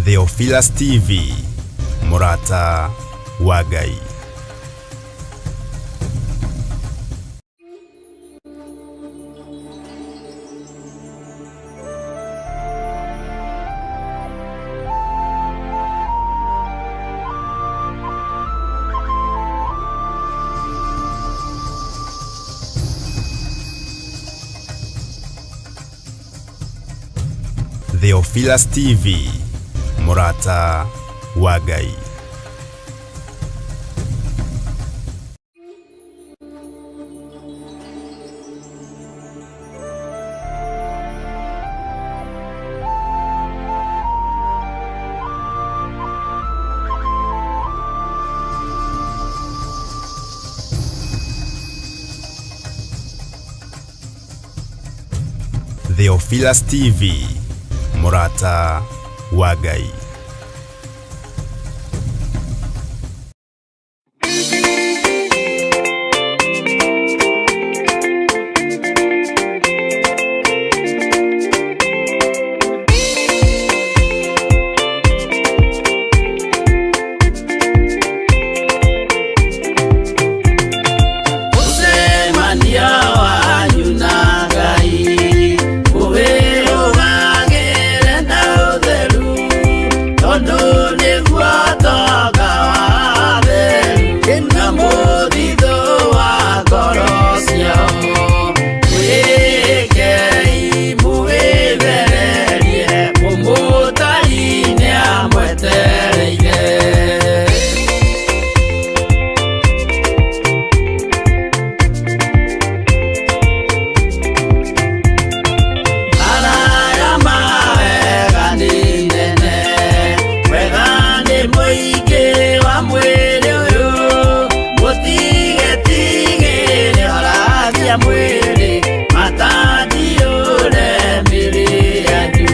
Theophilus TV, Mũrata wa Ngai. Theophilus TV, Mũrata wa Ngai. Theophilus TV, Mũrata wa Ngai. Mũcemanio wanyu na Ngai ũwĩrũgagĩre na ũtheru, tondũ nĩguo ũtonga wa atheru na mũthithũ wa ngoro ciao. Mwĩkei mũwĩthererie, mũmũtari nĩamwetereire. Araya mawega nĩ nene, wega nĩ mũingĩ wa mwĩrĩ ũyũ, mũtigetigĩre ũrathia mwĩrĩ, matandiũre mĩrĩ yanyu.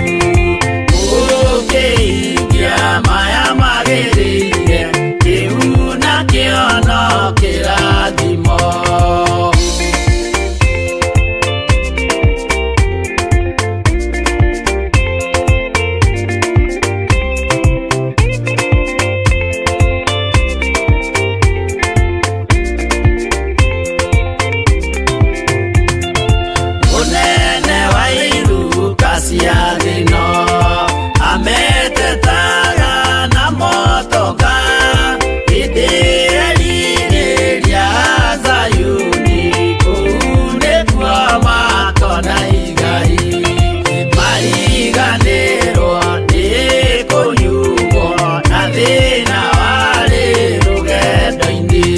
Mũkĩhingia maya magĩrĩire, kĩu nakĩo no kĩrathimo. Mũnene wa iruka cia thĩno ametetaga na motoka, hĩndĩ erirĩria Zayuni, kũu nĩkuo makona igai. Mariganĩrwo nĩ kũnyuo na thĩna warĩ rũgendo-inĩ.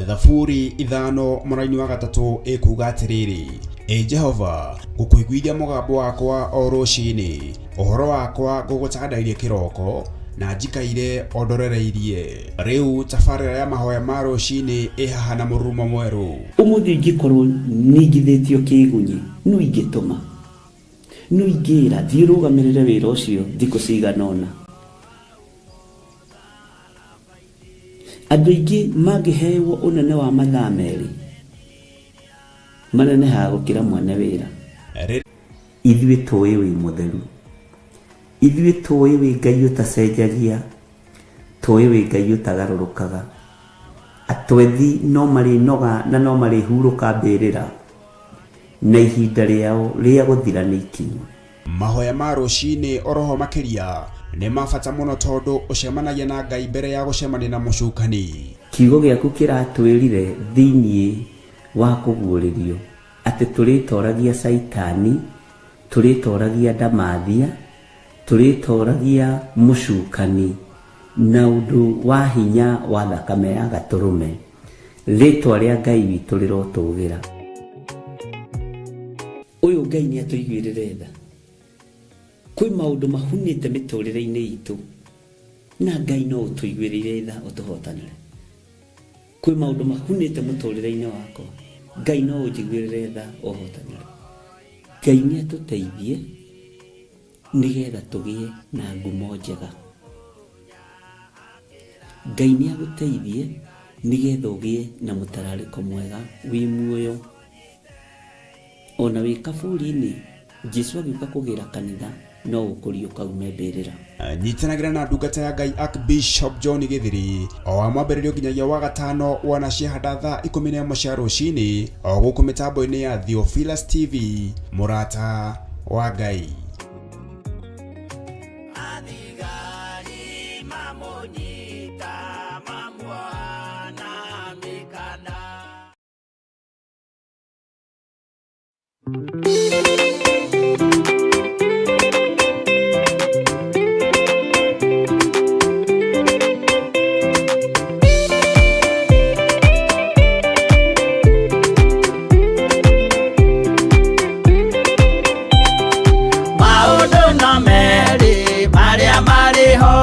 Thaburi 5 mũraini wa 3 ĩkuga atĩrĩrĩ, Ĩ Jehova, ngũkũiguithia mũgambo wakwa o rũcinĩ, ũhoro wakwa ngũgũtandairie kĩroko, na njikaire o ndorereirie. Rĩu tabarĩra ya mahoya ma rũcinĩ ĩ haha na mũrurumo mwerũ. Ũmũthĩ ingĩkorwo ningithĩtio kĩgunyi, no ingĩtũma, no ingĩra thiĩ ũrũgamĩrĩre wĩra ũcio thikũ cigana ũna. Andũ aingĩ mangĩhewo ũnene wa mathaa merĩ, manenehaga gũkĩra mwene wĩra. Ithuĩ tũĩ wĩ mũtheru, ithuĩ tũĩ wĩ Ngai ũtacenjagia, tũĩ wĩ Ngai ũtagarũrũkaga. Atwethi no marĩnoga na no marĩhurũka mbĩrĩra, na ihinda rĩao rĩa gũthira nĩ ikinyu. Mahoya ma rũcinĩ oroho makĩria nĩ ma bata mũno tondũ ũcemanagia na Ngai mbere ya gũcemania na mũcukani. Kiugo gĩaku kĩratwĩrire thĩinĩ wa kũguũrĩrio atĩ tũrĩtoragia Caitani, tũrĩtoragia ndamathia, tũrĩtoragia mũcukani na ũndũ wa hinya wa thakame ya gatũrũme. Rĩtwa rĩa Ngai witũ rĩrotũgĩra. Ũyũ Ngai nĩ atũiguĩrĩre tha. Kwĩ maũndũ mahunĩte mĩtũrĩre-inĩ itũ na Ngai no ũtũiguĩrĩire tha ũtũhotanĩre. Kwĩ maũndũ mahunĩte mũtũrĩre-inĩ wakwa, Ngai no ũnjiguĩrĩre tha ũhotanĩre. Ngai nĩ atũteithie nĩgetha tũgĩe na ngumo njega. Ngai nĩ agũteithie nĩgetha ũgĩe na mũtararĩko mwega wĩ muoyo. Ona wĩ kaburi-inĩ, Jesu agĩũka kũgĩra kanitha no ũkũriũka ume mbĩrĩra. Nyitanagĩra na ndungata ya Ngai Archbishop John Githiri o wa mwambĩrĩrio nginyagia wa gatano wana ciahanda thaa 11 cia rũcinĩ o gũkũ mĩtambo-inĩ ya Theophilus TV, mũrata wa Ngai. Athigari mamũnyita mamuoha mĩkanda. Maũndũ no merĩ marĩa marĩ ho,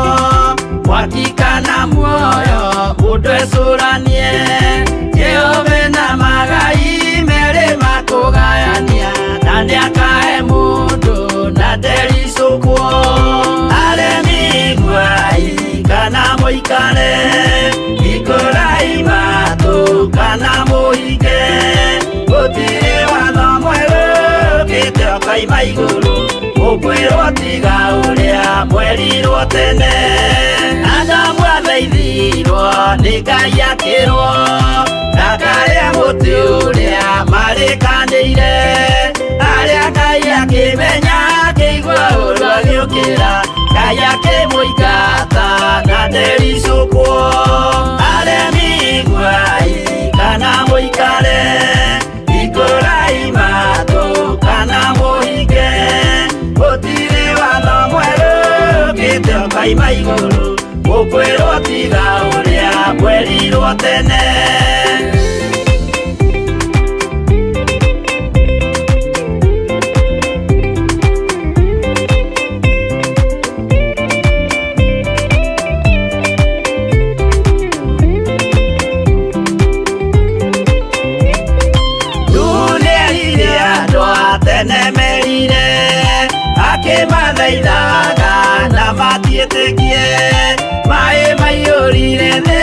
mwaki kana muoyo, mũndũ ecũranie. Jehova na magai merĩ makũgayania, na nĩakahe mũndũ na ndericũkwo. Aremi iguai kana mũikare, hingũrai matũ kana mũhinge. Gũtirĩ watho mwerũ ũkĩte ũkoima igũrũ, ũkwĩrwo tiga ũrĩa mwerirwo tene. Adamu athaithirwo nĩ Ngai akĩrwo, ndakarĩe mũtĩ ũrĩa marĩkanĩire. Arĩa Ngai akĩmenya akĩigua ũũru agĩũkĩra, Ngai akĩmũingata na ndericũkwo. Aremi iguai kana mũikare, hingũrai matũ kana mũhinge. Gũtirĩ watho mwerũ ũkĩte ũkoima igũrũ, mũkwĩrwo tiga ũrĩa mwerirwo tene. Nĩerire andũ a tene merire, akĩmathaithaga na matiĩtĩkie. Maĩ maiyũrire thĩ,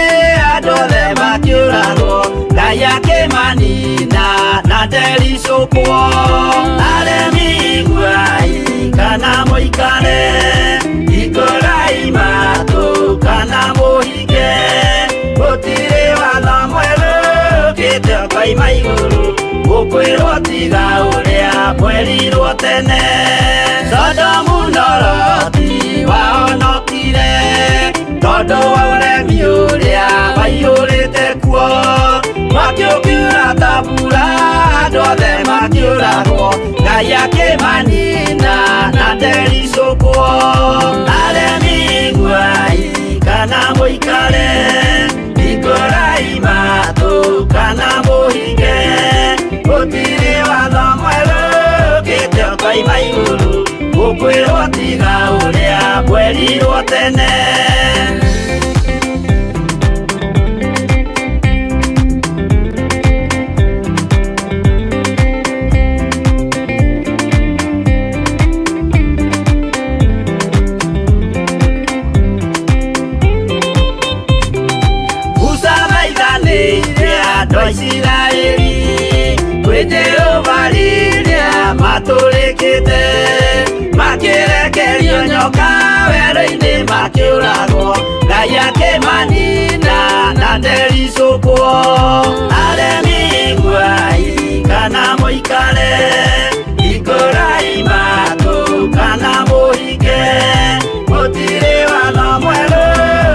andũ othe makĩũragwo, Ngai akĩmanina na ndericũkwo. Aremi iguai kana mũikare, hingũrai matũ kana mũhinge. Gũtirĩ watho mwerũ ũkĩte ũkoima igũrũ, ũkwĩrwo tiga ũrĩa mwerirwo tene. Sodomu na Loti wahonokire, tondũ wa ũremi ũrĩa waiyũrĩte kuo. Mwaki ũkiura ta mbura, andũ othe makĩũragwo, Ngai akĩmanina na ndericũkwo. Aremi iguai kana mũikare, hingũrai matũ Ũkaima igũrũ gũkwĩrwo tiga ũrĩa mwerirwo tene. Musa maithanĩire andũ a Isiraeli kwĩ Jehova rĩrĩa matũrĩkĩte, makĩrekerio nyoka werũ-inĩ makĩũragwo, Ngai akĩmanina na ndericũkwo. Aremi iguai kana mũikare, hingũrai matũ kana mũhinge, gũtirĩ watho mwerũ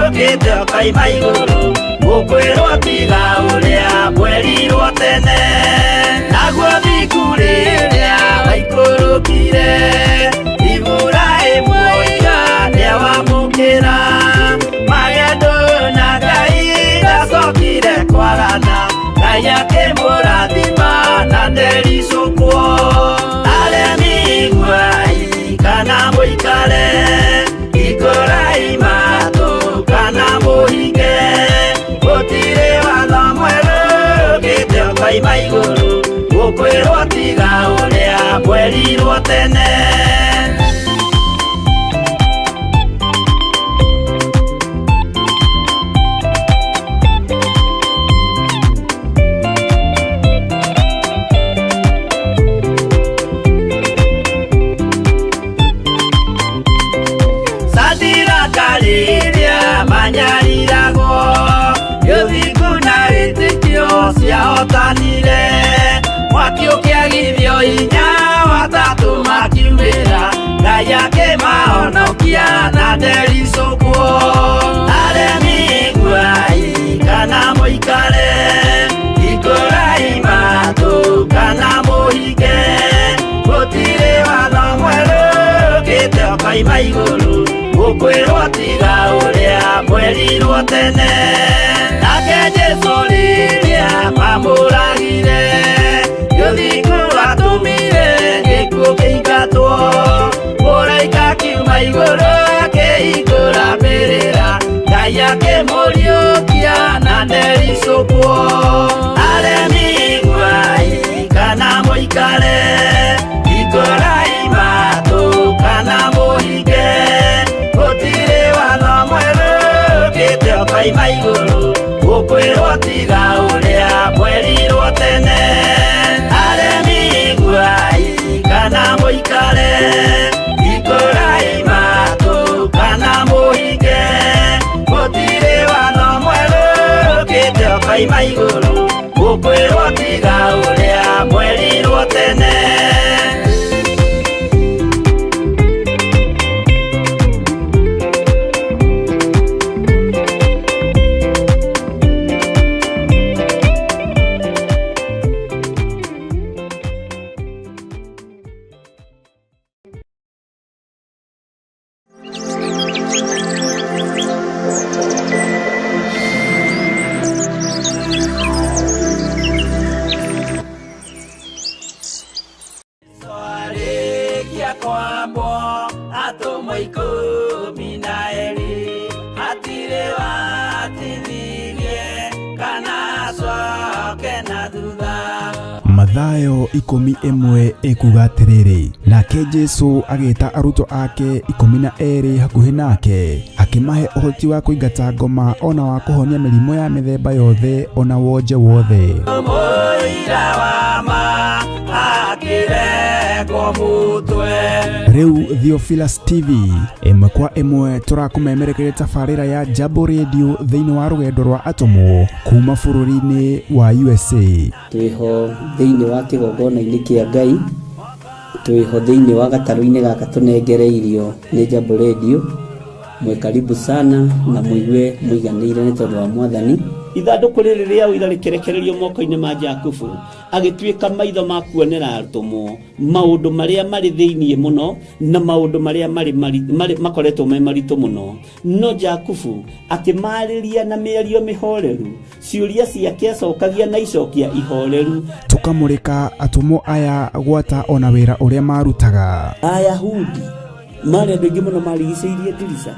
ũkĩte ũkoima igũrũ gũkwĩrwo tiga ũrĩa mwerirwo tene. Naguo thingu rĩrĩa waikũrũkire, Iburahĩmu oiga nĩawamũkĩra, magendo na Ngai ndacokire kwagana, Ngai akĩmũrathima na ndericũkwo. Aremi iguai kana mũikare, hingũrai matũ kana mũhinge, gũtirĩ watho mwerũ ũkĩte ũkoima igũrũ gũkwĩrwo tiga ũrĩa mwerirwo tene. Sadiraka rĩrĩa manyariragwo, gĩthingu na wĩtĩkio ciahotanire, mwaki ũkĩagithio hinya watatũ makiumĩra, Ngai akĩmahonokia na ndericũkwo. Aremi iguai kana mũikare, hingũrai matũ kana mũhinge, gũtirĩ watho mwerũ ũkĩte ũkoima igũrũ gũkwĩrwo tiga ũrĩa mwerirwo tene. Nake Jesũ rĩrĩa mamũragire, gĩthingu atũmire gĩkuũ kĩingatwo, mũraika akiuma igũrũ akĩhingũra mbĩrĩra, Ngai akĩmũriũkia na ndericũkwo. Aremi iguai kana mũikare, hingũrai matũ kana mũhinge, gũtirĩ watho mwerũ ũkĩte ũkoima igũrũ gũkwĩrwo tiga ũrĩa mwerirwo tene. Aremi iguai kana mũikare, hingũrai matũ kana mũhinge, gũtirĩ watho mwerũ ũkĩte ũkoima igũrũ gũkwĩrwo tiga ũrĩa mwerirwo tene. Arĩkia kwambwo atũmwo 12, hatirĩ watithirie kana acoke na thutha. Mathayo 11 ĩkuga atĩrĩrĩ, nake Jesu agĩta arutwo ake 12 hakuhĩ nake, akĩmahe ũhoti wa kũingata ngoma ona wa kũhonia mĩrimũ ya mĩthemba yothe ona wonje wothe. Mũira wa ma akĩrengwo mũtwe. Rĩu Theophilus TV ĩmwe kwa ĩmwe tũrakũmemerekeria tabarĩra ya Jambo Radio thĩinĩ wa rũgendo rwa atũmwo kuma bũrũri-inĩ wa USA. Twĩho thĩinĩ wa kĩgongona-inĩ kĩa Ngai, twĩho thĩinĩ wa gatarũ-inĩ gaka tũnengereirio nĩ Jambo Radio. Mwĩ karibu sana na mũigue mũiganĩire nĩ tondũ wa Mwathani. Ithandũkũ rĩrĩ rĩa ũira rĩkĩrekererio moko-inĩ ma Jakubu, agĩtuĩka maitho ma kuonera atũmwo maũndũ marĩa marĩ thĩinĩ mũno na maũndũ marĩa marĩ makoretwo me maritũ mũno. No Jakubu akĩmarĩria na mĩario mĩhoreru, ciũria ciake acokagia na icokia ihoreru. Tũkamũrĩka atũmwo aya gwata ona wĩra ũrĩa marutaga. Ayahudi marĩ andũ aingĩ mũno marigicĩirie ndirica.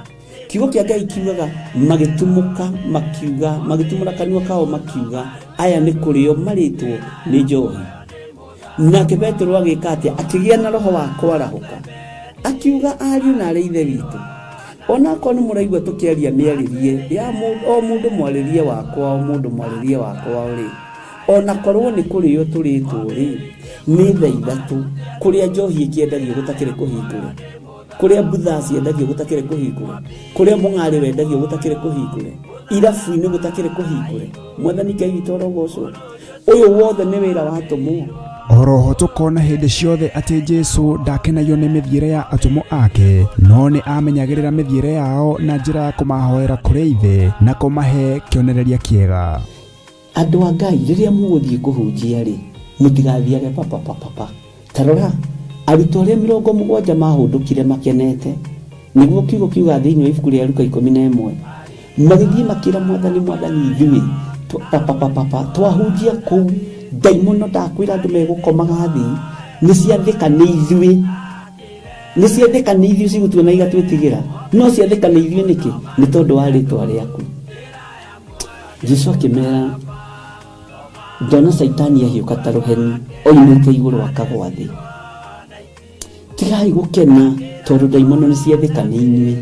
Kiugo kĩa Ngai kiugaga magĩtumũka makiuga, magĩtumũra kanua kao makiuga, aya nĩ kũrĩo marĩtwo nĩ njohi. Nake Petero agĩka atĩa? Akĩgĩa na roho wa kwarahũka, akiuga, ariũ na arĩ ithe witũ, onakorwo nĩ mũraigua tũkĩaria mĩarĩrie ya o mũndũ mwarĩrie wakwa, o mũndũ mwarĩrie wakwa rĩ, onakorwo nĩ kũrĩo tũrĩtwo rĩ, nĩ thaa ithatũ kũrĩa njohi ĩkĩendagio gũtakĩrĩ kũhingũre, kũrĩa mbutha ciendagio gũtakĩrĩ kũhingũre, kũrĩa mũng'arĩ wendagio gũtakĩrĩ kũhingũre, irabu-inĩ gũtakĩrĩ kũhingũre. Mwathani Ngai witũ arogocwo. Ũyũ wothe nĩ wĩra wa atũmwo. Oroho tũkona hĩndĩ ciothe atĩ Jesu ndakenagio nĩ mĩthiĩre ya atũmwo ake, no nĩ amenyagĩrĩra mĩthiĩre yao na njĩra ya kũmahoera kũrĩ Ithe na kũmahe kĩonereria kĩega. Andũ a Ngai, rĩrĩa mũgũthiĩ kũhunjia rĩ, mũtigathiage papapapapa. Ta rora, arutwo arĩa 70 mahũndũkire makenete, nĩguo kiugo kiuga thĩinĩ wa ibuku rĩa Luka 11, magĩthiĩ makĩra Mwathani, Mwathani, ithuĩ papapapapa twahunjia kũu, ndaimono ndakwĩra andũ megũkomaga thĩ, nĩ ciathĩka nĩ ithuĩ, nĩ ciathĩka nĩ ithuĩ cigũtuona igatwĩtigĩra, no ciathĩka nĩ ithuĩ nĩkĩ? Nĩ tondũ wa rĩtwa rĩaku. Jesu akĩmera, ndona Caitani ahiũka ta rũheni oimĩte igũrũ akagwa thĩ. Tigai gũkena tondũ ndaimono nĩ ciathĩka nĩ inyuĩ,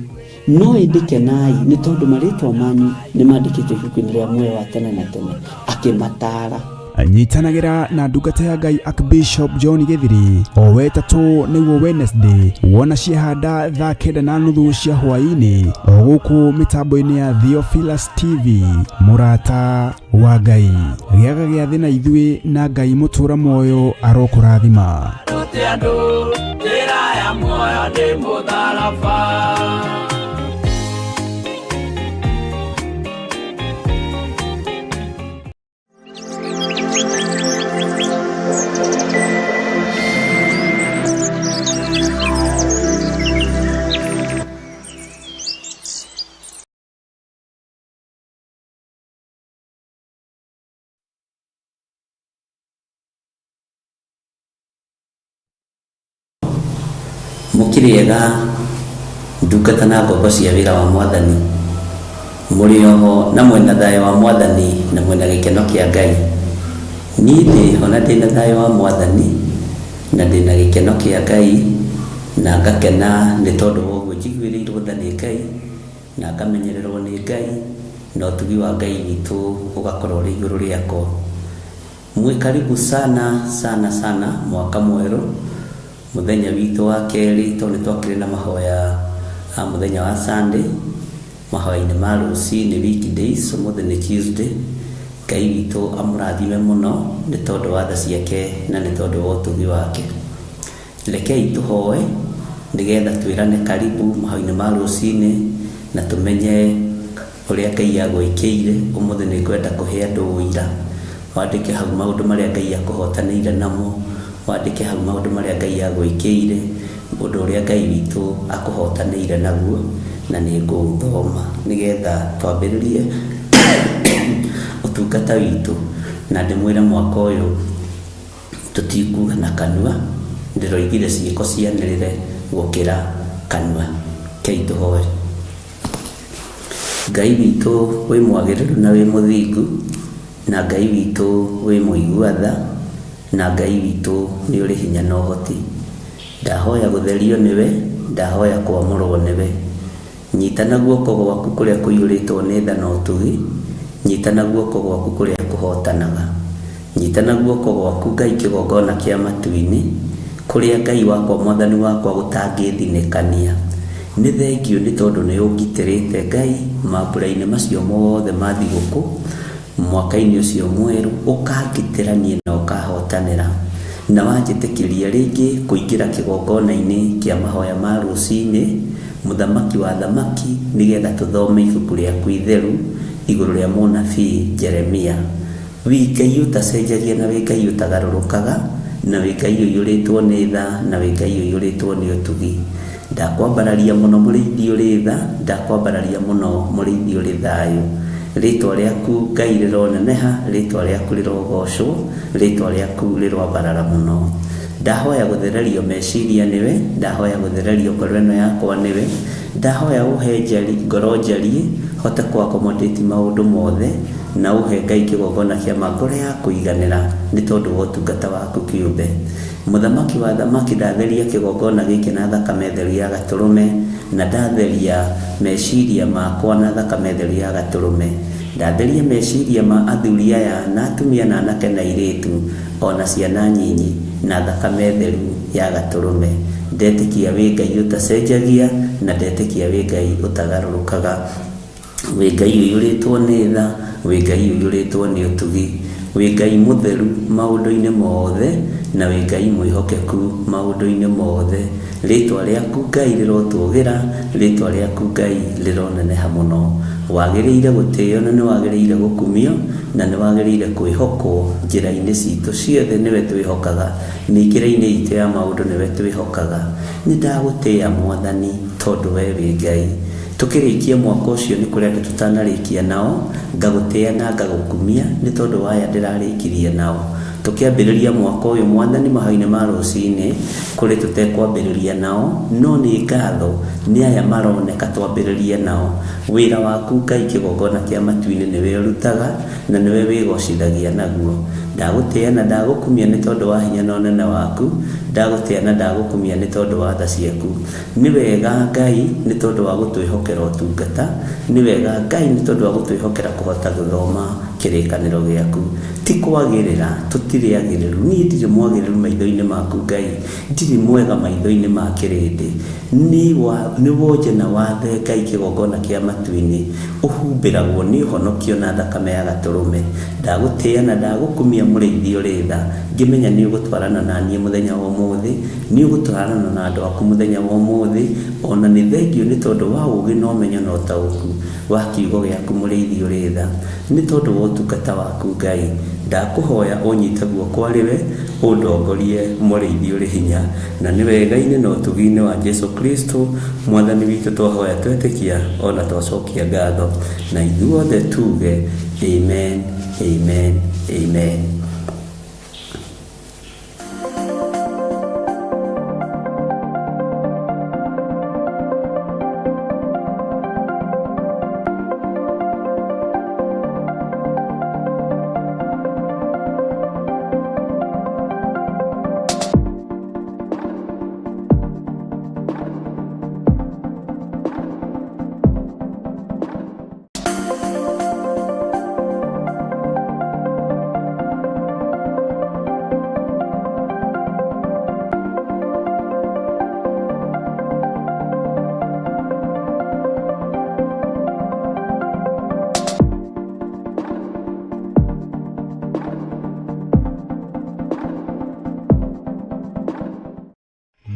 no ĩndĩ kenai nĩ tondũ marĩtwa manyu nĩ mandĩkĩtwo ibuku-inĩ rĩa muoyo wa tene na tene. Akĩmataara. Nyitanagĩra na ndungata ya Ngai Archbishop John Gĩthiri o wetatũ nĩguo Wednesday, wona ciehanda thaa 9:30 cia hwaĩ-inĩ o gũkũ mĩtambo-inĩ ya Theophilus TV. Mũrata wa Ngai, gĩaga gĩathĩ na ithuĩ, na Ngai mũtũra muoyo arokũrathima. Rute andũ njĩra ya muoyo nĩ mũtharaba. Mũkĩrĩega ndungata na ngombo cia wĩra wa Mwathani, mũrĩ oho na mwena thayũ wa Mwathani na mwena gĩkeno kĩa Ngai. Niĩ ndĩho na ndĩna thayũ wa Mwathani na ndĩna gĩkeno kĩa Ngai, na ngakena nĩ tondũ wa ũguo njiguĩrĩirwo tha nĩ Ngai na ngamenyererwo nĩ Ngai, na ũtugi wa Ngai witũ ũgakorwo ũrĩ igũrũ rĩakwa. Mwĩ karibu sana sana sana mwaka mwerũ, mũthenya witũ wa kerĩ, tondũ nĩ twakĩrĩ na mahoya a mũthenya wa Sunday, mahoya-inĩ ma rũcinĩ weekdays, ũmũthĩ nĩ Tuesday. Ngai witũ amũrathime mũno nĩ tondũ wa tha ciake na nĩ tondũ wa ũtugi wake. Rekei tũhoe nĩgetha twĩrane karibu mahoya-inĩ ma rũcinĩ na tũmenye ũrĩa Ngai agwĩkĩire. Ũmũthĩ nĩ ngwenda kũhe andũ ũira, wandĩke hau maũndũ marĩa Ngai akũhotanĩire namo, wandĩke hau maũndũ marĩa Ngai agwĩkĩire, ũndũ ũrĩa Ngai witũ akũhotanĩire naguo, na nĩ ngũũthoma nĩgetha twambĩrĩrie ũtungata witũ. Na ndĩmwĩre mwaka ũyũ tũtikuga na kanua, ndĩroigire ciĩko cianĩrĩre gũkĩra kanua. Rekei tũhoe. Ngai witũ wĩ mwagĩrĩru na wĩ mũthingu, na Ngai witũ wĩ mũigua tha, na Ngai witũ nĩ ũrĩ hinya na ũhoti. Ndahoya gũtherio nĩwe, ndahoya kwamũrwo nĩwe. Nyita na guoko gwaku kũrĩa kũiyũrĩtwo nĩ tha na ũtugi, nyita na guoko gwaku kũrĩa kũhotanaga. Nyita na guoko gwaku Ngai kĩgongona kĩa matu-inĩ, kũrĩa Ngai wakwa Mwathani wakwa gũtangĩthinĩkania. Nĩ thengiũ nĩ tondũ nĩ ũngitĩrĩte Ngai mambura-inĩ macio mothe ma thigũkũ, mwaka-inĩ ũcio mwerũ, ũkangitĩra niĩ na ũkahotanĩra. Na wanjĩtĩkĩria rĩngĩ kũingĩra kĩgongona-inĩ kĩa mahoya ma rũcinĩ, mũthamaki wa thamaki, nĩgetha tũthome ibuku rĩaku itheru igũrũ rĩa mũnabii Jeremia. Wĩ Ngai ũtacenjagia na wĩ Ngai ũtagarũrũkaga, na wĩ Ngai ũiyũrĩtwo nĩ tha, na wĩ Ngai ũiyũrĩtwo nĩ ũtugi. Ndakwambararia mũno mũrĩithi ũrĩ tha, ndakwambararia mũno mũrĩithi ũrĩ thayũ. Rĩtwa rĩaku Ngai rĩroneneha, rĩtwa rĩaku rĩrogocwo, rĩtwa rĩaku rĩroambarara mũno. Ndahoya gũthererio meciria nĩwe, ndahoya gũthererio ngoro ĩno yakwa nĩwe, ndahoya ũhe njari, ngoro njariĩ, hote kũ accommodate maũndũ mothe, na ũhe Ngai kĩgongona kĩa ma ngoro ya kũiganĩra nĩ tondũ wa ũtungata waku kĩũmbe. Mũthamaki wa athamaki ndatheria kĩgongona gĩkĩ na thakame theru ya gatũrũme, na ndatheria meciria makwa na thakame theru ya gatũrũme. Ndatheria meciria ma athuri aya na atumia na anake na airĩtu o na ciana nyinyi na thakame theru ya gatũrũme. Ndetĩkia wĩ Ngai ũtacenjagia na ndetĩkia wĩ Ngai ũtagarũrũkaga. Wĩ Ngai ũiyũrĩtwo nĩ tha, wĩ Ngai ũiyũrĩtwo nĩ ũtugi, wĩ Ngai mũtheru maũndũ-inĩ mothe, na wĩ Ngai mwĩhokeku maũndũ-inĩ mothe. Rĩtwa rĩaku Ngai rĩrotũgĩra, rĩtwa rĩaku Ngai rĩroneneha mũno. Wagĩrĩire gũtĩo na nĩ wagĩrĩire gũkumio, na nĩ wagĩrĩire kwĩhokwo njĩra-inĩ citũ ciothe nĩwe twĩhokaga, mĩkĩre-inĩ itũ ya maũndũ nĩwe twĩhokaga. Nĩ ndagũtĩa Mwathani tondũ we wĩ Ngai. Tũkĩrĩkia mwaka ũcio nĩ kũrĩ andũ tũtanarĩkia nao, ngagũtĩa na ngagũkumia nĩ tondũ wa aya ndĩrarĩkirie nao. Tũkĩambĩrĩria mwaka ũyũ Mwathani mahoya-inĩ ma rũcinĩ, kũrĩ tũtekwambĩrĩria nao, no nĩ ngatho nĩ aya maroneka twambĩrĩrie nao. Wĩra waku Ngai kĩgongona kĩa matu-inĩ nĩwe ũrutaga na nĩwe wĩgocithagia naguo. Ndagũtĩa na ndagũkumia nĩ tondũ wa hinya na ũnene waku, ndagũtĩa na ndagũkumia nĩ tondũ wa tha ciaku. Nĩ wega Ngai nĩ tondũ wa gũtwĩhokera ũtungata, nĩ wega Ngai nĩ tondũ wa gũtwĩhokera kũhota gũthoma kĩrĩkanĩro gĩaku. Ti kwagĩrĩra, tũtirĩ agĩrĩru, niĩ ndirĩ mwagĩrĩru maitho-inĩ maku Ngai, ndirĩ mwega maitho-inĩ ma kĩrĩndĩ. Nĩ wonje na wathe Ngai kĩgongona kĩa matu-inĩ, ũhumbĩragwo nĩ ũhonokio na thakame ya gatũrũme. Ndagũtĩĩa na ndagũkumia mũrĩithi ũrĩ tha, ngĩmenya nĩ ũgũtwarana na niĩ mũthenya wa ũmũthĩ, Nĩ ũgũtwarana na andũ aku mũthenya wa ũmũthĩ, o na nĩ thengiũ nĩ tondũ wa ũũgĩ na ũmenyo na ũtaũku wa kiugo gĩaku mũrĩithi ũrĩ tha. Nĩ tondũ wa ũtungata waku Ngai, ndakũhoya ũnyite guoko arĩ we, ũndongorie mũrĩithi ũrĩ hinya. Na nĩ wega-inĩ na ũtugi-inĩ wa Jesu Kristo Mwathani witũ twahoya twetĩkia o na twacokia ngatho. Na ithuothe tuge, Amen, Amen, Amen.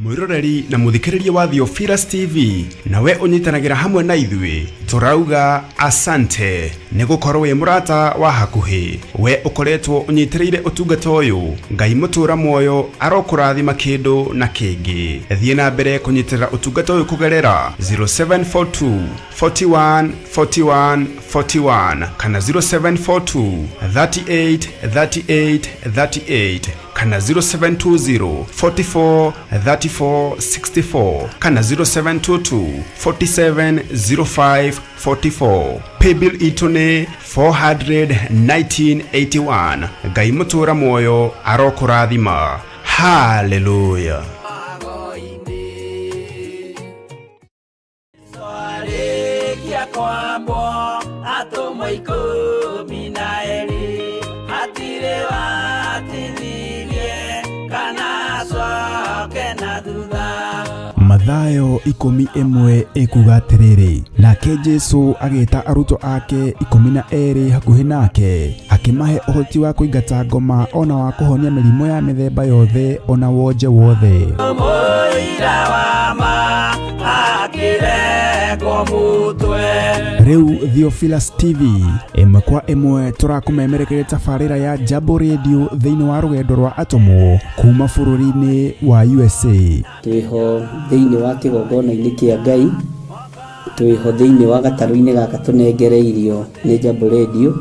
Mwĩroreri na mũthikĩrĩria wa Theophilus TV, nawe ũnyitanagĩra hamwe na ithuĩ, tũrauga asante nĩ gũkorwo wĩ mũrata wa hakuhĩ. We ũkoretwo ũnyitĩrĩire ũtungata ũyũ, Ngai mũtũra muoyo arokũrathima kĩndũ na kĩngĩ. Thiĩ na mbere kũnyitĩrĩra ũtungata ũyũ kũgerera 0742 41 41 41 kana 0742 38 38 38 kana 0720 44 34 64 kana 0722 47 05 44. Paybill itũ nĩ 41981. Ngai mũtũra muoyo arokũrathima. Haleluya. Twarĩkia kwambwo atũmwo 12 hatirĩ watithirie kana acoke na thutha. Mathayo 11 ĩkuga atĩrĩrĩ, nake Jesu agĩta arutwo ake 12 hakuhĩ nake, Akĩmahe ũhoti wa kũingata ngoma ona wa kũhonia mĩrimũ ya mĩthemba yothe ona wonje wothe. Mũira wa ma akĩrengwo mũtwe. Rĩu Theophilus TV ĩmwe kwa ĩmwe tũrakũmemerekeria tabarĩra ya Jambo Radio thĩinĩ wa rũgendo rwa atũmwo kuma bũrũri-inĩ wa USA. Twĩho thĩinĩ wa kĩgongona-inĩ kĩa Ngai, twĩho thĩinĩ wa gatarũ-inĩ gaka tũnengereirio nĩ Jambo Radio.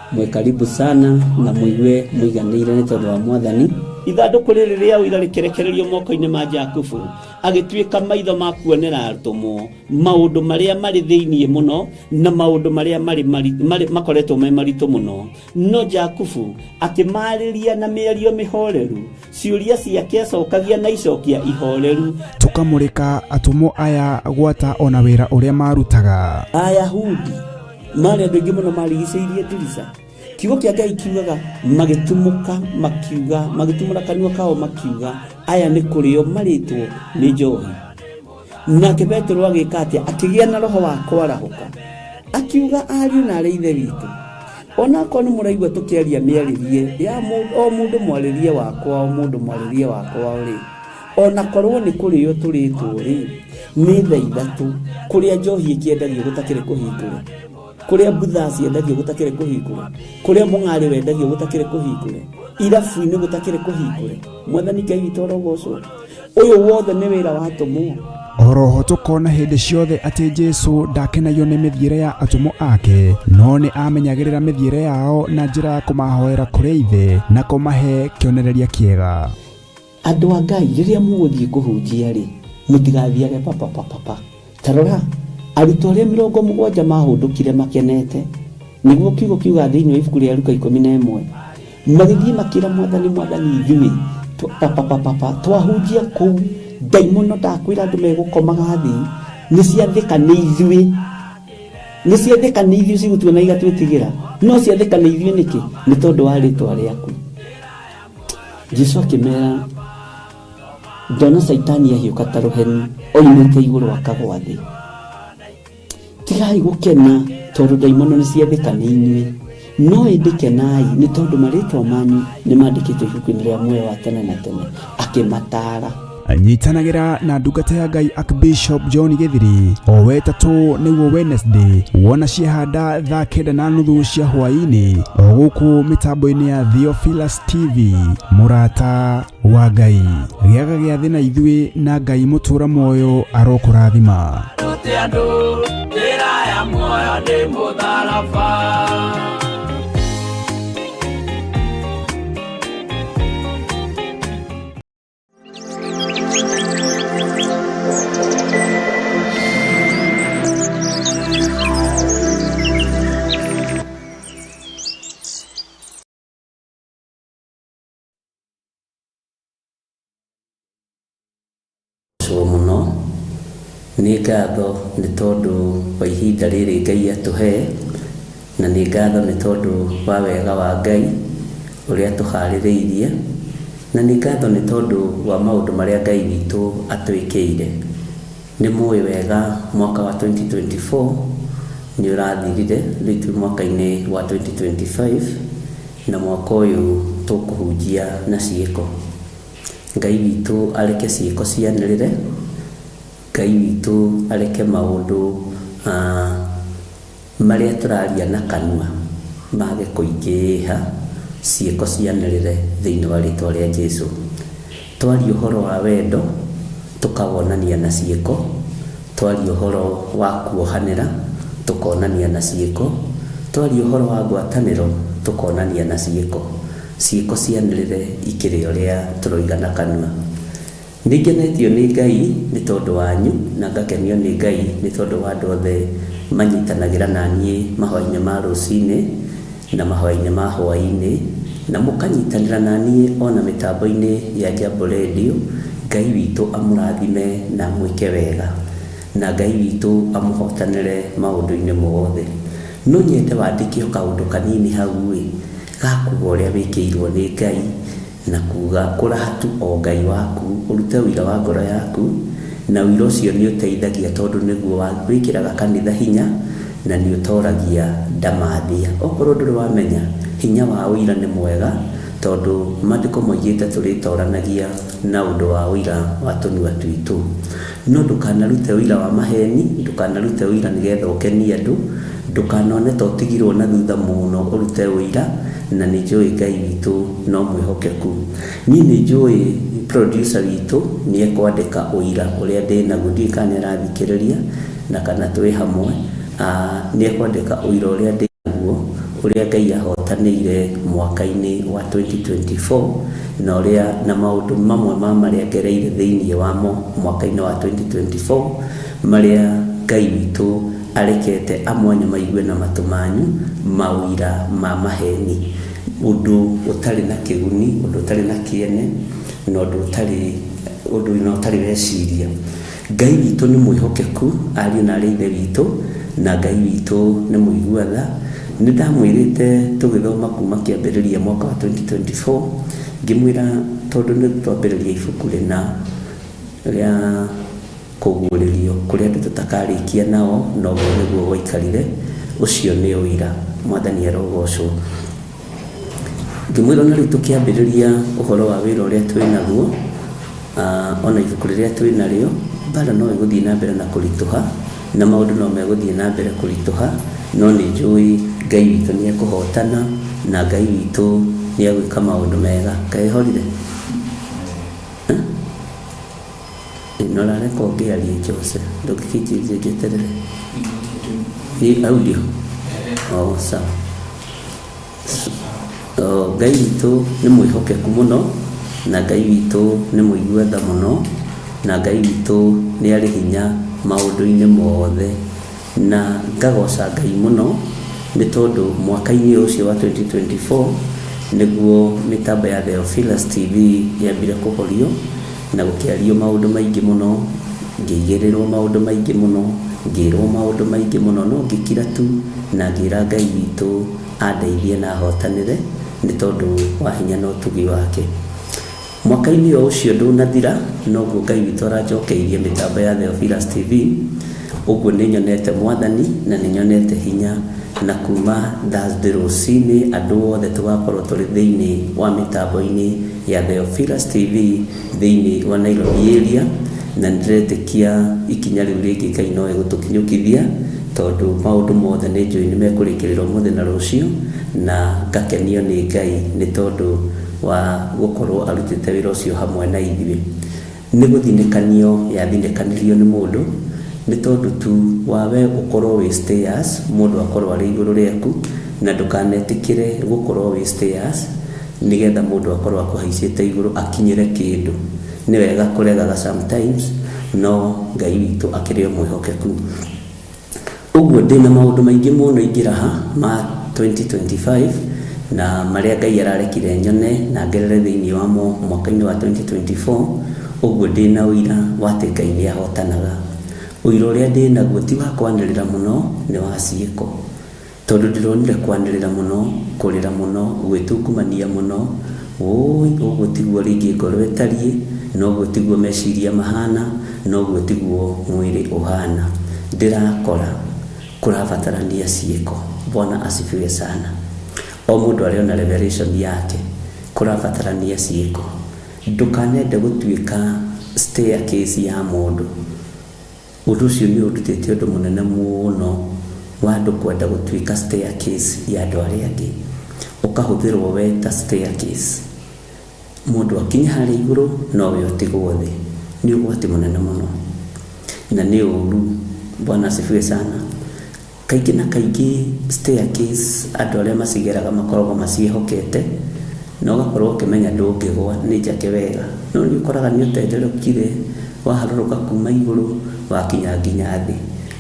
Mwĩ karibu sana na mũigue mũiganĩire nĩ tondũ wa Mwathani. Ithandũkũ rĩrĩ rĩa ũira rĩkĩrekererio moko-inĩ ma Jakubu, agĩtuĩka maitho ma kuonera atũmwo maũndũ marĩa marĩ thĩinĩ mũno na maũndũ marĩa marĩ makoretwo me maritũ mũno. No Jakubu akĩmarĩria na mĩario mĩhoreru, ciũria ciake acokagia na icokia ihoreru. Tũkamũrĩka atũmwo aya gwata ona wĩra ũrĩa marutaga. Ayahudi marĩ andũ aingĩ mũno marigicĩirie ndirica. Kiugo kĩa Ngai kiugaga magĩtumũka makiuga, magĩtumũra kanua kao makiuga, aya nĩ kũrĩo marĩtwo nĩ njohi. Nake Petero agĩka atĩa? Akĩgĩa na roho wa kwarahũka, akiuga ariũ na arĩ ithe witũ, onakorwo nĩ mũraigua tũkĩaria mĩarĩrie ya o mũndũ mwarĩrie wakwa, o mũndũ mwarĩrie wakwa rĩ, onakorwo nĩ kũrĩo tũrĩtwo rĩ, nĩ thaa ithatũ kũrĩa njohi ĩkĩendagio gũtakĩrĩ kũhingũre, kũrĩa mbutha ciendagio gũtakĩrĩ kũhingũre, kũrĩa mũng'arĩ wendagio gũtakĩrĩ kũhingũre, irabu-inĩ gũtakĩrĩ kũhingũre. Mwathani Ngai witũ arogocwo. Ũyũ wothe nĩ wĩra wa atũmwo. Oroho tũkona hĩndĩ ciothe atĩ Jesu ndakenagio nĩ mĩthiĩre ya atũmwo ake, no nĩ amenyagĩrĩra mĩthiĩre yao na njĩra ya kũmahoera kũrĩ Ithe na kũmahe kĩonereria kĩega. Andũ a Ngai rĩrĩa mũgũthiĩ kũhunjia rĩ, mũtigathiage papapapapa. Ta rora, arutwo arĩa 70 mahũndũkire makenete, nĩguo kiugo kiuga thĩinĩ wa ibuku rĩa Luka 11, magĩthiĩ makĩra Mwathani, Mwathani ithuĩ papapapapa twahunjia kũu, ndaimono ndakwĩra andũ megũkomaga thĩ, nĩ ciathĩka nĩ ithuĩ, nĩ ciathĩka nĩ ithuĩ cigũtuona igatwĩtigĩra, no ciathĩka nĩ ithuĩ nĩkĩ? Nĩ tondũ wa rĩtwa rĩaku. Jesu akĩmera, ndona Caitani ahiũka ta rũheni oimĩte igũrũ akagwa thĩ. Tigai gũkena tondũ ndaimono nĩ ciathĩka nĩ inyuĩ, no ĩndĩ kenai nĩ tondũ marĩtwa manyu nĩ mandĩkĩtwo ibuku-inĩ rĩa muoyo wa tene na tene. Akĩmataara. Nyitanagĩra na ndungata ya Ngai Archbishop John Gĩthiri o wetatũ nĩguo Wednesday wona ciahanda thaa 9:30 cia hwaĩ-inĩ o gũkũ mĩtambo-inĩ ya Theophilus TV. Mũrata wa Ngai, gĩaga gĩathĩ na ithuĩ na Ngai mũtũra muoyo arokũrathima. Rute andũ njĩra ya muoyo nĩ mũtharaba. Mũno nĩ ngatho nĩ tondũ wa ihinda rĩrĩ Ngai atũhe, na nĩ ngatho nĩ tondũ wa wega wa Ngai ũrĩa tũharĩrĩirie, na nĩ ngatho nĩ tondũ wa maũndũ marĩa Ngai witũ atwĩkĩire. Nĩ mũĩ wega mwaka wa 2024 nĩ ũrathirire, rĩu twĩ mwaka-inĩ wa 2025, na mwaka ũyũ tũkũhunjia na ciĩko. Ngai witũ areke ciĩko cianĩrĩre, Ngai witũ areke maũndũ marĩa tũraria na kanua mage kũingĩha, ciĩko cianĩrĩre thĩinĩ wa rĩtwa rĩa Jesu. Twaria ũhoro wa wendo tũkawonania na ciĩko, twaria ũhoro wa kuohanĩra tũkonania na ciĩko, twaria ũhoro wa ngwatanĩro tũkonania na ciĩko. Ciĩko cianĩrĩre ikĩrĩ ũrĩa tũroiga na kanua. Nĩ ngenetio nĩ Ngai nĩ tondũ wanyu, na ngakenio nĩ Ngai nĩ tondũ wa andũ othe manyitanagĩra na niĩ mahoya-inĩ ma rũcinĩ na mahoya-inĩ ma hwaĩ-inĩ, na mũkanyitanĩra na niĩ ona mĩtambo-inĩ ya Jambo Radio. Ngai witũ amũrathime na amwĩke wega, na Ngai witũ amũhotanĩre maũndũ-inĩ mothe. No nyende wandĩke o kaũndũ kanini hau ĩ, gakuga ũrĩa wĩkĩirwo nĩ Ngai, na kuga kũraha tu o Ngai waku, ũrute ũira wa ngoro yaku, na ũira ũcio nĩ ũteithagia tondũ nĩguo wĩkĩraga kanitha hinya, Na nĩ ũtoragia ndamathia. Okorwo ndũrĩ wamenya, hinya wa ũira nĩ mwega, tondũ mandĩko moigĩte tũrĩtoranagia na ũndũ wa ũira wa tũnua twitũ. No ndũkanarute ũira wa maheni, ndũkanarute ũira nĩgetha ũkenie andũ, ndũkanone ta ũtigirwo na thutha mũno ũrute ũira, na nĩ njũĩ Ngai witũ no mwĩhokeku. Niĩ nĩ njũĩ producer witũ nĩ ekwandĩka ũira ũrĩa ndĩnaguo, ndiũĩ kana nĩ arathikĩrĩria na kana twĩ hamwe, nĩ ekwandĩka ũira ũrĩa ndĩ naguo, ũrĩa Ngai ahotanĩire mwaka-inĩ wa 2024 na ũrĩa na maũndũ mamwe ma marĩa ngereire thĩinĩ wamo mwaka-inĩ wa 2024 marĩa Ngai witũ arekete amwe anyu maigue na matũ manyu maũira ma maheni, ũndũ ũtarĩ na kĩguni, ũndũ ũtarĩ na kĩene, na ũndũ ũtarĩ ũndũ na ũtarĩ weciria. Ngai witũ nĩ mwĩhokeku, ariũ na aarĩ a Ithe witũ, na Ngai witũ nĩ mũigua tha. Nĩ ndamwĩrĩte tũgĩthoma kuma kĩambĩrĩria mwaka wa 2024, ngĩmwĩra tondũ nĩ twambĩrĩria ibuku rĩna rĩa kũguũrĩrio kũrĩ andũ tũtakarĩkia nao, na ũguo nĩguo gwaikarire. Ũcio nĩ ũira. Mwathani arogocwo. Ngĩmwĩra ona rĩu tũkĩambĩrĩria ũhoro wa wĩra ũrĩa twĩ naguo, ona ibuku rĩrĩa twĩ narĩo, mbara no ĩgũthiĩ na mbere na kũritũha, na maũndũ no megũthiĩ na mbere kũritũha, no nĩ njũĩ Ngai witũ nĩ ekũhotana, na Ngai witũ nĩ egwĩka maũndũ mega. Kaĩ ĩhorire? Na ũrareka ũngĩarie Jose, ndũngĩkĩnjĩrire njeterere. Nĩ audio? Oh, sawa. Oh, Ngai witũ nĩ mwĩhokeku mũno, na Ngai witũ nĩ mũigua tha mũno, na Ngai witũ nĩ arĩ hinya maũndũ-inĩ mothe. Na ngagoca Ngai mũno nĩ tondũ mwaka-inĩ ũcio wa 2024 nĩguo mĩtambo ya Theophilus TV yambire kũhorio na gũkĩario maũndũ maingĩ mũno, ngĩigĩrĩrwo maũndũ maingĩ mũno, ngĩrwo maũndũ maingĩ mũno, no ngĩkira tu na ngĩra Ngai witũ andeithie na ahotanĩre nĩ tondũ wa hinya na ũtugi wake. Mwaka-inĩ o ũcio ndũnathira, noguo Ngai witũ aranjokeirie mĩtambo ya Theophilus TV, ũguo nĩ nyonete Mwathani na nĩ nyonete hinya, na kuma Thursday rũcinĩ andũ othe tũgakorwo tũrĩ thĩinĩ wa mĩtambo-inĩ ya Theophilus TV thĩinĩ wa Nairobi area, na nĩ ndĩretĩkia ikinya rĩu rĩngĩ Ngai no egũtũkinyũkithia, tondũ maũndũ mothe nĩ njũĩ nĩ mekũrĩkĩrĩra ũmũthĩ na rũciũ, na ngakenio nĩ Ngai nĩ tondũ wa gũkorwo arutĩte wĩra ũcio hamwe na ithuĩ. Nĩ gũthinĩkanio yathinĩkanirio nĩ mũndũ, nĩ tondũ tu wa we ũkorwo wĩ stairs, mũndũ akorwo arĩ igũrũ rĩaku, na ndũkanetĩkĩre gũkorwo wĩ stairs, nĩgetha mũndũ akorwo akũhaicĩte igũrũ akinyĩre kĩndũ. Nĩ wega kũregaga sometimes, no Ngai witũ akĩrĩ o mwĩhokeku. Ũguo ndĩna maũndũ maingĩ mũno ingĩraha ma 2025 na marĩa Ngai ararekire nyone na ngerere thĩinĩ wamo mwaka-inĩ wa 2024, ũguo ndĩna ũira wa atĩ Ngai nĩ ahotanaga. Ũira ũrĩa ndĩnaguo ti wa kwanĩrĩra mũno, nĩ wa ciĩko. Tondũ ndĩronire kwanĩrĩra mũno, kũrĩra mũno, gwĩtungumania mũno, Ũũi, ũguo tiguo rĩngĩ ngoro ĩtariĩ, na ũguo tiguo meciria mahana, na ũguo tiguo mwĩrĩ ũhana. Ndĩrakora kũrabatarania ciĩko. Bwana asifiwe sana. O mũndũ arĩ ona revelation yake. Kũrabatarania ciĩko. Ndũkanende gũtuĩka staircase ya mũndũ. Ũndũ ũcio nĩ ũndutĩte ũndũ mũnene mũno wa andũ kwenda gũtuĩka staircase ya andũ arĩa angĩ. Ũkahũthĩrwo we ta staircase. Mũndũ akinya harĩa igũrũ nowe ũtigwo thĩ. Nĩ ũgwati mũnene mũno na nĩ ũru. Bwana asifiwe sana. Kaingĩ na kaingĩ staircase andũ arĩa macigeraga makoragwo maciĩhokete, na ũgakorwo ũkĩmenya ndũngĩgwa nĩ njake wega, no nĩ ũkoraga nĩ ũtenderũkire waharũrũka kuma igũrũ wakinya nginya thĩ.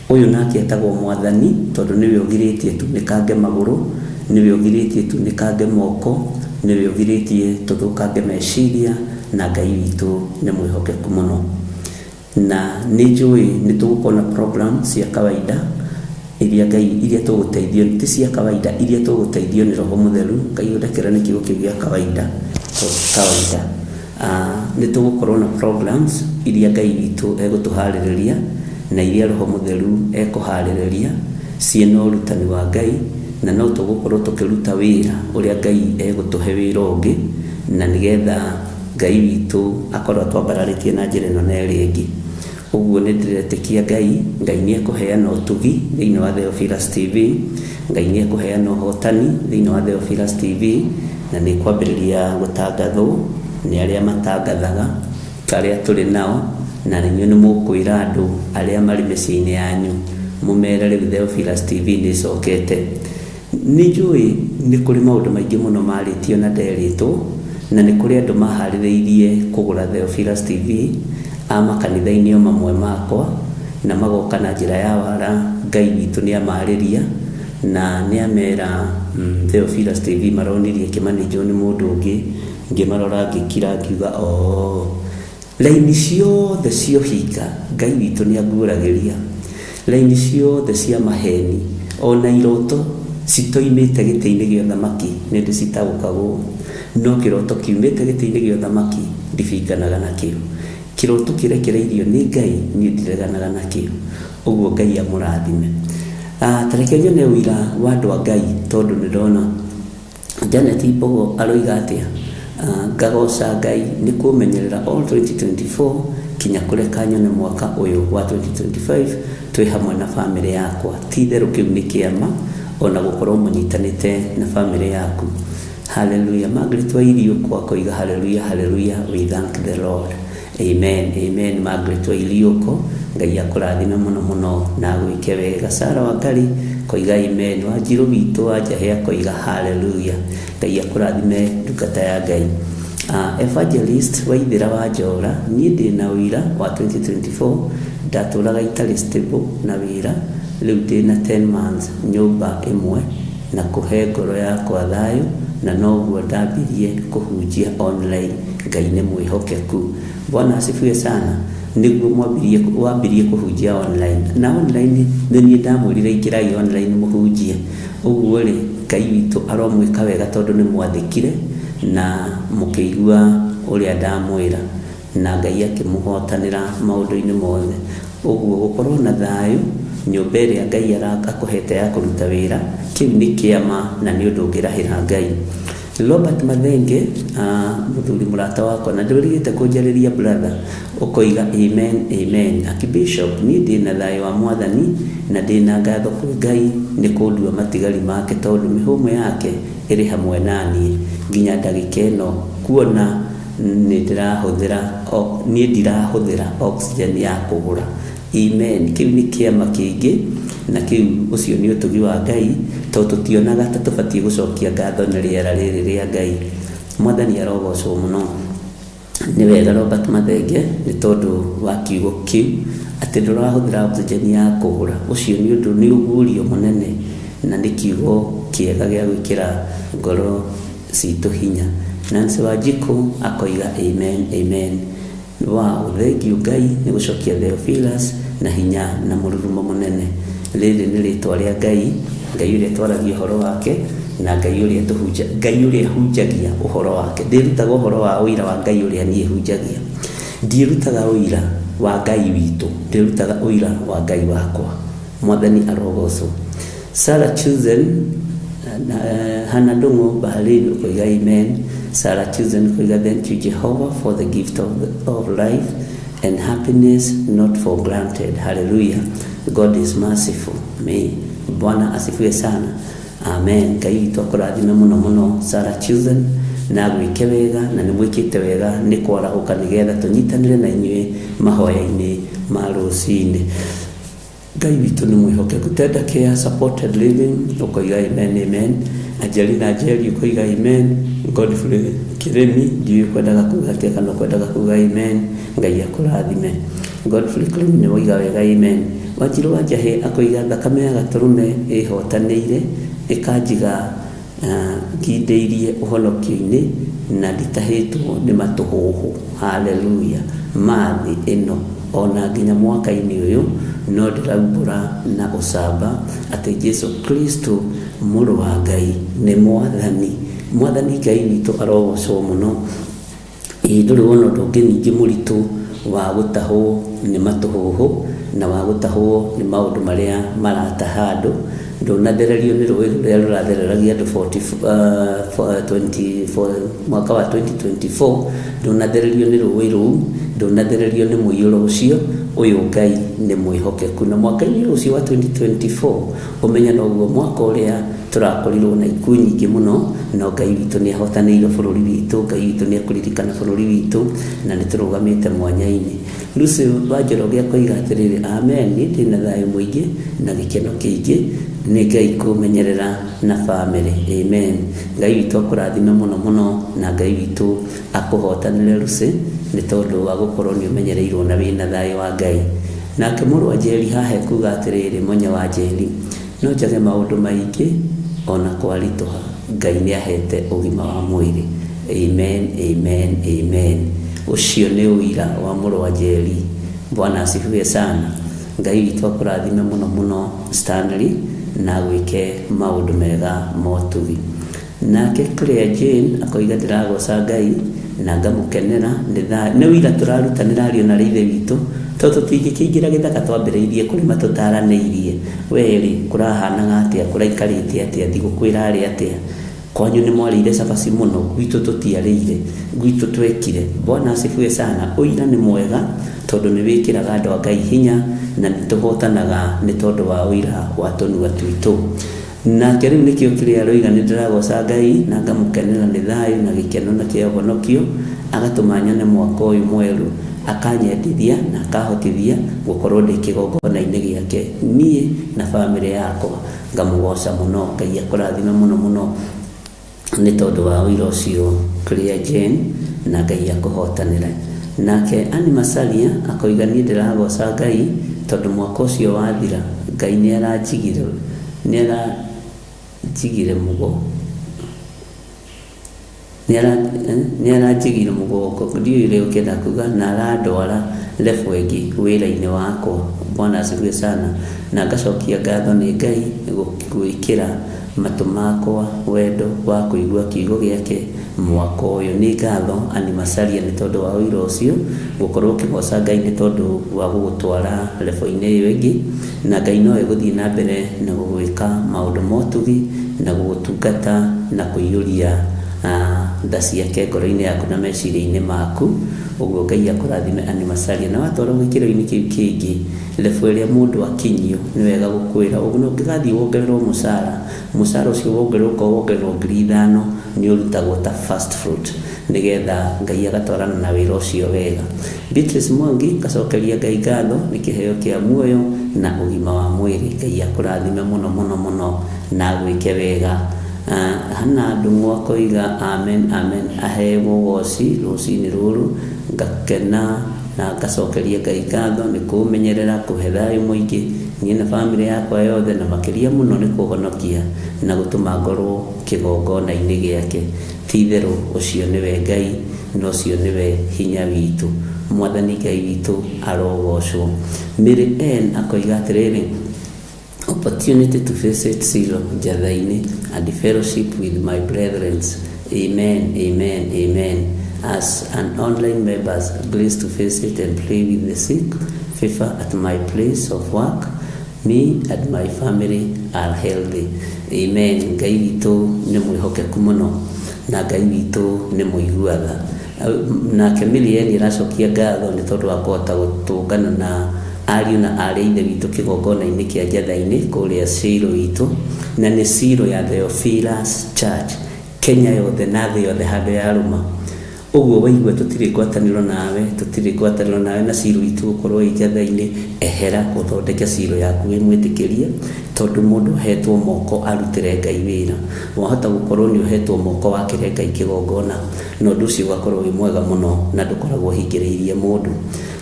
Ũyũ nake etagwo mwathani tondũ nĩwe ũgirĩtie tunĩkange magũrũ, nĩwe ũgirĩtie tunĩkange moko, nĩwe ũgirĩtie tũthũkange meciria, na Ngai witũ nĩ mwĩhokeku mũno. Na nĩ njũĩ nĩ tũgũkorwo na program cia kawaida iria Ngai iria tũgũteithio ti cia kawaida iria tũgũteithio nĩ Roho Mũtheru. Ngai ũndekere nĩ kiugo kĩu gĩa kawaida tondũ ti kawaida. Nĩ tũgũkorwo na programs iria Ngai witũ egũtũharĩrĩria na iria Roho Mũtheru ekũharĩrĩria. Ciĩna ũrutani wa Ngai, na no tũgũkorwo tũkĩruta wĩra ũrĩa Ngai egũtũhe wĩra ũngĩ, na nĩgetha Ngai witũ akorwo atwambararĩtie na njĩra ĩno na ĩrĩa ĩngĩ. Ũguo nĩ ndĩretĩkia Ngai, Ngai nĩ ekũheana ũtugi thĩinĩ wa Theophilus TV, Ngai nĩ ekũheana ũhotani thĩinĩ wa Theophilus TV, na nĩ kwambĩrĩria gũtangathwo nĩ arĩa matangathaga arĩa tũrĩ nao, na inyuĩ nĩ mũkwĩra andũ arĩa marĩ mĩciĩ-inĩ yanyu mũmere rĩu Theophilus TV nĩ ĩcokete. Nĩ njũĩ nĩ kũrĩ maũndũ maingĩ mũno marĩtio na nderĩtwo, na nĩ kũrĩ andũ maharĩrĩirie kũgũra Theophilus TV a makanitha-inĩ o mamwe makwa, na magoka na njĩra ya wara. Ngai witũ nĩ amarĩria na nĩ amera Theophilus TV maronirie ĩkĩmanĩnjwo nĩ mũndũ ũngĩ. Ngĩmarora ngĩkira ngiuga oo. Raini ciothe cia ũhinga Ngai witũ nĩ anguũragĩria, raini ciothe cia maheni, o na iroto citoimĩte gĩtĩ-inĩ gĩa ũthamaki nĩ ndĩcitaũkagwo, no kĩroto kiumĩte gĩtĩ-inĩ gĩa ũthamaki ndibinganaga nakĩo. Kĩroto kĩrekereirio nĩ Ngai niĩ ndireganaga nakĩo. Ũguo Ngai amũrathime. Ta reke nyone ũira wa andũ a Ngai tondũ nĩ ndona Janet Mbogo aroiga atĩa? Ngagoca Ngai nĩ kũmenyerera all 2024 kinya kũreka nyone mwaka ũyũ wa 2025 twĩ hamwe na famĩlĩ yakwa. Ti itherũ kĩu nĩ kĩama ona gũkorwo mũnyitanĩte na famĩlĩ yaku. Hallelujah. Margaret wa Iriũko akoiga hallelujah, hallelujah, we thank the Lord. Amen, amen. Margaret wa Iriũko, Ngai akũrathime mũno mũno na agwĩke wega. Sarah Wangari koiga amen. Wanjirũ witũ wa Njahĩ akoiga hallelujah. Ngai akũrathime ndungata ya Ngai. Evangelist Waithĩra wa Njora, niĩ ndĩna ũira wa 2024 ndatũraga itarĩ stable na wĩra, rĩu ndĩna 10 months nyũmba ĩmwe na kũhe ngoro yakwa thayũ, na noguo ndambirie kũhunjia online. Ngai nĩ mwĩhokeku. Bwana asifiwe sana. Nĩguo mwambirie wambirie kũhunjia online, na online nĩ niĩ ndamwĩrire ingĩrai online mũhunjie. Ũguo rĩ, Ngai witũ aromwĩka wega tondũ nĩ mwathĩkire na mũkĩigua ũrĩa ndamwĩra, na Ngai akĩmũhotanĩra maũndũ-inĩ mothe. Ũguo gũkorwo na thayũ nyũmba ĩrĩa Ngai akũhete ya kũruta wĩra, kĩu nĩ kĩama na nĩ ũndũ ũngĩrahĩra Ngai. Robert Mathenge, mũthuri mũrata wakwa, na ndwĩrĩgĩte kũnjarĩria brother, ũkoiga amen, amen. Archbishop, niĩ ndĩna thayũ wa Mwathani na ndĩna ngatho kwĩ Ngai nĩ kũndua matigari make tondũ mĩhũmũ yake ĩrĩ hamwe na niĩ nginya ndagĩka ĩno, kuona nĩ ndĩrahũthĩra, niĩ ndirahũthĩra oxygen ya kũgũra. Amen. Kĩu nĩ kĩama kĩngĩ, na kĩu ũcio nĩ ũtugi wa Ngai, tondũ tũtionaga ta tũbatiĩ gũcokia ngatho nĩ rĩera rĩrĩ rĩa Ngai. Mwathani arogocwo mũno. Nĩ wega Robert Mathenge nĩ tondũ wa kiugo kĩu atĩ ndũrahũthĩra oxygen ya kũgũra. Ũcio nĩ ũndũ, nĩ ũguũrio mũnene na nĩ kiugo kĩega gĩa gwĩkĩra ngoro citũ hinya. Nancy Wanjikũ akoiga amen, amen. Wow, thengiũ Ngai nĩ gũcokia Theophilus na hinya na mũrurumo mũnene. Rĩrĩ nĩ rĩtwa rĩa Ngai, Ngai ũrĩa twaragia ũhoro wake na Ngai ũrĩa tũhunja, Ngai ũrĩa hunjagia ũhoro wake. Ndĩrutaga ũhoro wa ũira wa Ngai ũrĩa niĩ hunjagia. Ndiĩrutaga ũira wa Ngai witũ, ndĩrutaga ũira wa Ngai wakwa. Mwathani arogocwo. Sarah Chuzen, Hannah Ndung'u Bahrain ũkoiga amen. Sarah Chuzen ũkoiga thank you Jehovah for the gift of life and happiness not for granted. Hallelujah. God is merciful. Me. Bwana asifiwe sana. Amen. Ngai witũ akũrathime mũno mũno Sarah Chuzen, na agwĩke wega, na nĩ mwĩkĩte wega nĩ kwarahũka nĩgetha tũnyitanĩre na inyuĩ mahoya-inĩ ma rũcinĩ. Ngai witũ nĩ mwĩhokeku. Tenda Care Supported Living ũkoiga amen, amen. Angelina Njeri ũkoiga amen. Godfrey Kĩrĩmi, ndiũĩ ũkwendaga kuga atĩa kana ũkwendaga kuga amen. Ngai akũrathime. Godfrey Kĩrĩmi nĩ woiga wega amen. Wanjirũ wa Njahĩ akoiga thakame ya gatũrũme ĩhotanĩire ĩkanjiga ngindĩirie ũhonokio-inĩ na nditahĩtwo nĩ matũhũhũ. Hallelujah. Ma thĩ ĩno ona nginya mwaka-inĩ ũyũ no ndĩraumbũra na ũcamba atĩ Jesu Kristo mũrũ wa Ngai nĩ Mwathani. Mwathani Ngai witũ arogocwo mũno. Ĩĩ ndũrĩ wona ũndũ ũngĩ ningĩ mũritũ Wa gũtahwo nĩ matũhũhũ na wa gũtahwo nĩ maũndũ marĩa marataha andũ. Ndũnathererio nĩ rũĩ rũrĩa rũrathereragia andũ 40, 24, mwaka wa 2024. Ndũnathererio nĩ rũĩ rũu, ndũnathererio nĩ mũiyũro ũcio. Ũyũ Ngai nĩ mwĩhokeku. Na mwaka-inĩ ũcio wa 2024, ũmenye noguo mwaka ũrĩa tũrakorirwo na ikuũ nyingĩ mũno, no Ngai witũ nĩ ahotanĩire bũrũri witũ. Ngai witũ nĩ ekũririkana bũrũri witũ na nĩ tũrũgamĩte mwanya-inĩ. Lucy wa Njoroge akoiga atĩrĩrĩ, amen, niĩ ndĩna thayũ mũingĩ na gĩkeno kĩingĩ nĩ Ngai kũmenyerera na bamĩrĩ. Amen. Ngai witũ akũrathime mũno mũno na Ngai witũ akũhotanĩre, Lucy, nĩ tondũ wa gũkorwo nĩ ũmenyereirwo na wĩna thayũ wa Ngai. Nake mũrũ wa Njeri haha ekuga atĩrĩrĩ, Monya wa Njeri, no njage maũndũ maingĩ ona kwaritũha, Ngai nĩ ahete ũgima wa mwĩrĩ. Amen, amen, amen. Ũcio nĩ ũira wa mũrũ wa Njeri. Bwana asifiwe sana. Ngai witũ akũrathime mũno mũno, Stanley, na agwĩke maũndũ mega motugi. Nake Claire Jane akoiga, ndĩragoca Ngai na ngamũkenera nĩ ũira tũrarutanĩra ariũ na ithe witũ, tondũ tũtingĩkĩingĩra gĩthaka twambĩrĩirie kũrĩma tũtaranĩirie. Werĩ kũrahanaga atĩa, kũraikarĩte atĩa, thigũkũ ĩrarĩ atĩa kwanyu? Nĩ mwarĩire cabaci mũno, gwitũ tũtiarĩire, gwitũ twekire. Bwana asifiwe sana. Ũira nĩ mwega tondũ nĩ wĩkĩraga andũ a Ngai hinya na nĩ tũhotanaga nĩ tondũ wa ũira wa tũnua twitũ. Nake rĩu nĩkĩo kĩrĩa aroiga, nĩ ndĩragoca Ngai na ngamũkenera nĩ thayũ na gĩkeno na kĩa ũhonokio, agatũma nyone mwaka ũyũ mwerũ, akanyendithia na akahotithia gũkorwo ndĩ kĩgongona-inĩ gĩake, niĩ na bamĩrĩ yakwa. Ngamũgoca mũno. Ngai akũrathime mũno mũno nĩ tondũ wa ũira ũcio, Claire Jane, na Ngai akũhotanĩre. Nake Annie Masalia akoiga, niĩ ndĩragoca Ngai tondũ mwaka ũcio wathira Ngai nĩ aranjigire, nĩ aranjigire mũgo, nĩ aranjigire mũgongo, ndiũĩ ũrĩa ũkĩenda kuga, na arandwara level ĩngĩ wĩra-inĩ wakwa. Bwana asifiwe sana. Na ngacokia ngatho nĩ Ngai gwĩkĩra matũ makwa wendo wa kũigua kiugo gĩake mwaka ũyũ. Nĩ ngatho, Annie Masalia, nĩ tondũ wa ũira ũcio, gũkorwo ũkĩgoca Ngai nĩ tondũ wa gũgũtwara level-inĩ ĩyo ĩngĩ. Na Ngai no egũthiĩ na mbere na gũgwĩka maũndũ ma ũtugi na gũgũtungata na kũiyũria tha ciake ngoro-inĩ yaku na meciria-inĩ maku. Ũguo Ngai akũrathime, Annie Masalia. Na watwarwo gĩkĩro-inĩ kĩu kĩngĩ, level ĩrĩa mũndũ akinyio, nĩ wega gũkwĩra ũguo. Na ũngĩgathiĩ wongererwo mũcara, mũcara ũcio wongererwo, ũkorwo wongererwo 5,000, nĩ ũrutagwo ta first fruit nĩgetha Ngai agatwarana na wĩra ũcio wega. Beatrice Mwangi, ngacokeria Ngai ngatho nĩ kĩheo kĩa muoyo na ũgima wa mwĩrĩ. Ngai akũrathime mũno mũno mũno na agwĩke wega. Hana Ndung'u akoiga, amen, amen, aheo ũgoci rũcinĩ rũrũ. Ngakena na ngacokeria Ngai ngatho nĩ kũmenyerera, kũhe thayũ mũingĩ niĩ na bamĩrĩ yakwa yothe, na makĩria mũno nĩ kũhonokia na gũtũma ngorwo kĩgongona-inĩ gĩake. Ti itherũ ũcio nĩwe Ngai na ũcio nĩwe hinya witũ. Mwathani Ngai witũ arogocwo. Mary N akoiga atĩrĩrĩ, opportunity to visit Silo Njatha-inĩ and fellowship with my brethren. Amen, amen, amen. As an online members, grace to visit and pray with the sick, favor at my place of work. Me and my family are healthy. Amen. Ngai witũ nĩ mwĩhokeku mũno na Ngai witũ nĩ mũiguaga. Nake Mirieni aracokia ngatho nĩ tondũ wa kũhota gũtũngana na ariũ na aarĩ a ithe witũ kĩgongona-inĩ kĩa Njatha-inĩ kũrĩa Ciro witũ, na nĩ Ciro ya Theophilus Church Kenya yothe na thĩ yothe handũ yarũma. Ũguo waigua tũtirĩ ngwatanĩro nawe, tũtirĩ ngwatanĩro nawe na Ciro itũ gũkorwo ĩ Njatha-inĩ, ehera ũthondeke Ciro yaku wĩ mwĩtĩkĩrie, tondũ mũndũ ahetwo moko arutĩre Ngai wĩra. Wahota gũkorwo nĩ ũhetwo moko wakĩre Ngai kĩgongona, na ũndũ ũcio ũgakorwo wĩ mwega mũno na ndũkoragwo ũhingĩrĩirie mũndũ.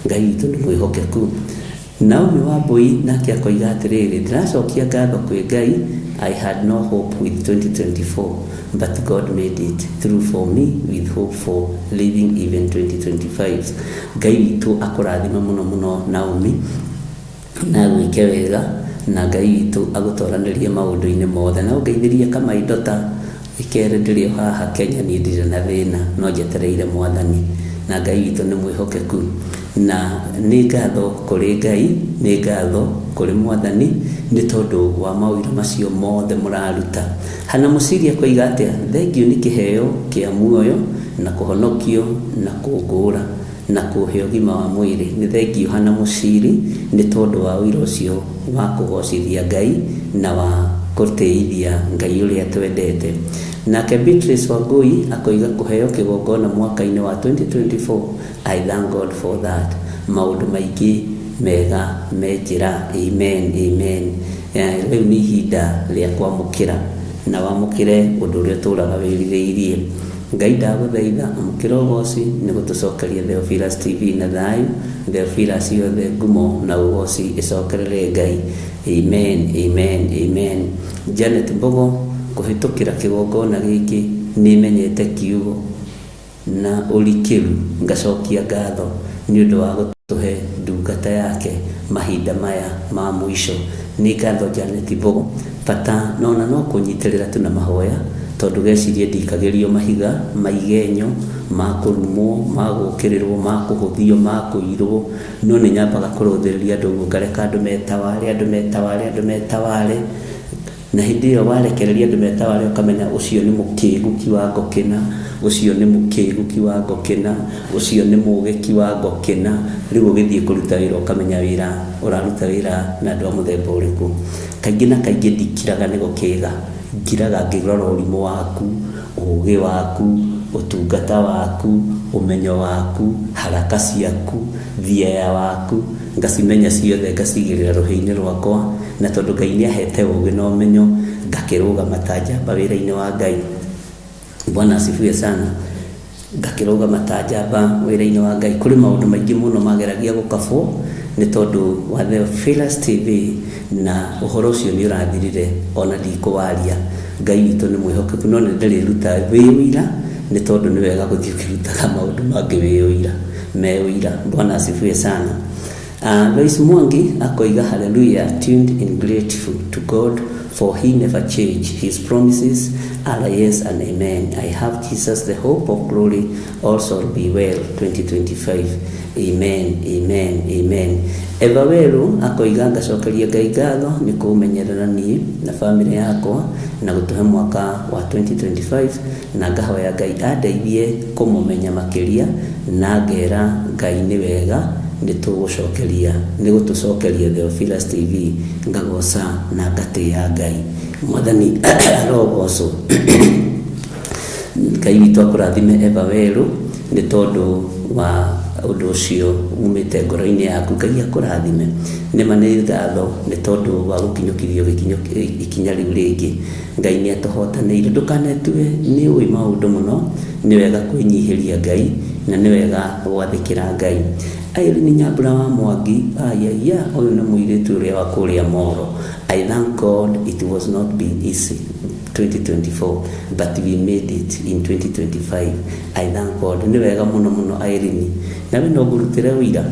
Ngai witũ nĩ mwĩhokeku. Naomi Wambui nake akoiga atĩrĩrĩ, ndĩracokia ngatho kwĩ Ngai. I had no hope with 2024, but God made it through for me with hope for living even 2025. Ngai witũ akũrathime mũno mũno, Naomi, na agwĩke wega, na Ngai witũ agũtwaranĩrie maũndũ-inĩ mothe, na ũngeithĩrie kamaindota ĩkere ndĩrĩ o haha Kenya. Niĩ ndirĩ na thĩna, no njetereire Mwathani. Na Ngai witũ nĩ mwĩhokeku. Na nĩ ngatho kũrĩ Ngai, nĩ ngatho kũrĩ Mwathani nĩ tondũ wa maũira macio mothe mũraruta. Hana Mũciria akoiga atĩa? Thengiũ nĩ kĩheo kĩa muoyo na kũhonokio na kũngũra na kũhe ũgima wa mwĩrĩ. Nĩ thengiũ Hana Mũciri nĩ tondũ wa ũira ũcio wa kũgocithia Ngai na wa gũtĩithia Ngai ũrĩa twendete. Nake Beatrice Wangui akoiga kũheo kĩgongona mwaka-inĩ wa 2024, I thank God for that. Maũndũ maingĩ mega me njĩra. Amen, amen. Rĩu nĩ ihinda rĩa kwamũkĩra na wamũkĩre ũndũ ũrĩa ũtũraga wĩrirĩirie. Ngai ndagũthaitha amũkĩra ũgoci nĩ gũtũcokeria Theophilus TV na thayũ. Theophilus yothe ngumo na ũgoci ĩcokerere Ngai. Amen, amen, amen. Janet Mbogo kũhĩtũkĩra kĩgongona gĩkĩ nĩmenyete kiugo na ũrikĩru, ngacokia ngatho nĩ ũndũ wa gũtũhe ndungata yake mahinda maya ma mũico. Nĩ ngatho Janet Mbogo. Bata nona no kũnyitĩrĩra tu na mahoya, tondũ gecirie ndikagĩrio mahiga ma igenyo, ma kũrumwo, ma gũkĩrĩrwo, ma kũhũthio, ma kũirwo, no nĩ nyambaga kũrũthĩrĩria andũ ũguo ngareka andũ metaware, andũ metaware, andũ metaware. Na hĩndĩ ĩyo warekereria andũ metaware ũkamenya ũcio nĩ mũkĩgu kiwango kĩna, ũcio nĩ mũkĩgu kiwango kĩna, ũcio nĩ mũgĩ kiwango kĩna. Rĩu ũgĩthiĩ kũruta wĩra ũkamenya wĩra ũraruta wĩra na andũ a mũthemba ũrĩkũ. Kaingĩ na kaingĩ ndikiraga nĩ gũkĩga, ngiraga ngĩrora ũrimũ waku, ũgĩ waku, ũtungata waku, ũmenyo waku, haraka ciaku, thiaya waku, ngacimenya ciothe ngacigĩrĩra rũhĩ-inĩ rwakwa. Na tondũ Ngai nĩ ahete ũgĩ na ũmenyo, ngakĩrũgama ta njamba wĩra-inĩ wa Ngai. Bwana asifiwe sana. Ngakĩrũgama ta njamba wĩra-inĩ wa Ngai. Kũrĩ maũndũ maingĩ mũno mageragia gũkabwo nĩ tondũ wa Theophilus TV, na ũhoro ũcio nĩ ũrathirire ona ndikũwaria. Ngai witũ nĩ mwĩhokeku, no nĩ ndĩrĩruta wĩ ũira nĩ tondũ nĩ wega gũthiĩ ũkĩrutaga maũndũ mangĩ wĩ ũira, me ũira. Bwana asifiwe sana. Lois Mwangi akoiga hallelujah, tuned in grateful to God for he never changed. His promises are yes and amen. I have Jesus, the hope of glory, also be well 2025. Amen, amen, amen. Eva Weru akoiga ngacokeria Ngai ngatho nĩ kũmenyerera niĩ na famĩlĩ yakwa na gũtũhe mwaka wa 2025, na ngahoya Ngai andeithie kũmũmenya makĩria, na ngera Ngai nĩ wega nĩ tũgũcokeria nĩ gũtũcokeria Theophilus TV, ngagoca na ngatĩĩa Ngai. Mwathani arogocwo. Ngai witũ akũrathime Eva Weru nĩ tondũ wa ũndũ ũcio umĩte ngoro-inĩ yaku. Ngai akũrathime. Nĩma nĩ ngatho nĩ tondũ wa gũkinyũkithio ikinya rĩu rĩngĩ. Ngai nĩ atũhotanĩire. Ndũkanetue nĩ ũĩ maũndũ mũno, nĩ wega kwĩnyihĩria Ngai na nĩ wega gwathĩkĩra Ngai. Irene Nyambura wa Mwangi, ayaya, ũyũ nĩ mũirĩtu ũrĩa wa kũrĩa Moro. I thank God it was not been easy 2024, but we made it in 2025. I thank God. Nĩ wega mũno mũno Irene. Nawe no ngũrutĩre ũira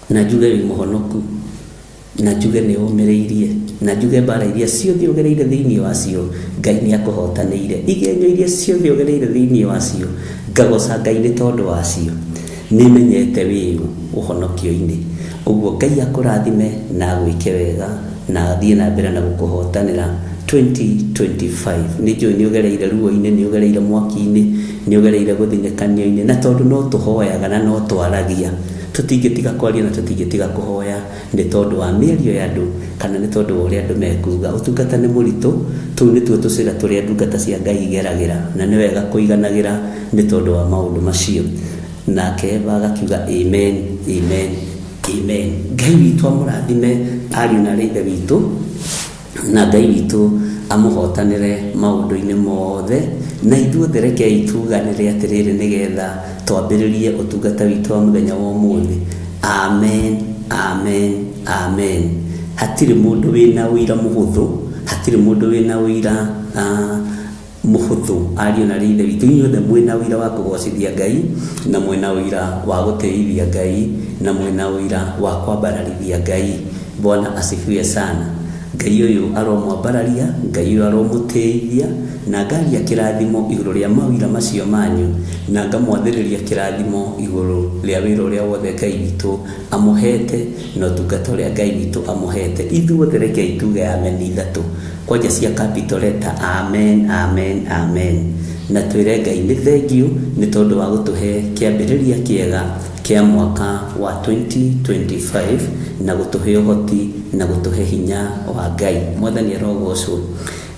na njuge wĩ mũhonoku, na njuge nĩ ũmĩrĩirie, na njuge mbara iria ciothe ũgereire thĩinĩ wacio Ngai nĩ akũhotanĩire. Igenyo iria ciothe ũgereire thĩinĩ wacio ngagoca Ngai nĩ tondũ wacio. Nĩmenyete wĩũ ũhonokio-inĩ. Ũguo Ngai akũrathime na agwĩke wega na athiĩ na mbere na gũkũhotanĩra 2025. Nĩ njũĩ nĩ ũgereire ruo-inĩ, nĩ ũgereire mwaki-inĩ, nĩ ũgereire gũthinĩkanio-inĩ, na tondũ no tũhoyaga na no twaragia, tũtingĩtiga kwaria na tũtingĩtiga kũhoya nĩ tondũ wa mĩario ya andũ kana nĩ tondũ wa ũrĩa andũ mekuga. Ũtungata nĩ mũritũ, tũu nĩtuo tũcĩra tũrĩa ndungata cia Ngai igeragĩra, na nĩ wega kũiganagĩra nĩ tondũ wa maũndũ macio. Nake Eva agakiuga amen, amen, amen. Ngai witũ amũrathime ariũ na arĩ ithe witũ, na Ngai witũ amũhotanĩre maũndũ-inĩ mothe, na ithuothe rekei tuganĩre atĩrĩrĩ nĩgetha twambĩrĩrie ũtungata witũ wa mũthenya wa ũmũthĩ. Amen, amen, amen. Hatirĩ mũndũ wĩna ũira mũhũthũ, hatirĩ mũndũ wĩna ũira mũhũthũ. Ariũ na arĩ ithe witũ, inyuothe mwĩna ũira wa kũgocithia Ngai, na mwĩna ũira wa gũtĩithia Ngai, na mwĩna ũira wa kwambararithia Ngai. Bwana asifiwe sana. Ngai ũyũ aromwambararia, Ngai ũyũ aromũtĩithia, na ngaria kĩrathimo igũrũ rĩa mawĩra macio manyu, na ngamwathĩrĩria kĩrathimo igũrũ rĩa wĩra ũrĩa wothe Ngai witũ amũhete, na ũtungata ũrĩa Ngai witũ amũhete. Ithuothe rekei tuge amen ithatũ, kwanja cia capital letter, amen, amen, amen. Na twĩre Ngai nĩ thengiũ nĩ tondũ wa gũtũhe kĩambĩrĩria kĩega kĩa mwaka wa 2025 na gũtũhe ũhoti na gũtũhe hinya wa Ngai. Mwathani arogocwo.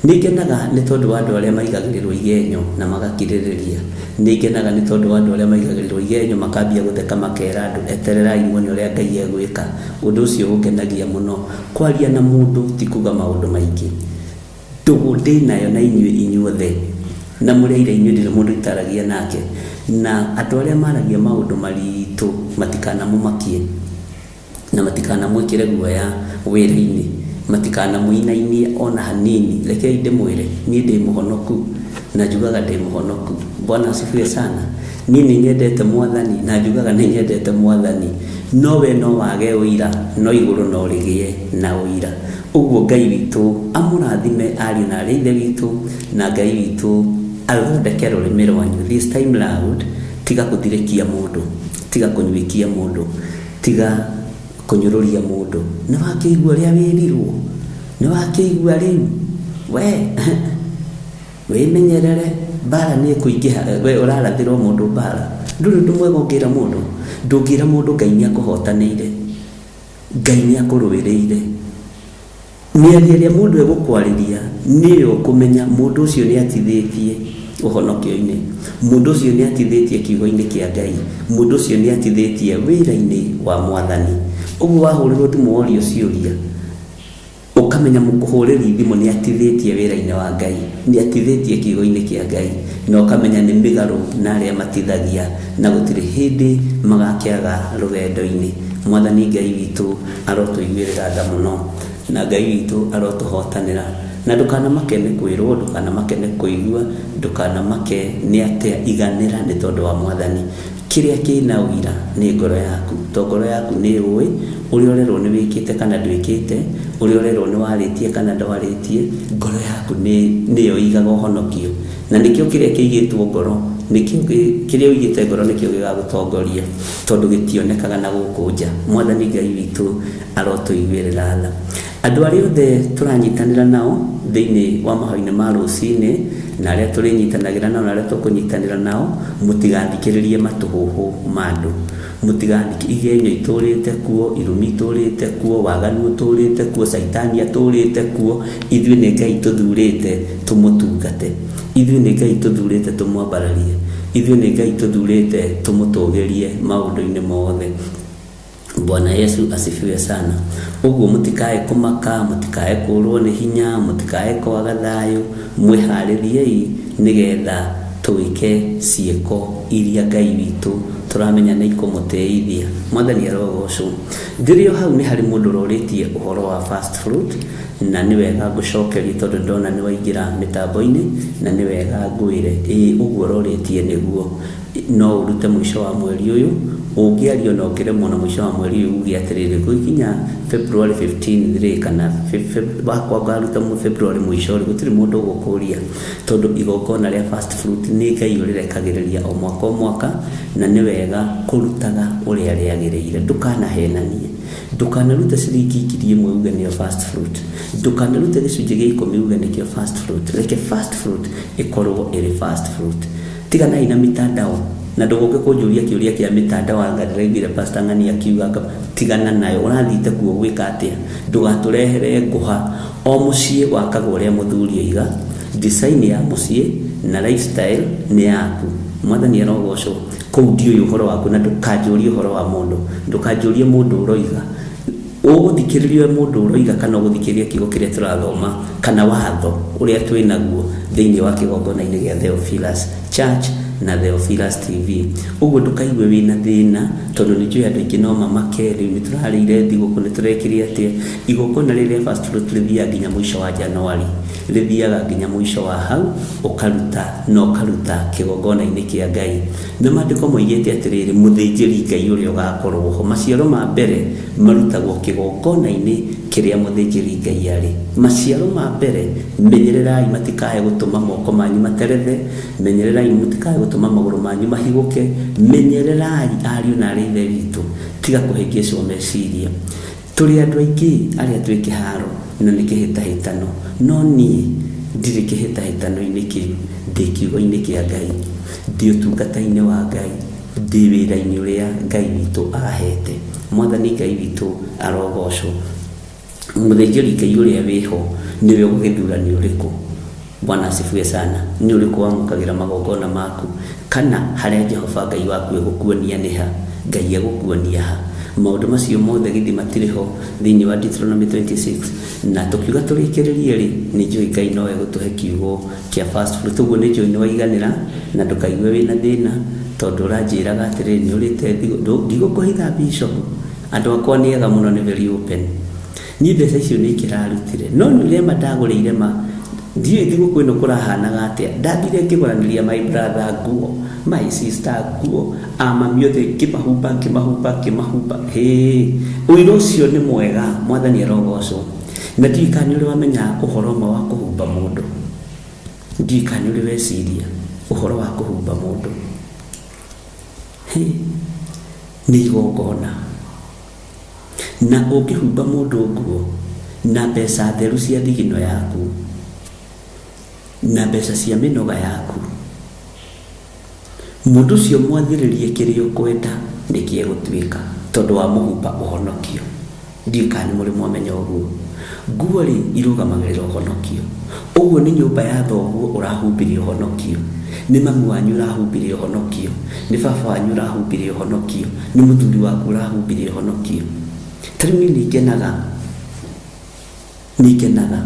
Nĩ ngenaga nĩ tondũ wa andũ arĩa maigagĩrĩrwo igenyo na magakirĩrĩria. Nĩ ngenaga nĩ tondũ wa andũ arĩa maigagĩrĩrwo igenyo makambia gũtheka makera andũ etererai muone ũrĩa Ngai egwĩka. Ũndũ ũcio ũngenagia mũno. Kwaria na mũndũ ti kuga maũndũ maingĩ. Ndũgũ ndĩ nayo na inyuĩ inyuothe, na mũrĩ aira inyuĩ ndirĩ mũndũ itaragia nake, na andũ arĩa maragia maũndũ maritũ matikanamũmakie, na matikanamwĩkĩre guoya wĩra-inĩ, matikanamũinainie o na hanini. Rekei ndĩmwĩre, niĩ ndĩ mũhonoku, na njugaga ndĩ mũhonoku. Bwana asifiwe sana. Niĩ nĩ nyendete Mwathani, na njugaga nĩ nyendete Mwathani. No we no wage ũira, no igũrũ no rĩgĩe na ũira. Ũguo Ngai witũ amũrathime ariũ na aarĩ a Ithe witũ, na Ngai witũ athondeke rũrĩmĩ rwanyu this time round. Tiga gũthirĩkia mũndũ, tiga kũnyuĩkia mũndũ, tiga kũnyũrũria mũndũ. Nĩ wakĩigua ũrĩa wĩrirwo? Nĩ wakĩigua rĩu? We wĩmenyerere, mbara nĩ ĩkũingĩha. We ũrarathĩrwo mũndũ mbara. Ndũrĩ ũndũ mwega ũngĩra mũndũ. Ndũngĩra mũndũ Ngai nĩ akũhotanĩire, Ngai nĩ akũrũĩrĩire. Mĩario ĩrĩa mũndũ egũkwarĩria nĩyo ũkũmenya mũndũ ũcio nĩ atithĩtie ũhonokio-inĩ, mũndũ ũcio nĩ atithĩtie kiugo-inĩ kĩa Ngai, mũndũ ũcio nĩ atithĩtie wĩra-inĩ wa Mwathani. Ũguo wahũrĩrwo thimũ worio ciũria, ũkamenya mũkũhũrĩri thimũ nĩ atithĩtie wĩra-inĩ wa Ngai, nĩ atithĩtie kiugo-inĩ kĩa Ngai, na ũkamenya nĩ mĩgarũ na arĩa matithagia, na gũtirĩ hĩndĩ magakĩaga rũgendo-inĩ. Mwathani Ngai witũ arotũiguĩrĩra tha mũno, na Ngai witũ arotũhotanĩra. Na ndũkanamake nĩ kwĩrwo, ndũkanamake nĩ kũigua, ndũkanamake nĩ atĩa, iganĩra nĩ tondũ wa Mwathani. Kĩrĩa kĩna ũira nĩ ngoro yaku, to ngoro yaku nĩ yũĩ ũrĩa ũrerwo nĩ wĩkĩte kana ndwĩkĩte, ũrĩa ũrerwo nĩ warĩtie kana ndwarĩtie, ngoro yaku nĩyo ĩigaga ũhonokio. Na nĩkĩo kĩrĩa kĩigĩtwo ngoro, nĩkĩo kĩrĩa ũigĩte ngoro nĩkĩo gĩgagũtongoria, tondũ gĩtionekaga na gũkũ nja. Mwathani Ngai witũ arotũiguĩrĩra tha. Andũ arĩa othe tũranyitanĩra nao thĩinĩ wa mahoya-inĩ ma rũcinĩ, na arĩa tũrĩnyitanagĩra nao na arĩa tũkũnyitanĩra nao, mũtigathikĩrĩrie matũhũhũ ma andũ. Mũtigathikĩ, igenyo itũrĩte kuo, irumi itũrĩte kuo, waganu ũtũrĩte kuo, caitani atũrĩte kuo. Ithuĩ nĩ Ngai tũthurĩte tũmũtungate. Ithuĩ nĩ Ngai tũthurĩte tũmwambararie. Ithuĩ nĩ Ngai tũthurĩte tũmũtũgĩrie maũndũ-inĩ mothe. Bwana Yesu asifiwe sana. Ũguo mũtikae kũmaka, mũtikae kũrwo nĩ hinya, mũtikae kwaga thayũ, mwĩharĩriei nĩgetha twĩke ciĩko iria Ngai witũ tũramenya nĩ ikũmũtĩithia. Mwathani arogocwo. Ndĩrĩ o hau nĩ harĩ mũndũ ũrorĩtie ũhoro wa first fruit, na nĩ wega ngũcokerie tondũ ndona nĩ waingĩra mĩtambo-inĩ, na nĩ wega ngwĩre ĩĩ ũguo ũrorĩtie nĩguo. No ũrute mũico wa mweri ũyũ, ũngĩaria ona ũngĩremwo na mũico wa mweri ũyũ uge atĩrĩrĩ, gũgĩkinya February 15 rĩ, kana wakwa ngaruta February mũico rĩ, gũtirĩ mũndũ ũgũkũria, tondũ igongona rĩa first fruit nĩ Ngai ũrĩrekagĩrĩria o mwaka o mwaka, na nĩ wega kũrutaga ũrĩa rĩagĩrĩire. Ndũkanahenanie. Ndũkanarute ciringi 1000 uge nĩyo first fruit. Ndũkanarute gĩcunjĩ gĩa ikũmi uge nĩkĩo first fruit. Reke first fruit ĩkorwo ĩrĩ first fruit. Tiganai na mitandao, na ndũgoke kũnjũria kĩũria kĩa mitandao anga ndĩraiguire Pastor Ng'ani akiuga anga, tigana nayo. Ũrathiĩte kuo gwĩka atĩa? Ndũgatũrehere ngũha. O mũciĩ wakagwo ũrĩa mũthuri oiga. Design ya mũciĩ na lifestyle nĩ yaku. Mwathani arogocwo. Kũu ndiũĩ ũhoro waku na ndũkanjũrie ũhoro wa mũndũ. Ndũkanjũrie mũndũ ũroiga. Ũgũthikĩrĩria mũndũ ũroiga kana ũgũthikĩrĩria kiugo kĩrĩa tũrathoma kana watho ũrĩa twĩ naguo thĩinĩ wa kĩgongona-inĩ gĩa Theophilus Church na Theophilus TV. Ũguo ndũkaigue wĩna thĩna tondũ nĩ njũĩ andũ aingĩ no mamake, rĩu nĩ tũrarĩire thigũkũ, nĩ tũrekire atĩa. Igongona rĩrĩ rĩa first fruit rĩthiaga nginya mũico wa January, rĩthiaga nginya mũico wa hau, ũkaruta na ũkaruta kĩgongona-inĩ kĩa Ngai. Na maandĩko moigĩte atĩrĩrĩ, mũthĩnjĩri Ngai ũrĩa ũgakorwo ho, maciaro ma mbere marutagwo kĩgongona-inĩ Kĩrĩa mũthĩnjĩri Ngai arĩ. Maciaro ma mbere, menyererai matikae gũtũma moko manyu materethe, menyererai mũtikae gũtũma magũrũ manyu mahigũke, menyererai ariũ na aarĩ a Ithe witũ, tiga kũhĩngĩcwo meciria. Tũrĩ andũ aingĩ arĩa twĩ kĩharo na nĩ kĩhĩtahĩtano, no niĩ ndirĩ kĩhĩtahĩtano-inĩ kĩu, ndĩ kiugo-inĩ kĩa Ngai, ndĩ ũtungata-inĩ wa Ngai, ndĩ wĩra-inĩ ũrĩa Ngai witũ ahete. Mwathani Ngai witũ arogocwo. Mũthĩnjĩri Ngai ũrĩa wĩho nĩwe ũgũgĩthura nĩ ũrĩkũ. Bwana asifiwe sana. Nĩ ũrĩkũ wamũkagĩra magongona maku? Kana harĩa Jehova Ngai waku egũkuonia nĩ ha? Ngai egũkuonia ha? Maũndũ macio mothe githĩ matirĩ ho thĩinĩ wa Deuteronomy 26? Na tũkiuga tũrĩkĩrĩrie rĩ, nĩ njũĩ Ngai no egũtũhe kiugo kĩa first fruit. Ũguo nĩ njũĩ nĩ waiganĩra na ndũkaigue wĩna thĩna tondũ ũranjĩraga atĩrĩrĩ nĩ ũrĩte thigũ, ndigũkũhitha Bishop, andũ akwa nĩ ega mũno nĩ very open. Niĩ mbeca icio nĩ ikĩrarutire no nĩ ũrĩa ma ndagũrĩire ma ndiũĩ thigũkũ ĩno kũrahanaga atĩa ndathire ngĩgũranĩria my brother nguo my sister nguo a mami othe ngĩmahumba ngĩmahumba ngĩmahumba hĩĩ ũira ũcio nĩ mwega mwathani arogocwo na ndiũĩ kana nĩ ũrĩ wamenya ũhoro ũmwe wa kũhumba mũndũ ndiũĩ kana nĩ ũrĩ weciria ũhoro wa kũhumba mũndũ hĩ nĩ igongona Na ũngĩhumba mũndũ nguo na mbeca theru cia thigino yaku, na mbeca cia mĩnoga yaku, mũndũ ũcio mwathĩrĩrie kĩrĩa ũkwenda nĩkĩo egũtuĩka, tondũ wamũhumba ũhonokio. Ndiũĩ kana nĩ mũrĩ mwamenya ũguo. Nguo-rĩ, irũgamagĩrĩra ũhonokio. Ũguo nĩ nyũmba ya thoguo ũrahumbire ũhonokio, nĩ mami wanyu ũrahumbire ũhonokio, nĩ baba wanyu ũrahumbire ũhonokio, nĩ mũthuri waku ũrahumbire ũhonokio. Ta rĩu niĩ nĩ ngenaga, nĩ ngenaga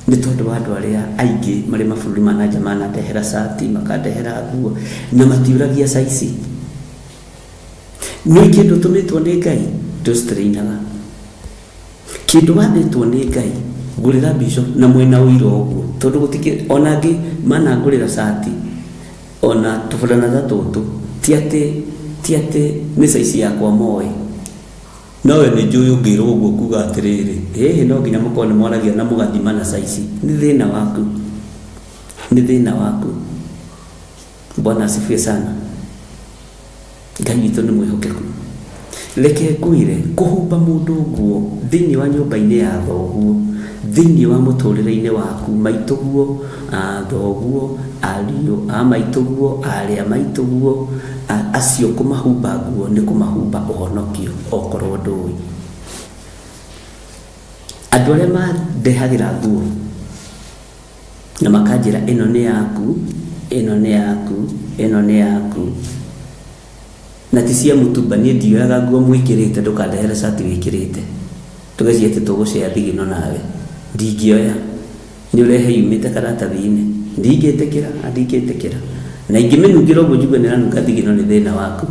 nĩ tondũ wa andũ arĩa aingĩ marĩ mabũrũri ma na nja manandehera cati, makandehera nguo na matiũragia caici. Nĩ kĩndũ ũtũmĩtwo nĩ Ngai ndũstrainaga. Kĩndũ wathĩtwo nĩ Ngai ngũrĩra bishop na mwĩna ũira ũguo tondũ gũtikĩ ona angĩ manangũrĩra cati ona tũburana ta tũtũ ti atĩ ti atĩ nĩ caici yakwa moĩ nowe nĩ njũĩ ũngĩrwo ũguo kuga atĩrĩrĩ ĩhĩ no nginya mũkorwo nĩ mwaragia na mũgathimana caici nĩ thĩna waku nĩ thĩna waku Bwana asifiwe sana. Ngai witũ nĩ mwĩhokeku. Reke ngwĩre, kũhumba mũndũ nguo thĩinĩ wa nyũmba-inĩ ya thoguo, thĩinĩ wa mũtũrĩre-inĩ waku, maitũguo, thoguo, ariũ a maitũguo, arĩ a maitũguo, acio kũmahumba nguo nĩ kũmahumba ũhonokio okorwo ndũĩ. Andũ arĩa mandehagĩra nguo na makanjĩra ĩno nĩ yaku, ĩno nĩ yaku, ĩno nĩ yaku, na ti cia mũtumba, niĩ ndioyaga nguo mwĩkĩrĩte, ndũkandehere cati wĩkĩrĩte, tũgeciria atĩ tũgũcea thigino nawe, ndingĩoya, nĩ ũrehe yumĩte karatathi-inĩ, ndingĩtĩkĩra na ndingĩtĩkĩra, na ingĩmĩnungĩra ũguo njigue nĩ ĩranunga thigino nĩ thĩna waku,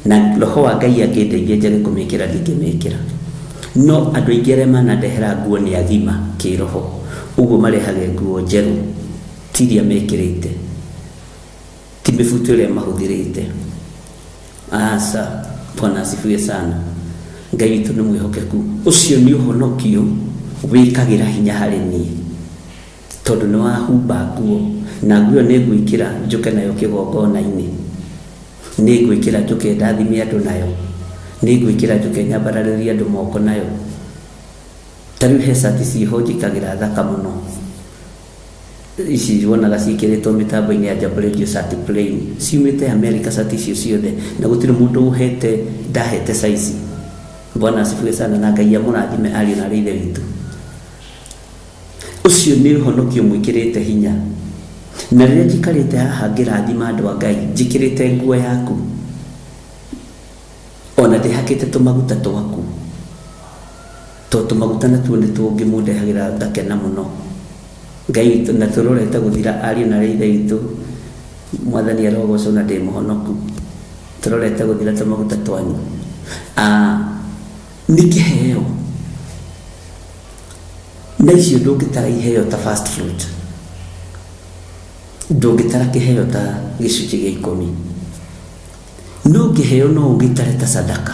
na roho wa Ngai angĩndeithia njage kũmĩkĩra ndingĩmĩkĩra. No andũ aingĩ arĩa manandehera nguo nĩ agima kĩroho, ũguo marehage nguo njerũ, ti iria mekĩrĩte, ti mĩbuto ĩrĩa mahũthĩrĩte. Aca, Bwana asifiwe sana. Ngai witũ nĩ mwĩhokeku. Ũcio nĩ ũhonokio wĩkagĩra hinya harĩ niĩ, tondũ nĩ wahumba nguo, na nguo ĩyo nĩ ngwĩkĩra njũke nayo kĩgongona-inĩ. Nĩ ngwĩkĩra njũke ndathime andũ nayo. Nĩ ngwĩkĩra njũke nyambararĩrie andũ moko nayo. Ta rĩu he cati ciĩho njĩkagĩra thaka mũno. Ici wonaga ciĩkĩrĩtwo mĩtambo-inĩ ya Jambo Radio cati plain. Ciumĩte America cati icio ciothe na gũtirĩ mũndũ ũhete ndahete size. Bwana asifiwe sana na Ngai amũrathime ariũ na arĩ ithe witũ. Ũcio nĩ ũhonokio mwĩkĩrĩte hinya. Na rĩrĩa njikarĩte haha ngĩrathima andũ a Ngai, njĩkĩrĩte nguo yaku, o na ndĩhakĩte tũmaguta twaku, tondũ tũmaguta natuo nĩ tũngĩ mũndehagĩra ngakena mũno. Ngai witũ, na tũrorete gũthira ariũ na arĩ ithe witũ, Mwathani arogocwo na ndĩ mũhonoku. Tũrorete gũthira tũmaguta twanyu. Ah, nĩ kĩheo. Na icio ndũngĩtara iheo ta first fruit, ndũngĩtara kĩheo ta gĩcunjĩ gĩa ikũmi, no kĩheo no ũgĩtare ta sadaka,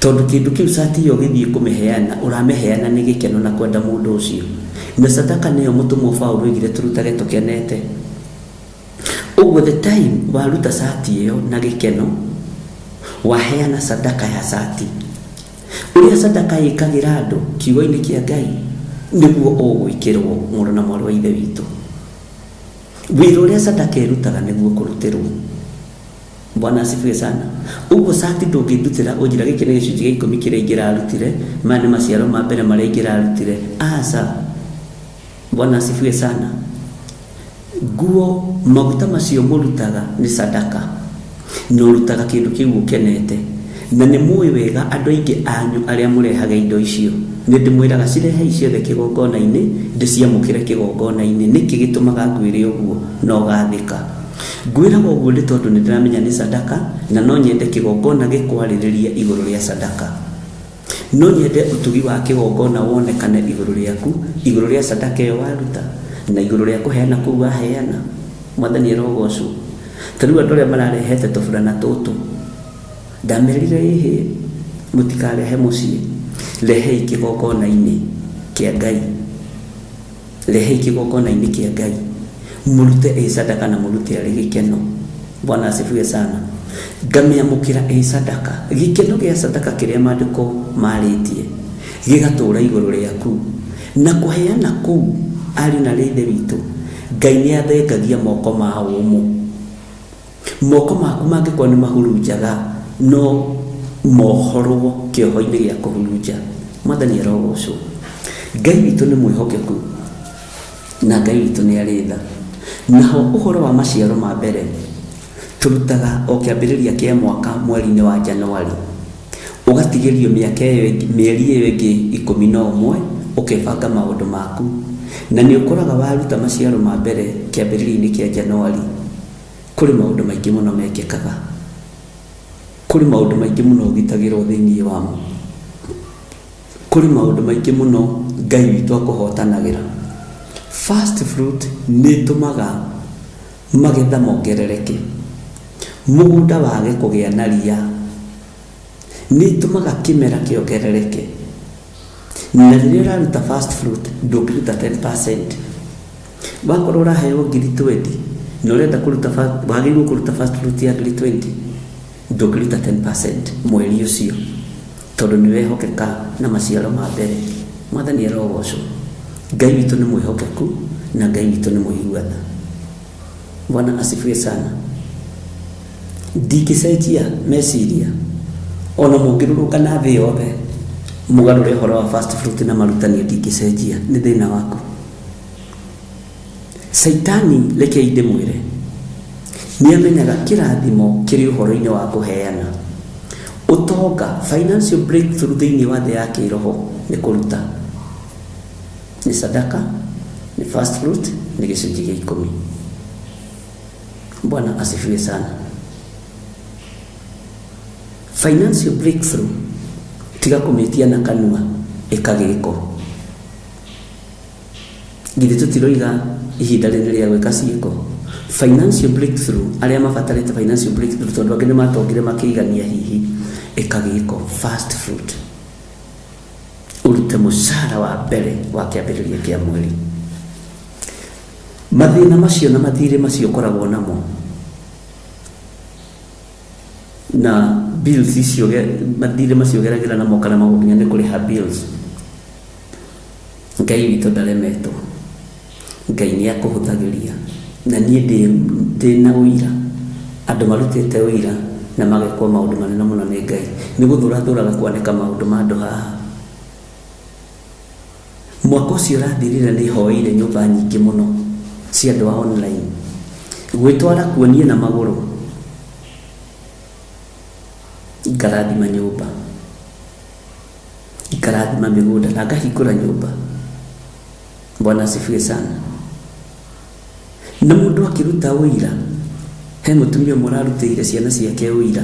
Tondũ kĩndũ kĩu cati ĩyo ũgĩthiĩ kũmĩheana, ũramĩheana nĩ gĩkeno na kwenda mũndũ ũcio. Na sadaka nĩyo mũtũmwo Paulo oigire tũrutage tũkenete. Ũguo the time waruta cati ĩyo na gĩkeno, waheana sadaka ya cati. Ũrĩa sadaka ĩkagĩra andũ kiugo-inĩ kĩa Ngai, nĩguo ũgwĩkĩrwo mũrũ na mwarĩ wa Ithe witũ. Wĩra ũrĩa sadaka ĩrutaga nĩguo kũrutĩrwo. Bwana asifiwe sana. Ũguo cati ndũngĩndutĩra ũnjĩra gĩkĩ nĩ gĩcunjĩ gĩa ikũmi kĩrĩa ingĩrarutire, maya nĩ maciaro ma mbere marĩa ingĩrarutire. Aca. Bwana asifiwe sana. Nguo, maguta macio mũrutaga nĩ sadaka. Na ũrutaga kĩndũ kĩu ũkenete. Na nĩ mũĩ wega andũ aingĩ anyu arĩa mũrehaga indo icio. Nĩ ndĩmwĩraga cirehei ciothe kĩgongona-inĩ, ndĩciamũkĩre kĩgongona-inĩ. Nĩkĩ gĩtũmaga ngwĩre ũguo na ũgathĩka? Ngwĩraga ũguo nĩ tondũ nĩ ndĩramenya nĩ sadaka na no nyende kĩgongona gĩkwarĩrĩrie igũrũ rĩa sadaka. No nyende ũtugi wa kĩgongona wonekane igũrũ rĩaku, igũrũ rĩa sadaka ĩyo waruta, na igũrũ rĩa kũheana kũu waheana. Mwathani arogocwo. Ta rĩu andũ arĩa mararehete tũburana tũtũ, ndamerire ĩhĩ, mũtikarehe mũciĩ, rehei kĩgongona-inĩ kĩa Ngai. Rehei kĩgongona-inĩ kĩa Ngai, mũrute ĩ sadaka na mũrute arĩ gĩkeno. Bwana asifiwe sana. Ngamĩamũkĩra ĩ sadaka. Gĩkeno gĩa sadaka kĩrĩa maandĩko marĩtie gĩgatũũra igũrũ rĩaku. Na kũheana kũu, ariũ na aarĩ a Ithe witũ, Ngai nĩ athengagia moko ma ũmũ. Moko maku mangĩkorwo nĩ mahurunjaga, no mohorwo kĩoho-inĩ gĩa kũhurunja. Mwathani arogocwo. Ngai witũ nĩ mwĩhokeku na Ngai witũ nĩ arĩ tha. Naho ũhoro wa maciaro ma mbere, tũrutaga o kĩambĩrĩria kĩa mwaka mweri-inĩ wa January. Ũgatigĩrio mĩaka ĩyo ĩngĩ, mĩeri ĩyo ĩngĩ 11 ũkebanga maũndũ maku. Na nĩ ũkoraga waruta maciaro ma mbere kĩambĩrĩria-inĩ kĩa January, kũrĩ maũndũ maingĩ mũno mekĩkaga. Kũrĩ maũndũ maingĩ mũno ũgitagĩrwo thĩinĩ wamo. Kũrĩ maũndũ maingĩ mũno Ngai witũ akũhotanagĩra. First fruit nĩ ĩtũmaga magetha mongerereke. Mũgũnda wage kũgĩa na ria. Nĩ ĩtũmaga kĩmera kĩongerereke. Na rĩrĩa ũraruta first fruit ndũngĩruta 10%. Wakorwo ũraheo ngiri 20 na ũrenda kũruta wagĩrĩirwo kũruta first fruit ya ngiri 20, ndũngĩruta 10% mweri ũcio tondũ nĩ wehokeka na maciaro ma mbere. Mwathani arogocwo. Ngai witũ nĩ mwĩhokeku na Ngai witũ nĩ mũigua tha. Bwana asifiwe sana. Ndingĩcenjia meciria ona mũngĩrũrũngana thĩ yothe mũgarũre ũhoro wa first fruit na marutani ndingĩcenjia, nĩ thĩna waku. Caitani rekei ndĩmwĩre nĩ amenyaga kĩrathimo kĩrĩ ũhoro-inĩ wa kũheana. Ũtonga, financial breakthrough thĩinĩ wa thĩ ya kĩroho nĩ kũruta. Nĩ sadaka, nĩ first fruit, nĩ gĩcunjĩ gĩa ikũmi. Bwana asifiwe sana. Financial breakthrough tiga kũmĩtia na kanua ĩka gĩko. Githĩ tũtiroiga ihinda rĩrĩ rĩa gwĩka ciĩko? Financial breakthrough, arĩa mabatarĩte financial breakthrough tondũ angĩ nĩ matongire makĩigania hihi, ĩka gĩko, first fruit. Ũrute mũcara wa mbere wa kĩambĩrĩria kĩa mweri. Mathĩna macio na mathirĩ macio ũkoragwo namo na bills icio mathirĩ macio ũgeragĩra namo kana nginya nĩ kũrĩha bills. Ngai witũ ndaremetwo. Ngai nĩ akũhũthagĩria. Na niĩ ndĩ na ũira, andũ marutĩte ũira na magekwo maũndũ manene mũno nĩ Ngai. Nĩ gũthũra thũraga kwanĩka maũndũ ma andũ haha. Mwaka ũcio ũrathirire nĩ hoeire nyũmba nyingĩ mũno cia andũ a online. Gwĩtwara kuo niĩ na magũrũ ngarathima nyũmba. Ngarathima mĩgũnda na ngahingũra nyũmba. Bwana asifiwe sana. Na mũndũ akĩruta ũira, he mũtumia ũmwe ũrarutĩire ciana ciake ũira,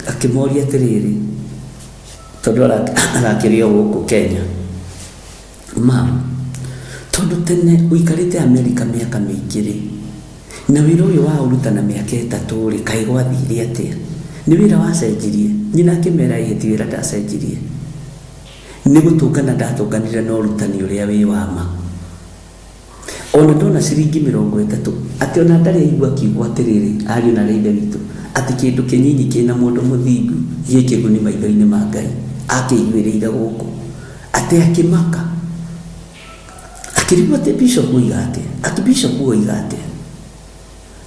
akĩmoria atĩrĩrĩ, tondũ arakĩrĩ o gũkũ Kenya, Mum, tondũ tene ũikarĩte Amerika mĩaka mĩingĩ rĩ, na wĩra ũyũ waũruta na mĩaka ĩtatũ rĩ, kaĩ gwathire atĩa? Nĩ wĩra wacenjirie? Nyina akĩmera ĩhĩ ti wĩra ndacenjirie, nĩ gũtũngana ndatũnganire na ũrutani ũrĩa wĩ wa ma. Ona ndona ciringi 30 atĩ ona ndarĩ aigua akiugwo atĩrĩrĩ, ariũ na aarĩ a Ithe witũ, atĩ kĩndũ kĩnyinyi kĩna mũndũ mũthingu gĩ kĩguni maitho-inĩ ma Ngai. Akĩiguĩrĩire gũkũ atĩ akĩmaka akĩrigwo atĩ bishop oiga atĩa, atĩ bishop oiga atĩa,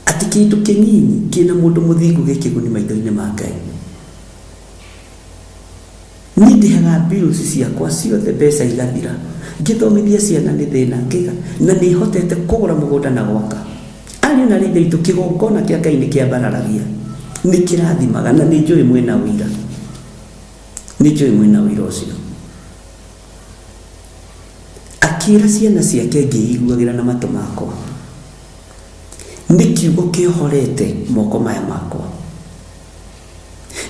atĩ kĩndũ kĩnyinyi kĩna mũndũ mũthingu gĩ kĩguni maitho-inĩ ma Ngai. Niĩ ndĩhaga bills ciakwa ciothe mbeca igathira, ngĩthomithia ciana nĩ thĩna, ngĩga na nĩ hotete kũgũra mũgũnda na gwaka. Ariũ na aarĩ a Ithe witũ, kĩgongona kĩa Ngai nĩ kĩambararagia, nĩ kĩrathimaga, na nĩ njũĩ mwĩna ũira. Nĩ njũĩ mwĩna ũira ũcio. Akĩra ciana ciake ngĩiguagĩra na matũ makwa. Nĩ kiugo kĩohorete moko maya makwa.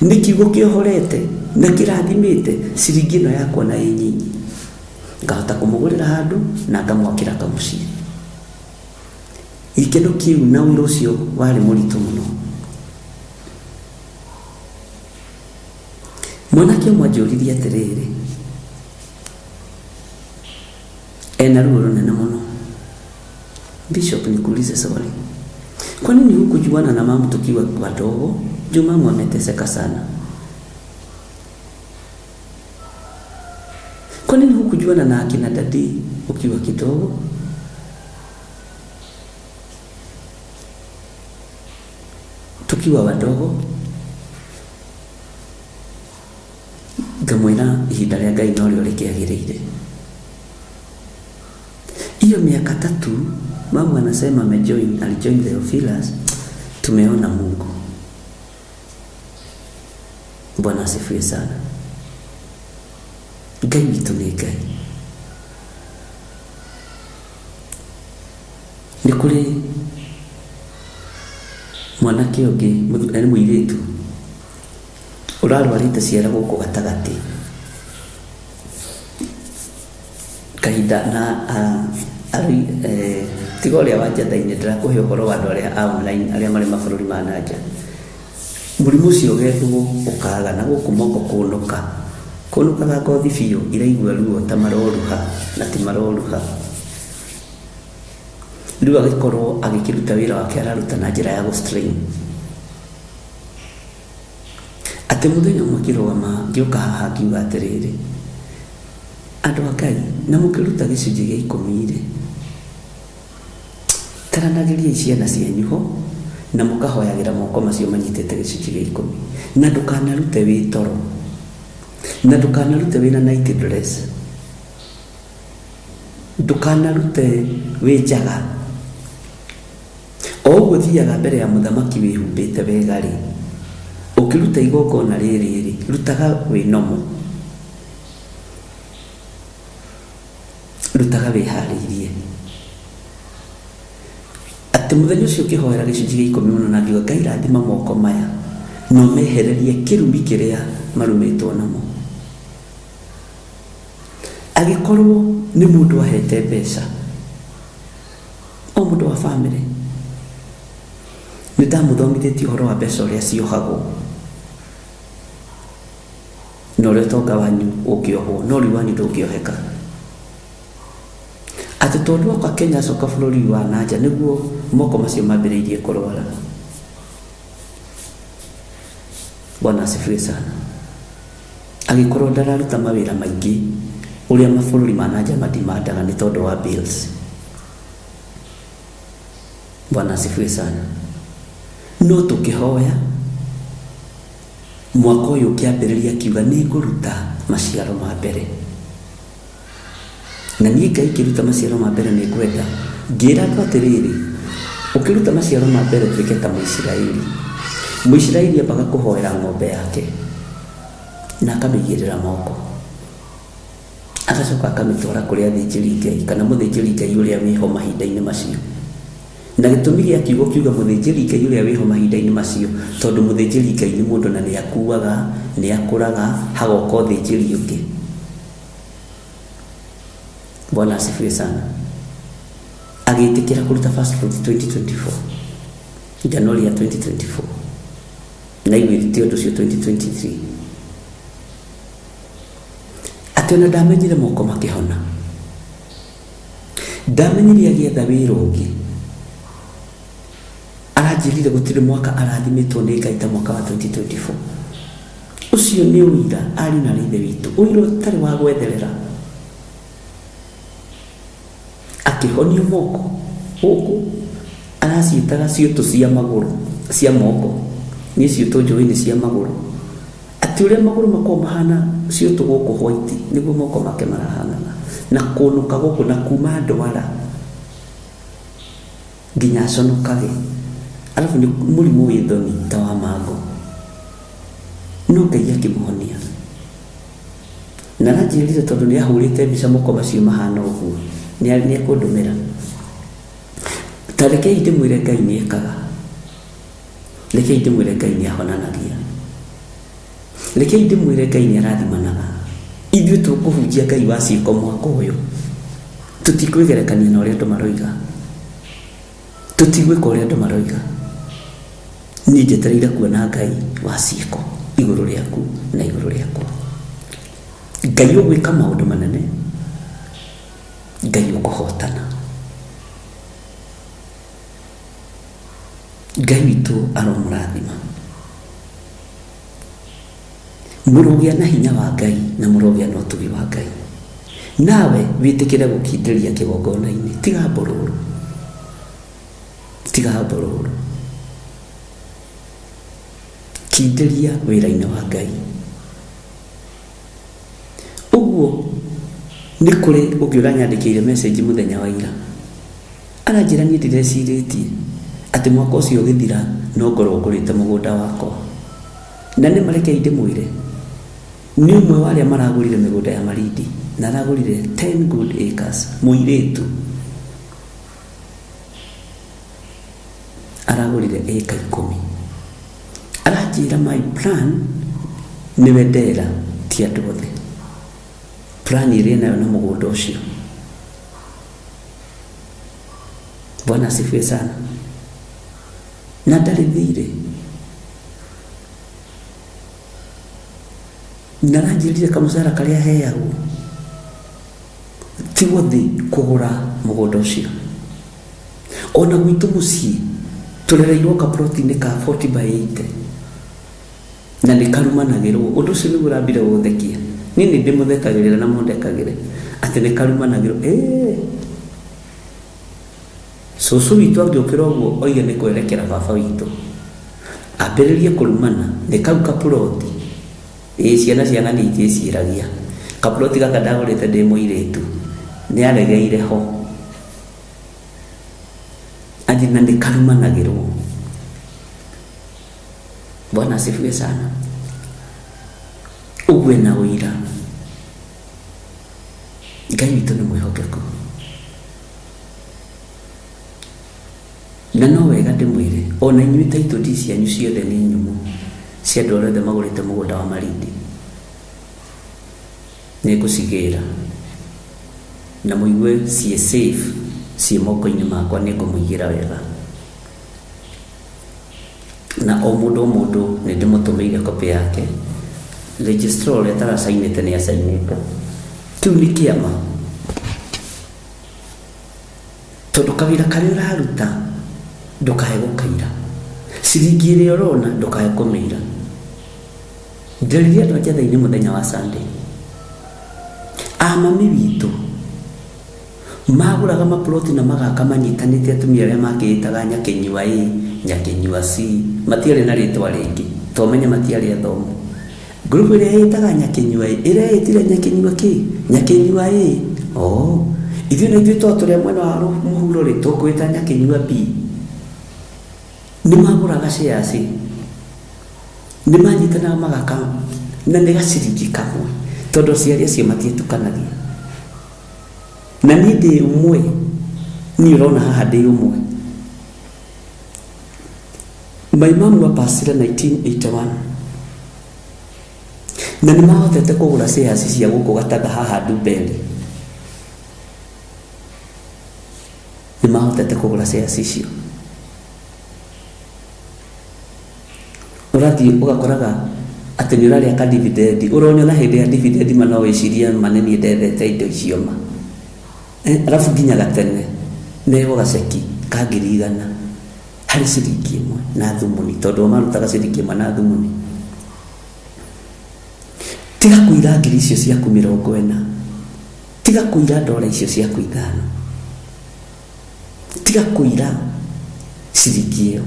Nĩ kiugo kĩohorete na kĩrathimĩte ciringi ĩno yakwa na ĩ nyinyi. Ngahota kũmũgũrĩra handũ na ngamwakĩra kamũciĩ. Gĩkeno kĩu na wĩra ũcio warĩ mũritũ mũno. Mwanake ũmwe anjũririe atĩrĩrĩ, ena ruo rũnene mũno. Bishop, nikuulize swali. Kwa nini hukujuana na mamu tukiwa wadogo? Juu mamu ameteseka sana. Kwa nini hukujuana na akina dadi ukiwa kidogo? Tukiwa wadogo? Ngamwĩra ihinda rĩa Ngai norĩo rĩkĩagĩrĩire. Hiyo miaka tatu mamu anasema amejoin, alijoin Theophilus, tumeona Mungu. Bwana asifiwe sana. Ngai witũ nĩ Ngai. Nĩ kũrĩ mwanake ũngĩ nĩ mũirĩtu ũrarwarĩte ciara gũkũ gatagatĩ kahinda na tiga ũrĩa wa njatha-inĩ ndĩrakũhe ũhoro wa andũ arĩa a online arĩa marĩ mabũrũri ma na nja. Mũrimũ ũcio ũgethwo ũkaga na gũkũ moko kũnũka, kũnũkaga ngothi biũ iraigua ruo ta maroruha na ti maroruha. Rĩu agĩkorwo agĩkĩruta wĩra wake araruta na njĩra ya gũ strain. Atĩ mũthenya ũmwe ngĩrũgama ngĩũka haha ngiuga atĩrĩrĩ, andũ a Ngai na mũkĩruta gĩcunjĩ gĩa ikũmi-rĩ, taranagĩriai ciana cianyu ho na mũkahoyagĩra moko macio manyitĩte gĩcunjĩ gĩa ikũmi. Na ndũkanarute wĩ toro, na ndũkanarute wĩna night dress, ndũkanarute wĩ njaga. O ũguo ũthiaga mbere ya mũthamaki wĩhumbĩte wega-rĩ, ũkĩruta igongona rĩrĩ-rĩ, rutaga wĩ normal, rutaga wĩharĩirie. Atĩ mũthenya ũcio ngĩhoera gĩcunjĩ gĩa ikũmi mũno na ngiuga Ngai rathima moko maya na ũmehererie kĩrumi kĩrĩa marumĩtwo namo. Angĩkorwo nĩ mũndũ ahete mbeca, o mũndũ wa bamĩrĩ, nĩ ndamũthomithĩtie ũhoro wa mbeca ũrĩa ciohagwo na ũrĩa ũtonga wanyu ũngĩohwo, no rĩu wanyu ndũngĩoheka. Atĩ tondũ oka Kenya acoka bũrũri wa na nja nĩguo moko macio mambĩrĩirie kũrwara. Bwana asifiwe sana. Agĩkorwo ndararuta mawĩra maingĩ ũrĩa mabũrũri ma na nja madimandaga nĩ tondũ wa bills. Bwana asifiwe sana. No tũkĩhoya mwaka ũyũ ũkĩambĩrĩria akiuga nĩ ngũruta maciaro ma mbere. Na niĩ Ngai ngĩruta maciaro ma mbere nĩ ngwenda. Ngĩra andũ atĩrĩrĩ, ũkĩruta maciaro ma mbere tuĩke ta Mũisiraeli. Mũisiraeli ambaga kũhoera ng'ombe yake na akamĩigĩrĩra moko. Agacoka akamĩtwara kũrĩ athĩnjĩri Ngai kana mũthĩnjĩri Ngai ũrĩa wĩho mahinda-inĩ macio. Na gĩtũmi gĩa kiugo kiuga mũthĩnjĩri Ngai ũrĩa wĩho mahinda-inĩ macio, tondũ mũthĩnjĩri Ngai nĩ mũndũ na nĩ akuaga, nĩ akũraga, hagoka ũthĩnjĩri ũngĩ. Bwana asifiwe sana. Agĩtĩkĩra kũruta first fruit 2024, Januari ya 2024. Naiguĩte ũndũ ũcio 2023 atĩ ona ndamenyire moko makĩhona, ndamenyire agĩetha wĩra ũngĩ, aranjĩrire gũtirĩ mwaka arathimĩtwo nĩ Ngai ta mwaka wa 2024. Ũcio nĩ ũira ariũ na aarĩ a Ithe witũ, ũira ũtarĩ wa gwetherera. Akĩhonio moko gũkũ araciĩtaga ciũtũ cia magũrũ cia moko, niĩ ciũtũ njũĩ nĩ cia magũrũ. Atĩ ũrĩa magũrũ makoragwo mahana ciũtũ gũkũ white nĩguo moko make marahanaga, na kũnũka gũkũ na kuma ndwara nginya aconokage. Arabu nĩ mũrimũ wĩ thoni ta wa mangũ, no Ngai akĩmũhonia. Na aranjĩrire tondũ nĩ ahũrĩte mbica moko macio mahana ũguo, nĩ ekũndũmĩra. Ta rekei ndĩmwĩre Ngai nĩ ekaga. Rekei ndĩmwĩre Ngai nĩ ahonanagia. Rekei ndĩmwĩre Ngai nĩ arathimanaga. Ithuĩ tũkũhunjia Ngai wa ciĩko mwaka ũyũ. Tũtikwĩgerekania na ũrĩa andũ maroiga. Tũtigwĩka ũrĩa andũ maroiga. Niĩ njetereire kuona Ngai wa ciĩko igũrũ rĩaku na igũrũ rĩakwa. Ngai ũgwĩka maũndũ manene, Ngai ũkũhotana. Ngai witũ aromũrathima. Mũrogĩa na hinya wa Ngai na mũrogĩa na ũtugi wa Ngai. Nawe wĩtĩkĩre gũkindĩria kĩgongona-inĩ. Tiga mbororo. Tiga mbororo. Kindĩria wĩra-inĩ wa Ngai. Ũguo nĩ kũrĩ ũngĩ ũranyandĩkĩire message mũthenya wa ira. Aranjĩra niĩ ndirecirĩtie atĩ mwaka ũcio ũgĩthira no ngorwo ngũrĩte mũgũnda wakwa. Na nĩma rekei ndĩmwĩre, nĩ ũmwe wa arĩa maragũrire mĩgũnda ya Malindi na aragũrire 10 good acres, mũirĩtu. Aragũrire ĩka ikũmi. Aranjĩra my plan nĩwe ndera ti andũ othe. Plan ĩrĩa enayo na mũgũnda ũcio. Bwana asifiwe sana. Na ndarĩ thirĩ. Na aranjĩrire kamũcara karĩa heagwo ti gũthi kũgũra mũgũnda ũcio. Ona gwitũ mũciĩ tũrereirwo kaploti-inĩ ka 40 by 80 na nĩ karumanagĩrwo. Ũndũ ũcio nĩguo ũrambire gũthekia. Niĩ nĩ ndĩmũthekagĩrĩra na mũndekagĩre atĩ nĩ karumanagĩrwo. Ĩĩ cũcũ witũ angĩũkĩra ũguo oige nĩ kwerekera baba witũ, ambĩrĩrie kũrumana nĩ kau kaploti. Ĩĩ ciana cia ng'ani itiĩciragia. Kaploti gaka ndagũrĩte ndĩ mũirĩtu nĩ aregeire ho. Anji na nĩ karumanagĩrwo. Bwana asifiwe sana. Ũguo ena ũira. Ngai witũ nĩ mwĩhokeku. Na no wega ndĩmwĩre, o na inyuĩ title deed cianyu ciothe nĩ nyũmũ, cia andũ arĩa othe magũrĩte mũgũnda wa Malindi. Nĩ ngũcigĩra na mũigue ciĩ safe, ciĩ moko-inĩ makwa, nĩ ngũmũigĩra wega. Na o mũndũ o mũndũ nĩ ndĩmũtũmĩire copy yake. Registrar ũrĩa ũtaracainĩte nĩ acainĩte. Kĩu nĩ kĩama. Tondũ kawĩra karĩa ũraruta ndũkae gũkaira. Ciringi ĩrĩa ũrona ndũkae kũmĩira. Ndĩrire andũ a Njathai-inĩ mũthenya wa Sunday. A mami witũ magũraga maploti na magaka manyitanĩte atumia arĩa makĩĩtaga Nyakĩnyua A, Nyakĩnyua C, matiarĩ na rĩtwa rĩngĩ, tomenya matiarĩ athomu. Group ĩrĩa ĩtaga Nyakĩnyua A, ĩreĩtire Nyakĩnyua kĩ? Nyakĩnyua A. Oh, ithuĩ na ithuĩ to tũrĩa mwena wa mũhuro rĩ, tũkwĩta Nyakĩnyua B. Nĩ magũraga shares, nĩ manyitanaga magaka na nĩ gaciringi kamwe, tondũ aciari acio matiatukanagia. Na niĩ ndĩ ũmwe, niĩ ũrona haha ndĩ ũmwe. My mom apacire 1981 na nĩ mahotete kũgũra shares cia gũkũ Gatanga haha Ndumberi. Nĩ mahotete kũgũra shares icio. Ũrathiĩ ũgakoraga atĩ nĩ ũrarĩa ka dividend, ũronyona hĩndĩ ya dividend ma no wĩcirie ma nĩ niĩ ndethete indo icio ma. Arabu nginyaga tene neo gaceki ka 100,000 harĩ ciringi ĩmwe na thumuni, tondũ o marutaga ciringi ĩmwe na thumuni. Tiga kũira ngiri icio ciaku 40, tiga kũira ndora icio ciaku 5, tiga kũira ciringi ĩyo.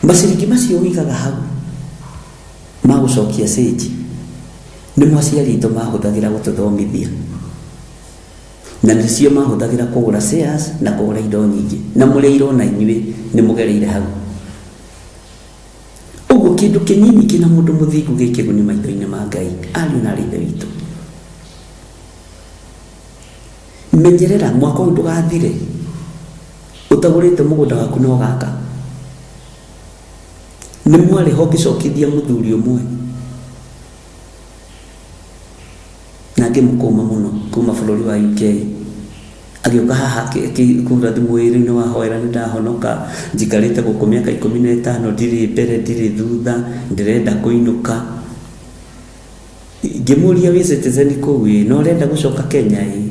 Maciringi macio ũigaga hau ma gũcokia cĩnji nĩmo aciari aitũ mahũthagĩra gũtũthomithia, na nĩcio mahũthagĩra kũgũra shares na kũgũra indo nyingĩ, na mũrĩirwo na inyuĩ nĩ mũgereire hau. Ũguo kĩndũ kĩnyinyi kĩna mũndũ mũthingu gĩ kĩguni maitho-inĩ ma Ngai. Ariũ na arĩ Ithe witũ, menyerera mwaka ũyũ ndũgathire ũtagũrĩte mũgũnda waku na ũgaka. Nĩ mwarĩ ho ngĩcokithia mũthuri ũmwe na ngĩmũkũma mũno kuma bũrũri wa UK, agĩũka haha akĩhũra thimũ, ĩĩ rĩu nĩ wahoera nĩ ndahonoka, njikarĩte gũkũ mĩaka 15, ndirĩ mbere ndirĩ thutha, ndĩrenda kũinũka. Ngĩmũria wĩ citizen kũu ĩ, na ũrenda gũcoka Kenya ĩ?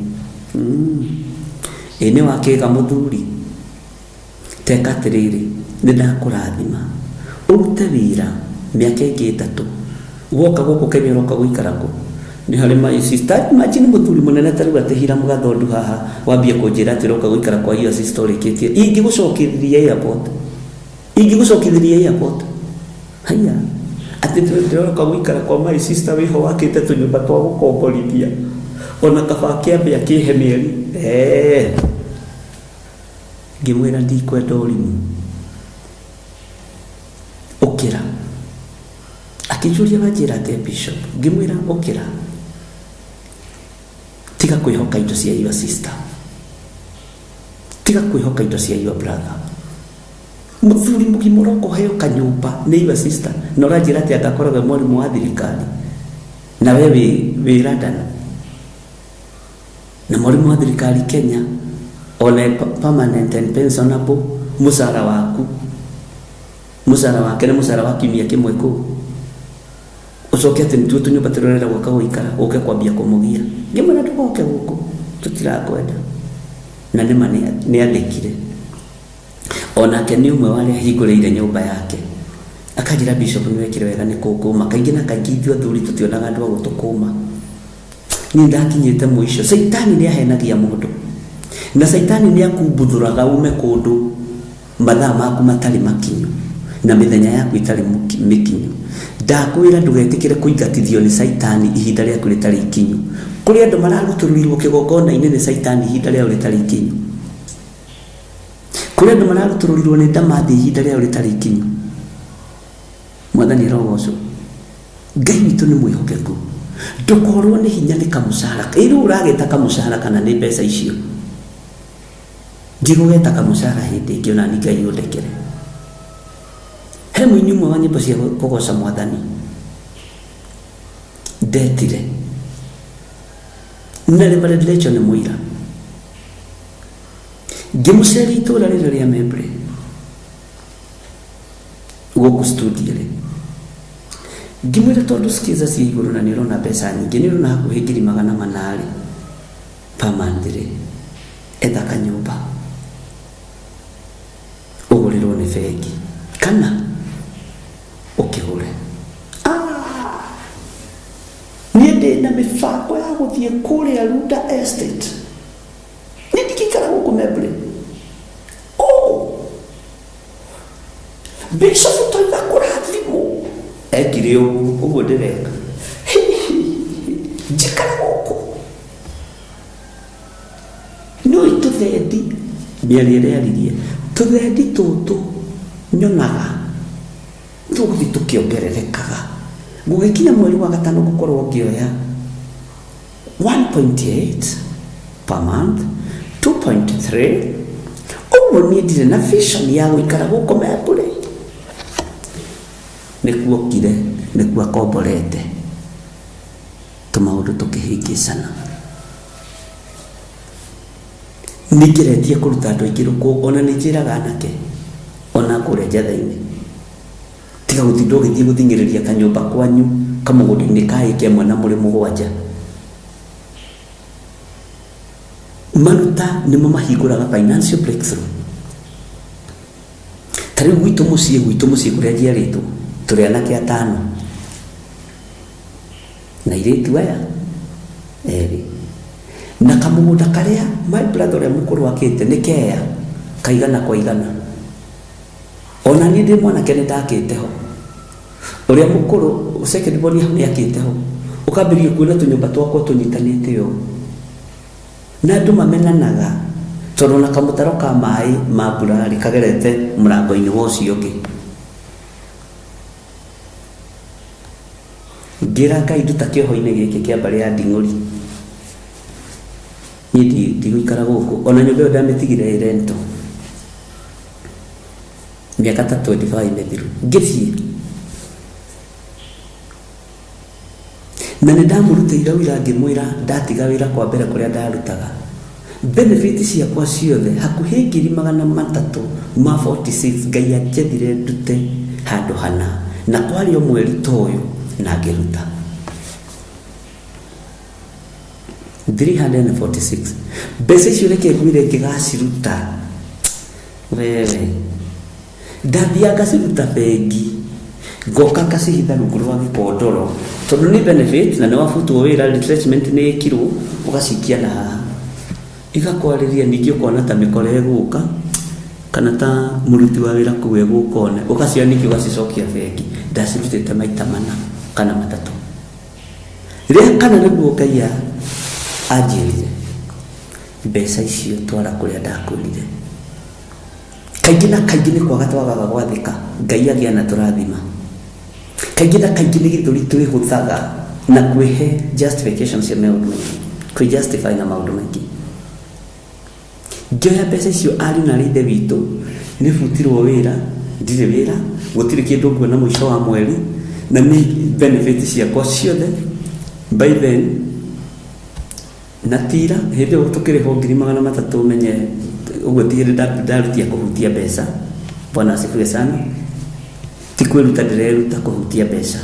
Ĩ nĩ wakĩga mũthuri, teka atĩrĩrĩ, nĩ ndakũrathima ũrute wĩra mĩaka ĩngĩ 3, woka gũkũ Kenya ũroka gũikara kũ? Nĩ harĩ my sister. Imagine mũthuri mũnene ta rĩu atĩ Hiram Gathondu haha wambie kũnjĩra atĩ ũroka gũikara kwa your sister ũrĩkĩtie, ingĩgũcokithĩria airport, ingĩgũcokithĩria airport. Haiya, atĩ ndĩroka gũikara kwa my sister wĩho wakĩte tũnyũmba twa gũkomborithia, ona kaba akĩambe akĩhe mĩeri. Ngĩmwĩra ndikwenda ũrimũ, ũkĩra. Akĩnjũria wanjĩra atĩa bishop? Ngĩmwĩra ũkĩra, tiga kwĩhoka indo cia your sister, tiga kwĩhoka indo cia your brother. Mũthuri mũgima ũroka ũheo kanyũmba nĩ your sister, na ũranjĩra atĩ angakoragwo e mwarimũ wa thirikari na we wĩ London. Na mwarimũ wa thirikari Kenya ona permanent and pensionable, mũcara waku, mũcara wake nĩ mũcara wa kiumia kĩmwe kũu, ũcoke atĩ nĩtuo tũnyũmba tũrĩa ũrenda gwaka gũikara ũke kwambia kũmũgia. Ngĩmwĩra ndũgoke gũkũ, tũtirakwenda. Na nĩma nĩ andĩkire. Onake nĩ ũmwe wa arĩa hingũrĩire nyũmba yake, akanjĩra bishop nĩ wekire wega nĩ kũngũma. Kaingĩ na kaingĩ ithuĩ athuri tũtionaga andũ a gũtũkũma. Niĩ ndakinyĩte mũico. Caitani nĩ ahenagia mũndũ, na caitani nĩ akumbuthũraga ume kũndũ mathaa maku matarĩ makinyu na mĩthenya yaku ĩtarĩ mĩkinyu. Ndakwĩra ndũgetĩkĩre kũingatithio nĩ caitani ihinda rĩaku rĩtarĩ ikinyu. Kũrĩ andũ mararutũrũrirwo kĩgongona-inĩ nĩ caitani ihinda rĩao rĩtarĩ ikinyu. Kũrĩ andũ mararutũrũrirwo nĩ ndamathi ihinda rĩao rĩtarĩ ikinyu. Mwathani arogocwo. Ngai witũ nĩ mwĩhokeku. Ndũkorwo nĩ hinya nĩ kamũcara. Ĩ rĩu ũrageta kamũcara kana nĩ mbeca icio? Ndigũgeta kamũcara hĩndĩ ĩngĩ ona ni Ngai ũndekere. He mũini ũmwe wa nyĩmbo cia kũgoca Mwathani ndetire, na Reverend Rachel nĩ mũira. Ngĩmũceria itũũra rĩrĩ rĩa Membre gũkũ studio rĩ, ngĩmwĩra tondũ skiza ciĩ igũrũ na nĩ ũrona mbeca nyingĩ, nĩ ũrona hakuhĩ 400,000 rĩ per month rĩ, etha kanyũmba ũgũrĩrwo nĩ bengi kana ũkĩgũre. Niĩ ndĩ na mĩbango ya gũthiĩ kũrĩa Runda Estate, niĩ ndingĩikara gũkũ Membre. Oh, Bishop toiga kũrathimwo, ekire ũguo ũguo ndĩreka, njikare gũkũ nĩũĩ tũthendi, mĩario ĩrĩa aririe, tũthendi tũtũ nyonaga tũgũthiĩ tũkĩongererekaga, gũgĩkinya mweri wa gatano ngũkorwo ngĩoya 1.8 per month, 2.3. Ũguo niĩ ndirĩ na vision ya gũikara gũkũ Membre. Nĩkuokire, nĩkuo akomborete, tũmaũndũ tũkĩhĩngĩcana. Nĩngeretie kũruta andũ aingĩ rũkũngũ, ona nĩ njĩraga anake ona kũrĩa njatha-inĩ, Tiga gũtinda ũgĩthiĩ gũthing'ĩrĩria kanyũmba kwanyu kamũgũnda-inĩ ka ĩka ĩmwe na mũrĩ mũgwanja. Maruta nĩmo mahingũraga financial breakthrough. Ta rĩu gwitũ mũciĩ, gwitũ mũciĩ kũrĩa njiarĩtwo, tũrĩ anake atano na airĩtu aya erĩ. Na kamũgũnda karĩa my brother ũrĩa mũkũrũ akĩte nĩ keya kaigana kwa igana. Ona niĩ ndĩ mwanake nĩ ndakĩte ho. Ũrĩa mũkũrũ second born hau nĩ akĩte ho. Ũkambĩrĩria kuona tũnyũmba twakwa tũnyitanĩte ũũ. Na andũ mamenanaga tondũ ona kamũtaro ka maĩ ma mbura rĩ kagerete mũrango-inĩ wa ũcio ũngĩ. Ngĩra Ngai nduta kĩoho-inĩ gĩkĩ kĩa mbarĩ ya Nding'ũri. Niĩ ndigũikara gũkũ. Ona nyũmba ĩyo ndamĩtigire ĩ rental. Mĩaka ta 25 mĩthiru. Ngĩthiĩ. Na nĩ ndamũrutĩire ũira ngĩmwĩra ndatiga wĩra kwa mbere kũrĩa ndarutaga. Benefit ciakwa ciothe hakuhĩ 346,000 Ngai anjethire ndute handũ hana na kwarĩ o mweri ta ũyũ na ngĩruta. 346 mbeca icio reke ngwĩre ngĩgaciruta wewe ndathiaga ngaciruta bengi ngoka ngacihitha rungu rwa gĩkondoro tondũ nĩ benefit na nĩ wabutwo wĩra retrenchment nĩ ĩkirwo ũgacikia na haha igakwarĩria ningĩ ũkona ta mĩkora ĩgũka kana ta mũruti wa wĩra kũu egũka one ũgacioya ningĩ ũgacicokia bengi ndacirutĩte maita mana kana matatũ. Rĩa kana nĩguo Ngai anjĩrire mbeca icio twara kũrĩa ndakwĩrire. Kaingĩ na kaingĩ nĩ kwaga twagaga gwathĩka Ngai agĩa na tũrathima. Kaingĩ na kaingĩ nĩ gĩthũri twĩhũthaga na kwĩhe justification cia maũndũ maingĩ, kwĩ justify na maũndũ maingĩ. Ngĩoya mbeca icio ariũ na arĩ ithe witũ, nĩ butirwo wĩra, ndirĩ wĩra, gũtirĩ kĩndũ nguona mũico wa mweri, na nĩ benefit ciakwa ciothe by then na tira hĩndĩ ĩyo tũkĩrĩhwo 300,000 menye ũguo ti hĩndĩ ndarutia kũhutia mbeca. Bwana asifiwe sana. Ti kwĩruta ndĩreruta kũhutia mbeca.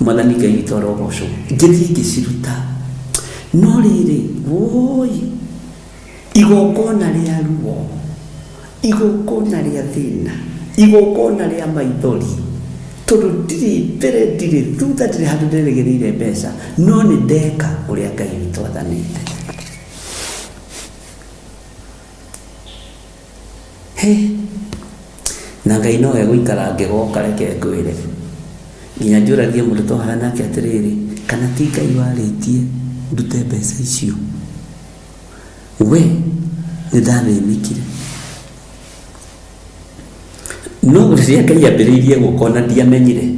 Mwathani Ngai witũ arogocwo. Ngĩthiĩ ngĩciruta. No rĩrĩ, woi, igongona rĩa ruo, igongona rĩa thĩna, igongona rĩa maithori, tondũ ndirĩ mbere, ndirĩ thutha, ndirĩ handũ nderĩgĩrĩire mbeca, no nĩ ndeka ũrĩa Ngai witũ athanĩte. He! Na Ngai no egũikara angĩgoka reke ngwĩre. Nginya njũragie mũndũ twahana nake atĩrĩrĩ, kana ti Ngai warĩtie ndute mbeca icio? We nĩ ndathĩnĩkire. No rĩrĩa Ngai ambĩrĩirie gũka ona ndiamenyire.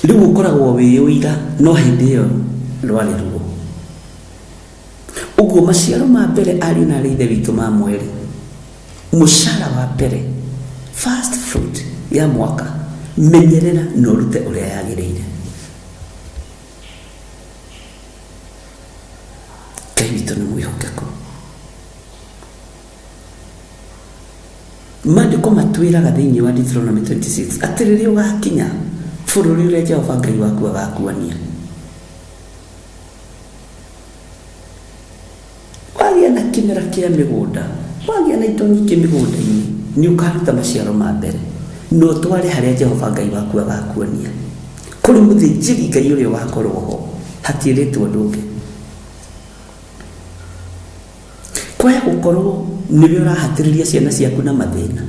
Rĩu ũkoragwo wĩ ũira no hĩndĩ ĩyo rwarĩ ruo. Ũguo maciaro ma mbere ariũ na arĩ ithe witũ ma mweri, mũcara wa mbere, first fruit ya mwaka, menyerera na ũrute ũrĩa yagĩrĩire. Ngai witũ nĩ mwĩhokeku. Maandĩko matwĩraga thĩinĩ wa Deuteronomy 26 atĩ rĩrĩa ũgakinya bũrũri ũrĩa Jehova Ngai waku agakuonia, Wagĩa na kĩmera kĩa mĩgũnda, wagĩa na indo nyingĩ mĩgũnda-inĩ, nĩ ũkaruta maciaro ma mbere, na ũtware harĩa Jehova Ngai waku agakuonia. Kũrĩ mũthĩnjĩri Ngai ũrĩa ũgakorwo ho, hatiĩrĩtwo ũndũ ũngĩ. Kwaya gũkorwo nĩwe ũrahatĩrĩria ciana ciaku na mathĩna,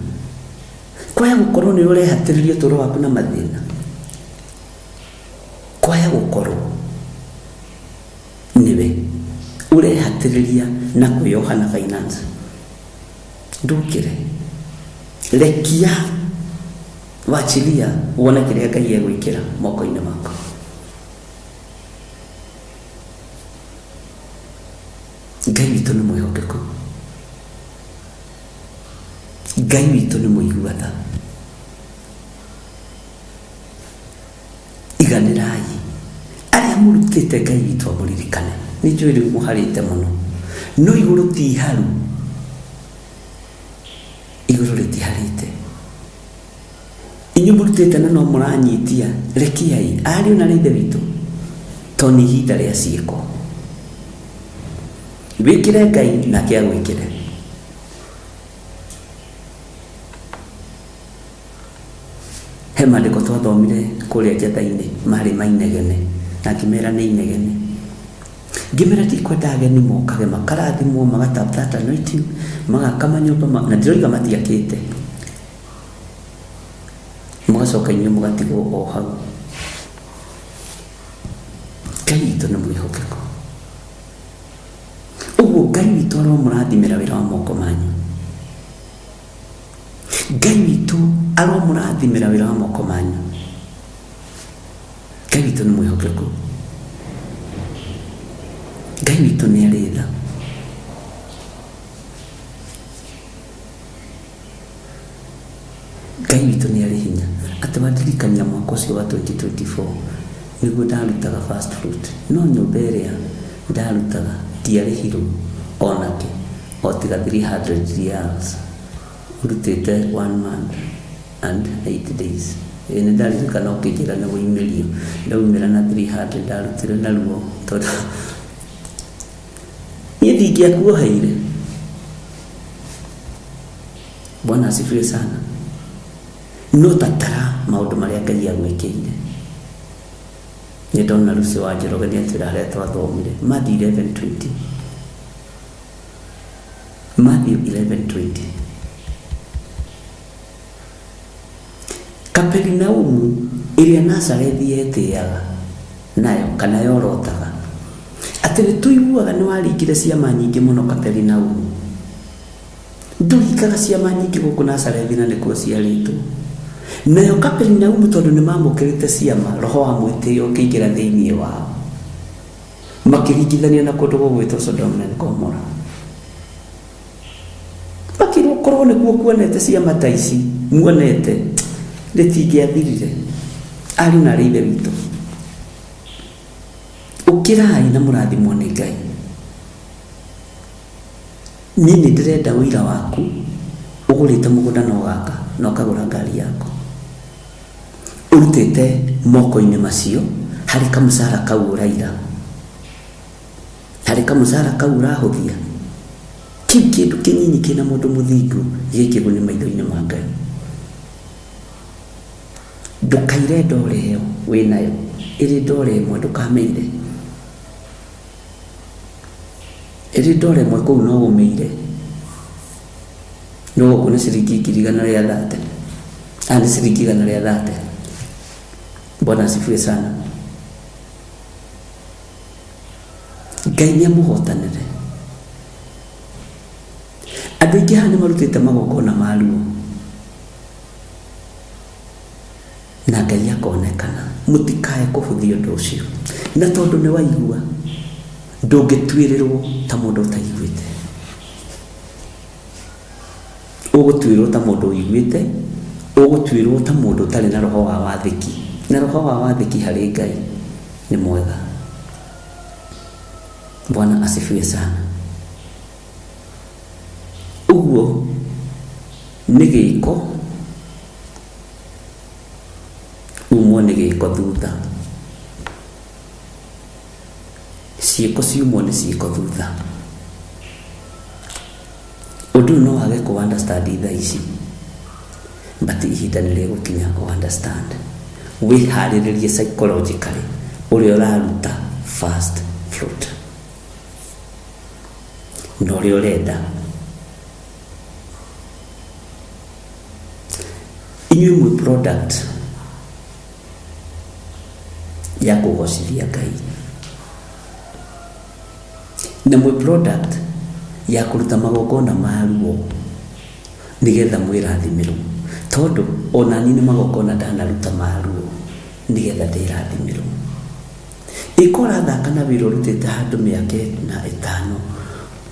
kwaya gũkorwo nĩwe ũrehatĩrĩria ũtũũro waku na mathĩna, kwaya gũkorwo nĩwe ũrehatĩrĩria na kwĩyoha na finance. Ndũkĩre, rekia, wachilia wone kĩrĩa Ngai egwĩkĩra moko-inĩ maku. Ngai witũ nĩ mwĩhokeku, Ngai witũ nĩ mũigua tha. Iganĩrai arĩa mũrutĩte Ngai witũ amũririkane. Nĩ njũĩ rĩu mũharĩte mũno, no igũrũ ti iharu, igũrũ rĩtiharĩte. Inyuĩ mũrutĩte na no mũranyitia, rekiai ariũ na ithe witũ, to nĩ ihinda rĩa ciĩko. Wĩkĩre Ngai nake agwĩkĩre. He maandĩko twathomire kũrĩa njatha-inĩ marĩ ma inegene, na ngĩmera nĩ inegene. Ngĩmera ndikwenda ageni mokage makarathimwo, magatap that anointing, magaka manyũmba, na ndiroiga matiakĩte. Mũgacoka inyuĩ mũgatigwo o hau. Ngai witũ nĩ mwĩhokeku. Ũguo Ngai witũ aromũrathimĩra wĩra wa moko manyu. Ngai witũ aromũrathimĩra wĩra wa moko manyu. Ngai witũ nĩ mwĩhokeku. Ngai witũ nĩ arĩ tha. Ngai witũ nĩ arĩ hinya. Atĩ wandirikania mwaka ũcio wa 2024 nĩguo ndarutaga first fruit. No nyũmba ĩrĩa ndarutaga ndiarĩhirwo onakĩ o tiga 300 riyals ndutĩte one month and 8 days. Ĩĩ nĩ ndaririkana ũkĩnjĩra nĩ woimĩrio. Ndaumĩra na 300 ndarutire naruo tondũ niĩ ndingĩakuoheire. Bwana asifiwe sana. No tatara maũndũ marĩa Ngai agwĩkĩire. Nĩ ndona Lucy wa Njoroge nĩ atwĩra harĩa twathomire. Matthew 11:20. Matthew 11:20. Kaperinaumu ĩrĩa Nazarethi yetĩaga nayo kana yorotaga atĩ nĩ tũiguaga nĩ waringire ciama nyingĩ mũno Kaperinaumu. Ndũringaga ciama nyingĩ gũkũ Nazarethi na nĩkuo ciarĩtwo. Nayo Kaperinaumu tondũ nĩ mamũkĩrĩte ciama, roho wa mwĩtĩo ũkĩingĩra thĩinĩ wao. Makĩringithania na kũndũ gũgwĩtwo Sodom and Gomorrah. Makĩrwo korwo nĩkuo kuonete ciama ta ici muonete rĩtingĩathirire. Ariũ na arĩ ithe witũ, ũkĩrai na mũrathimwo nĩ Ngai. Niĩ nĩ ndĩrenda ũira waku ũgũrĩte mũgũnda na ũgaka na ũkagũra ngari yaku. Ũrutĩte moko-inĩ macio harĩ kamũcara kau ũraira, harĩ kamũcara kau ũrahũthia. Kĩu kĩndũ kĩnyinyi kĩna mũndũ mũthingu gĩ kĩguni maitho-inĩ ma Ngai. Ndũkaire ndore ĩyo wĩnayo, ĩrĩ ndore ĩmwe ndũkamĩire. Ĩrĩ ndore ĩmwe kũu no ũmĩire. No gũkũ nĩ ciringi ngiri igana rĩa thate. Ah, nĩ ciringi igana rĩa thate. Bwana asifiwe sana. Ngai nĩ amũhotanĩre. Andũ aingĩ haha nĩ marutĩte magongona ma ruo na Ngai akonekana. Mũtikae kũhũthia ũndũ ũcio. Na tondũ nĩ waigua, ndũngĩtuĩrĩrwo ta mũndũ ũtaiguĩte. Ũgũtuĩrwo ta mũndũ ũiguĩte, ũgũtuĩrwo ta mũndũ ũtarĩ na roho wa wathĩki. Na roho wa wathĩki harĩ Ngai nĩ mwega. Bwana asifiwe sana. Ũguo nĩ gĩko, umwo nĩ gĩko thutha. Ciĩko ciumwo nĩ ciĩko thutha. Ũndũ ũyũ no wage kũ understand thaa ici, but ihinda nĩ rĩgũkinya ũ understand. Wĩharĩrĩrie psychologically ũrĩa ũraruta first fruit na ũrĩa ũrenda. Inyuĩ mwĩ product ya kũgocithia Ngai na mwĩ product ya kũruta magongona ma ruo nĩgetha mwĩrathimĩrwo, tondũ ona niĩ nĩ magongona ndanaruta ma ruo nĩgetha ndĩrathimĩrwo. Ĩka ũrathaka na wĩra ũrutĩte handũ mĩaka ĩna ĩtano,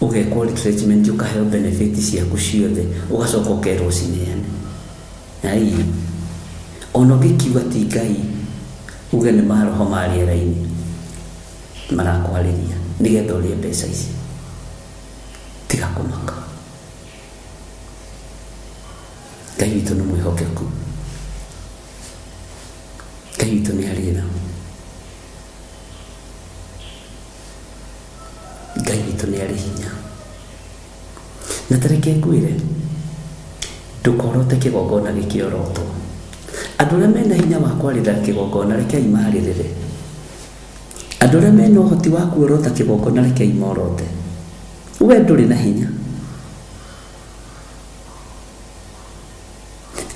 ũgekwo retrenchment ũkaheo benefit ciaku ciothe, ũgacoka ũkerwo ũcineane. Ai, ona ũngĩkiuga ti Ngai, uge nĩ maroho ma rĩera-inĩ marakwarĩria nĩgetha ũrĩe mbeca ici. Tiga kũmaka. Ngai witũ nĩ mwĩhokeku. Ngai witũ nĩ arĩ tha. Ngai witũ nĩ arĩ hinya. Na ta reke ngwĩre, ndũkorote kĩgongona gĩkĩorotwo. Andũ arĩa mena hinya wa kwarĩrĩra kĩgongona rekei marĩrĩre. Andũ arĩa mena ũhoti wa kuorota kĩgongona rekei morote. We ndũrĩ na hinya.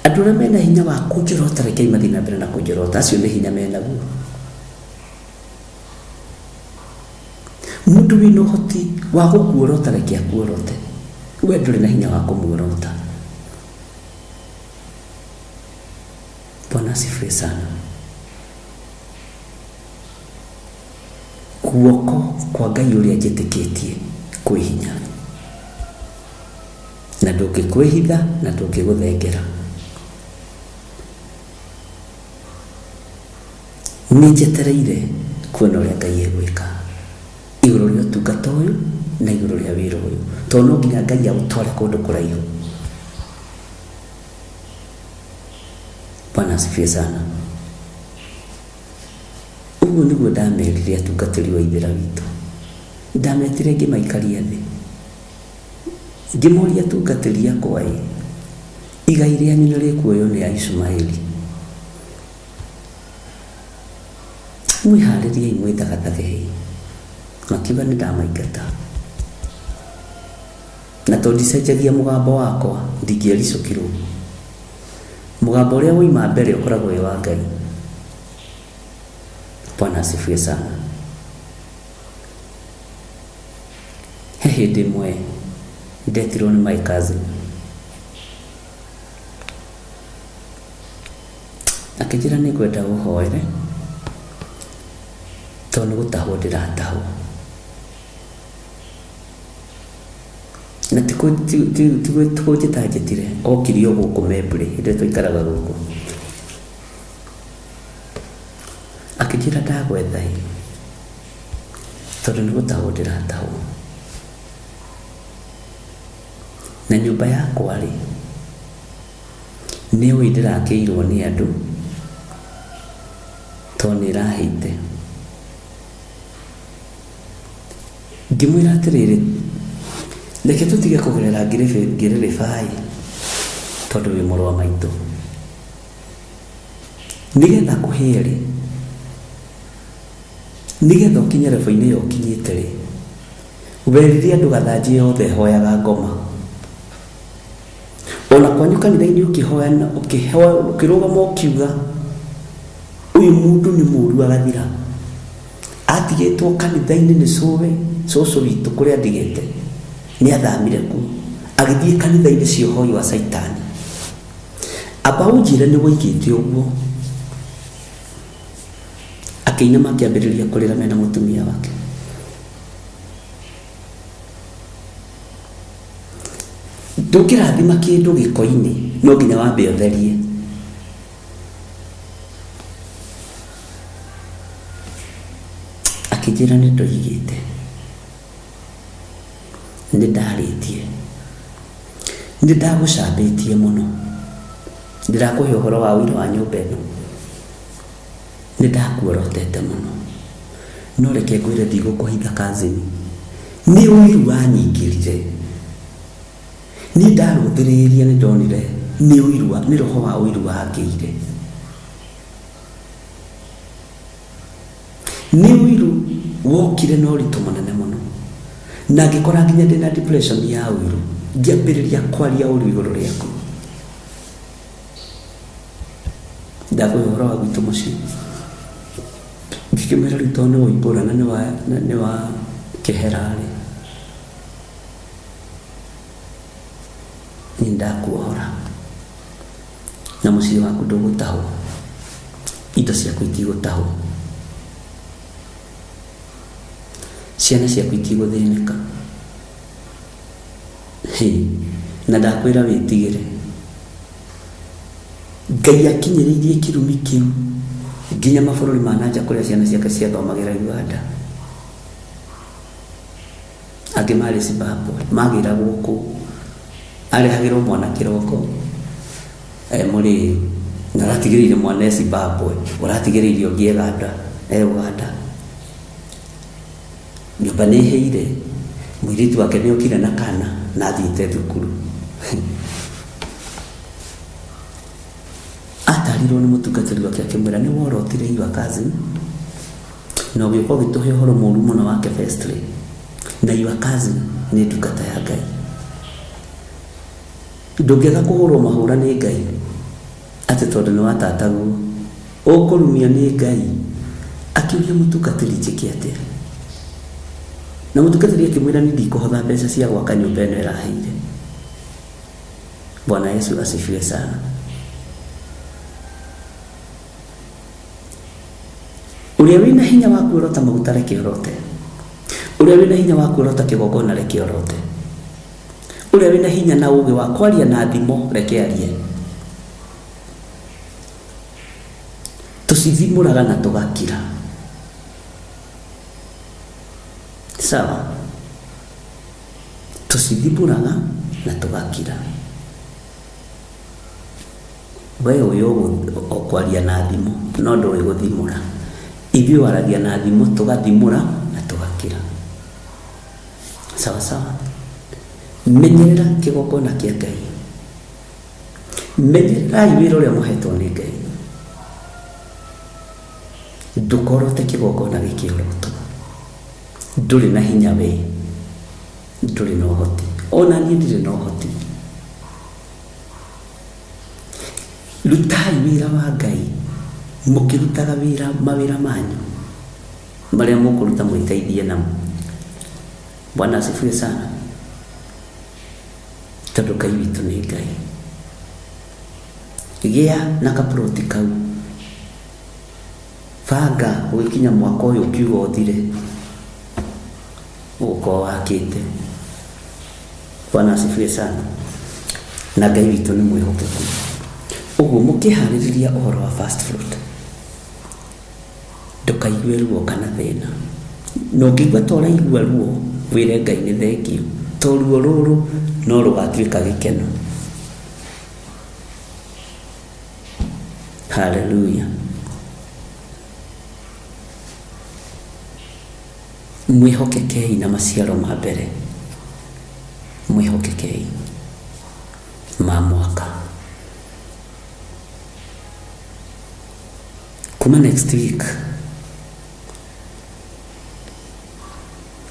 Andũ arĩa mena hinya wa kũnjorota rekei mathiĩ na mbere na kũnjorota, acio nĩ hinya menaguo. Mũndũ wĩna ũhoti wa gũkuorota reke akuorote, we ndũrĩ na hinya wa kũmuorota. Bwana asifiwe sana. Guoko kwa Ngai ũrĩa njĩtĩkĩtie kwĩ hinya, na ndũngĩkwĩhitha na ndũngĩgũthengera. Nĩ njetereire kuona ũrĩa Ngai egwĩka igũrũ rĩa ũtungata ũyũ na igũrũ rĩa wĩra ũyũ, tondũ no nginya Ngai aũtware kũndũ kũraihu. Bwana asifiwe sana. Ũguo nĩguo ndamerire atungatĩri wa ithera witũ. Ndametire ngĩmaikaria thĩ. Ngĩmoria atungatĩri akwa ĩ, igai rĩanyu nĩ rĩkuoywo nĩ Aishumaeli. Mwĩharĩriei mwĩthagathagei. Makiuga nĩ ndamaingata. Na tondũ ndicenjagia mũgambo wakwa, ndingĩericũkirwo. Mũgambo ũrĩa woima mbere ũkoragwo wĩ wa Ngai. Bwana asifiwe sana. He hĩndĩ ĩmwe ndetirwo nĩ my cousin. Akĩnjĩra nĩ ngwenda ũhoere tondũ nĩ gũtahwo ndĩratahwo. Na ti kũnjĩta anjĩtire, okire o gũkũ Membley hĩndĩ ĩrĩa twaikaraga gũkũ. Akĩnjĩra ndagwetha ĩ, tondũ nĩ gũtahwo ndĩratahwo. Na nyũmba yakwa rĩ, nĩ ũĩ ndĩrakĩirwo nĩ andũ tondũ nĩ ĩrahĩte. Ngĩmwĩra atĩrĩrĩ, reke tũtige kũgerera ngĩrĩrĩba-ĩ, tondũ wĩ mũrũ wa maitũ. Nĩgetha kũhĩe-rĩ, nĩgetha ũkinye level-inĩ ĩyo ũkinyĩte-rĩ, werire andũ gathanjĩ yothe ĩhoyaga ngoma. Ona kwanyu kanitha-inĩ ũkĩhoya ũkĩrũgama ũkiuga ũyũ mũndũ nĩ mũru agathira. Atigĩtwo kanitha-inĩ nĩ cũwe, cũcũ witũ kũrĩa andigĩte, nĩ athamire kuo, agĩthiĩ kanitha-inĩ cia ũhoi wa caitani. Amba ũnjĩre nĩ woigĩte ũguo. Akĩinama akĩambĩrĩria kũrĩra mena mũtumia wake. Ndũngĩrathima kĩndũ gĩko-inĩ, no nginya wambe ũtherie. Akĩnjĩra nĩ ndoigĩte, nĩ ndarĩtie, nĩ ndagũcambĩtie mũno, ndĩrakũhe ũhoro wa ũira wa nyũmba ĩno, nĩ ndakuorotete mũno, no reke ngwĩre ndigũkũhitha cousin, nĩ ũiru wanyingĩrire. Niĩ ndarũthĩrĩria nĩ ndonire nĩ ũiru, nĩ roho wa ũiru wangĩire. Nĩ ũiru wokire na ũritũ mũnene mũno, na ngĩkora nginya ndĩna depression ya ũiru, ngĩambĩrĩria kwaria ũru igũrũ rĩaku. Ndakũhe ũhoro wa gwitũ mũciĩ, ngĩkĩmwĩra rĩu tondũ nĩ woimbũra na nĩ wa kĩhera-rĩ, niĩ nĩndakuohora na mũciĩ waku ndũgũtahwo, indo ciaku itigũtahwo, ciana ciaku itigũthĩnĩka. Hĩ, na ndakwĩra wĩtigĩre. Ngai akinyĩrĩirie kĩrumi kĩu nginya mabũrũri ma na nja kũrĩa ciana ciake ciathomagĩra Uganda. Angĩ marĩ Zimbabwe, magĩragwo kũu. Arehagĩrwo mwana kĩroko e mũrĩu. Na ũratigĩrĩire mwana e Zimbabwe, ũratigĩrĩire ũngĩ e Uganda, e Uganda. Nyũmba nĩ ĩhĩire, mũirĩtu wake nĩ okire na kana na athiĩte thukuru. Atarirwo nĩ mũtungatĩri wake akĩmwĩra nĩ worotire your cousin na ũgĩũka ũgĩtũhe ũhoro mũru mũno wake firstly na your cousin nĩ ndungata ya Ngai. Ndũngĩaga kũhũrwo mahũra nĩ Ngai atĩ tondũ nĩ watataguo. Ũkũrumio nĩ Ngai. Akĩũria mũtungatĩri njĩke atĩa? Na mũtungatĩri akĩmwĩra niĩ ndikũhotha mbeca cia gwaka nyũmba ĩno ĩraheire. Bwana Yesu asifiwe sana. Ũrĩa wĩna hinya wa kuorota maguta reke orote. Ũrĩa wĩna hinya wa kuorota kĩgongona reke orote. Ũrĩa wĩna hinya na ũũgĩ wa kwaria na thimo reke arie. Tũcithimũraga na tũgakira. Sawa? Tũcithimũraga na tũgakira. We ũĩ o kwaria na thimũ no ndũĩ gũthimũra. Ithuĩ waragia na thimũ tũgathimũra na tũgakira. Sawa sawa. Menyerera kĩgongona kĩa Ngai. Menyererai wĩra ũrĩa mũhetwo nĩ Ngai. Ndũkorote kĩgongona gĩkĩorotwo. Ndũrĩ na hinya we. Ndũrĩ na ũhoti. Ona niĩ ndirĩ na ũhoti. Rutai wĩra wa Ngai mũkĩrutaga wĩra mawĩra manyu marĩa mũkũruta mwĩteithie namo. Bwana asifiwe sana. Tondũ Ngai witũ nĩ Ngai. Gĩa na kaploti kau. Banga ũgĩkinya mwaka ũyũ ũkiuga ũthire ũgũkorwo wakĩte. Bwana asifiwe sana. Na Ngai witũ nĩ mwĩhokeku. Ũguo mũkĩharĩrĩria ũhoro wa first fruit, ndũkaigue ruo kana thĩna. Na ũngĩigua ta ũraigua ruo, wĩre Ngai nĩ thengiũ. To ruo rũrũ no rũgatuĩka gĩkeno. Haleluya. Mwĩhokekei na maciaro ma mbere. Mwĩhokekei ma mwaka. Kuma next week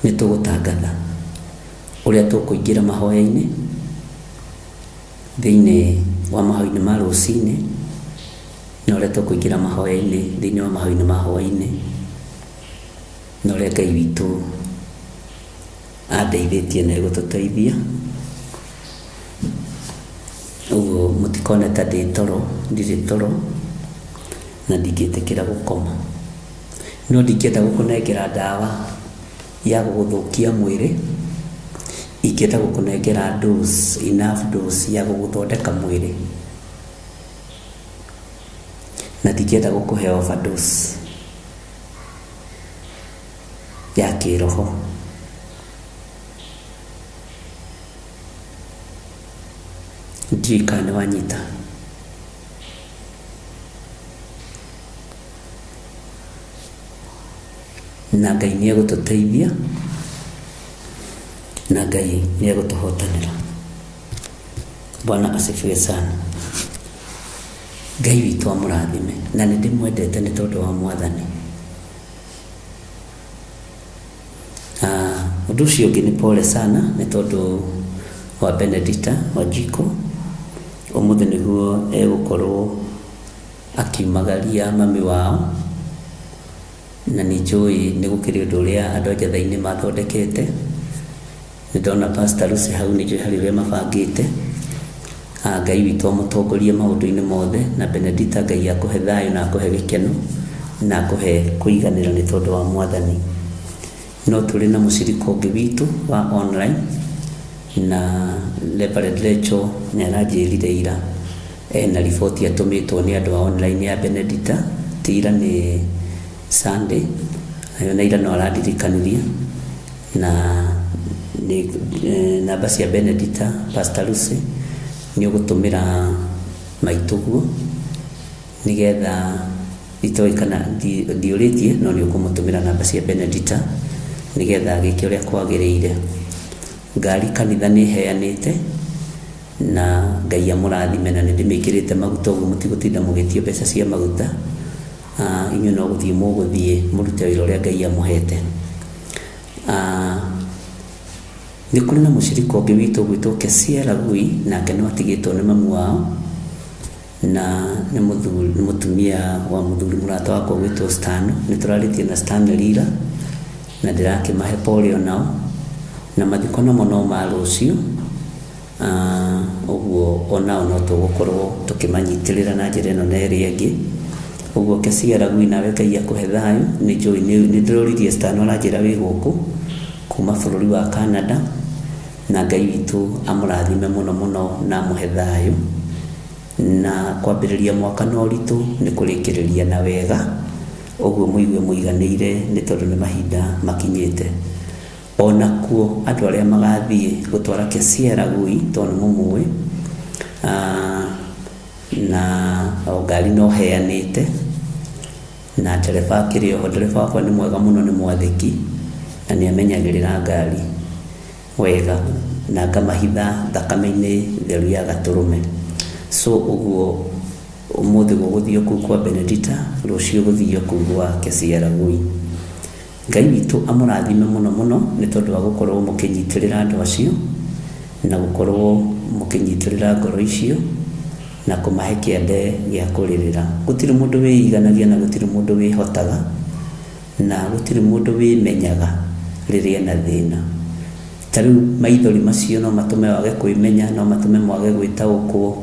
nĩ tũgũtangatha ũrĩa tũkũingĩra mahoya-inĩ thĩinĩ wa mahoya-inĩ ma rũcinĩ na ũrĩa tũkũingĩra mahoya-inĩ thĩinĩ wa mahoya-inĩ ma hwaĩ-inĩ na ũrĩa Ngai witũ andeithĩtie na egũtũteithia. Ũguo mũtikone ta ndĩ toro, ndirĩ toro na ndingĩtĩkĩra gũkoma. No ndingĩenda gũkũnengera ndawa ya gũgũthũkia mwĩrĩ, ingĩenda gũkũnengera dose, enough dose ya gũgũthondeka mwĩrĩ. Na ndingĩenda gũkũhe overdose ya kĩroho. Ndiũĩ kana nĩ wanyita. Na Ngai nĩ egũtũteithia, na Ngai nĩ egũtũhotanĩra. Bwana asifiwe sana. Ngai witũ amũrathime, na nĩ ndĩmwendete nĩ tondũ wa Mwathani. Ũndũ ũcio ũngĩ nĩ pole sana nĩ tondũ wa Benedicta Wanjikũ, ũmũthĩ nĩguo egũkorwo akiumagaria mami wao, na nĩ njũĩ nĩ gũkĩrĩ ũndũ ũrĩa andũ a Njathai-inĩ mathondekete, nĩ ndona Pastor Lucy hau nĩ njũĩ harĩ ũrĩa mabangĩte. Ngai witũ amũtongorie maũndũ-inĩ mothe, na Benedita Ngai akũhe thayũ na akũhe gĩkeno, na akũhe kũiganĩra nĩ tondũ wa Mwathani. No tũrĩ na mũcirika ũngĩ witũ wa online, na Reverend Rachel nĩ aranjĩrire ira ena riboti atũmĩtwo nĩ andũ a online ya Benedita, ti ira nĩ Sunday, na ira no arandirikanirie. Na nĩ namba cia Benedita, Pastor Lucy, nĩ ũgũtũmĩra maitũguo. Nĩgetha itoĩ kana ndiũrĩtie, no nĩ ũkũmũtũmĩra namba cia Benedita nĩgetha agĩke ũrĩa kwagĩrĩire. Ngari kanitha nĩ ĩheanĩte, na Ngai amũrathime, na nĩ ndĩmĩkĩrĩte maguta, ũguo mũtigũtinda mũgĩtio mbeca cia maguta. Inyuĩ no gũthiĩ mũgũthiĩ mũrute wĩra ũrĩa Ngai amũhete. Nĩ kũrĩ na mũcirika ũngĩ witũ ũgwĩtwo Kesia Ragui, nake no atigĩtwo nĩ mamu wao, na nĩ mũtumia wa mũthuri mũrata wakwa ũgwĩtwo Stan. Nĩ tũrarĩtie na Stan Lira, na ndĩrakĩmahe pole onao, na mathiko namo no ma rũciũ. Ũguo onao no tũgũkorwo tũkĩmanyitĩrĩra na njĩra ĩno na ĩrĩa ĩngĩ. Ũguo Kesia Ragui, nawe Ngai akũhe thayũ. Nĩ njũĩ nĩ ndĩroririe Stan, aranjĩra wĩ gũkũ kuma bũrũri wa Canada, na Ngai witũ amũrathime mũno mũno na amũhe thayũ. Na kwambĩrĩria mwaka na ũritũ nĩ kũrĩkĩrĩria na wega, ũguo mũigue mũiganĩire nĩ tondũ nĩ mahinda makinyĩte. Onakuo andũ arĩa magathiĩ gũtwara Kesia Ragui, tondũ nĩ mũmũĩ, na o ngari no heanĩte, na ndereba akĩrĩ oho. Ndereba wakwa nĩ mwega mũno, nĩ mwathĩki na nĩ amenyagĩrĩra ngari wega, na ngamahitha thakame-inĩ theru ya gatũrũme. So ũguo ũmũthĩ gũgũthiĩ kũu kwa Benedita, rũciũ gũthiĩ kũu gwa Kesia Ragui. Ngai witũ amũrathime mũno mũno nĩ tondũ wa gũkorwo mũkĩnyitĩrĩra andũ acio, na gũkorwo mũkĩnyitĩrĩra ngoro icio, na kũmahe kĩande gĩa kũrĩrĩra. Gũtirĩ mũndũ wĩiganagia, na gũtirĩ mũndũ wĩhotaga, na gũtirĩ mũndũ wĩmenyaga rĩrĩa ena thĩna. Ta rĩu maithori macio no matũme wage kwĩmenya, no matũme mwage gwĩtaũkwo,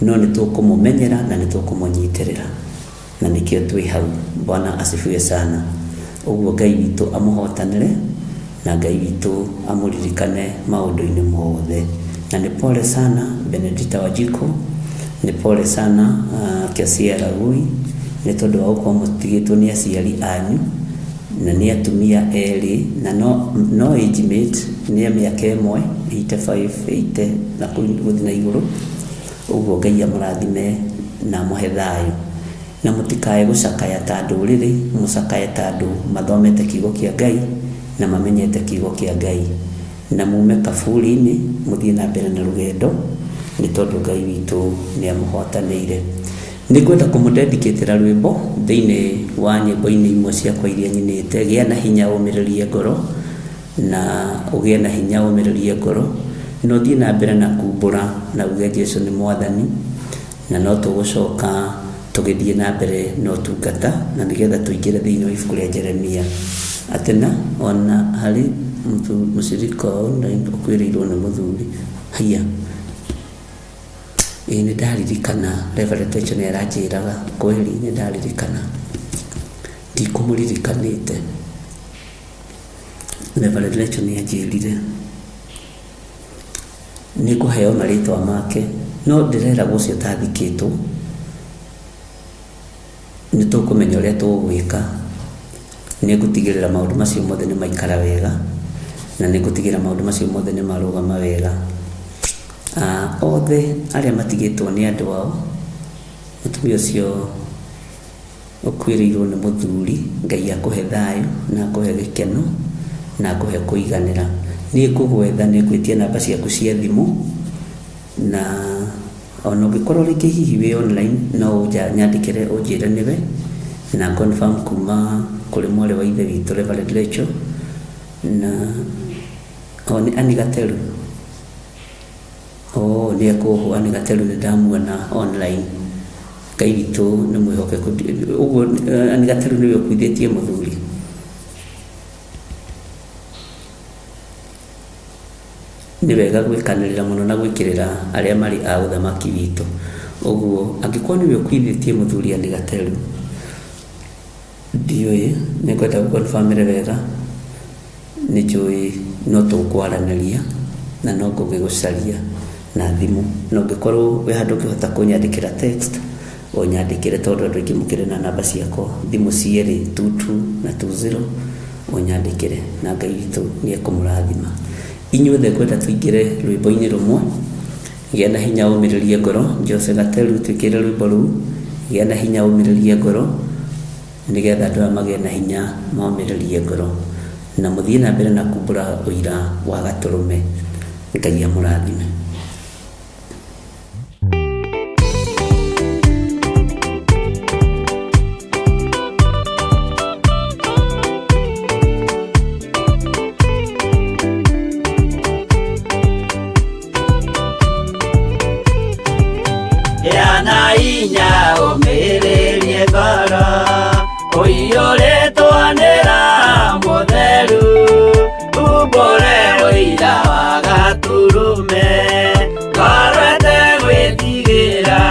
no nĩ tũkũmũmenyera na nĩ tũkũmũnyitĩrĩra, na nĩkĩo twĩ hau. Bwana asifiwe sana. Ũguo Ngai witũ amũhotanĩre, na Ngai witũ amũririkane maũndũ-inĩ mothe. Na nĩ pole sana Benedita Wanjikũ, nĩ pole sana Kesia Ragui, nĩ tondũ wa gũkorwo mũtigĩtwo nĩ aciari anyu, na nĩ atumia erĩ, na no age mate, nĩ a mĩaka ĩmwe, 85, 80 na kũu gũthiĩ na igũrũ. Ũguo Ngai amũrathime na amũhe thayũ, na mũtikae gũcakaya ta ndũrĩrĩ, mũcakaye ta andũ mathomete kiugo kĩa Ngai na mamenyete kiugo kĩa Ngai, na mume kaburi-inĩ mũthiĩ na mbere na rũgendo, nĩ tondũ Ngai witũ nĩ amũhotanĩire. Nĩ ngwenda kũmũdedicatĩra rwĩmbo thĩinĩ wa nyĩmbo-inĩ imwe ciakwa iria nyinĩte, gĩa na hinya ũmĩrĩrie ngoro, na ũgĩe na hinya ũmĩrĩrie ngoro, na ũthiĩ na mbere na kumbũra na uge Jesu nĩ mwathani, na no tũgũcoka tũgĩthiĩ na mbere na ũtungata, na nĩgetha tũingĩre thĩinĩ wa ibuku rĩa Jeremia. Atĩ na ona harĩ mũcirika wa online ũkuĩrĩirwo nĩ mũthuri. Haiya, ĩĩ nĩ ndaririkana Reverend Rachel nĩ aranjĩraga kweli, nĩ ndaririkana, ndikũmũririkanĩte. Reverend Rachel nĩ anjĩrire nĩ ngũheo marĩtwa make, no ndĩreragwo ũcio ũtathikĩtwo nĩ tũkũmenya ũrĩa tũgwĩka. Nĩ ngũtigĩrĩra maũndũ macio mothe nĩ maikara wega, na nĩ ngũtigĩrĩra maũndũ macio mothe nĩ marũgama wega. Othe arĩa matigĩtwo nĩ andũ ao, mũtumia ũcio ũkuĩrĩirwo nĩ mũthuri, Ngai akũhe thayũ na akũhe gĩkeno na akũhe kũiganĩra. Nĩ ngũgwetha, nĩ ngwĩtia namba ciaku cia thimũ, na ona ũngĩkorwo rĩngĩ hihi wĩ online, no ũnyandĩkĩre ũnjĩre nĩwe, na confirm kuma kũrĩ mwarĩ wa ithe witũ Reverend Rachel, na o nĩ Annie Gateru. Oh, nĩ ekũhwo Annie Gateru, nĩ ndamuona online. Ngai witũ nĩ mwĩhokeku. Ũguo Annie Gateru nĩwe ũkuithĩtie mũthuri. Nĩ wega gwĩkanĩrĩra mũno na gwĩkĩrĩra arĩa marĩ a ũthamaki witũ. Ũguo angĩkorwo nĩwe ũkuithĩtie mũthuri Annie Gateru, ndiũĩ, nĩ ngwenda gũ-confirm wega, nĩ njũĩ no tũkwaranĩria na no ngũgĩgũcaria na thimũ. Na ũngĩkorwo wĩ handũ ũngĩhota kũnyandĩkĩra text, ũnyandĩkĩre, tondũ andũ aingĩ mũkĩrĩ na namba ciakwa thimũ cierĩ, 22 na 20, ũnyandĩkĩre, na Ngai witũ nĩ ekũmũrathima. Inyuothe ngwenda tũingĩre rwĩmbo-inĩ rũmwe, gĩa na hinya ũmĩrĩrie ngoro. Jose Gateru, twĩkĩre rwĩmbo rũu, Gĩa na hinya ũmĩrĩrie ngoro, nĩgetha andũ aya magĩe na hinya momĩrĩrie ngoro, na mũthiĩ na mbere na kumbũra ũira wa Gatũrũme. Ngai amũrathime. Gĩa na hinya ũmĩrĩrie ngoro, ũiyũrĩtwo nĩ Roho Mũtheru, umbũre ũira wa Gatũrũme, ngoro ĩtegwĩtigĩra,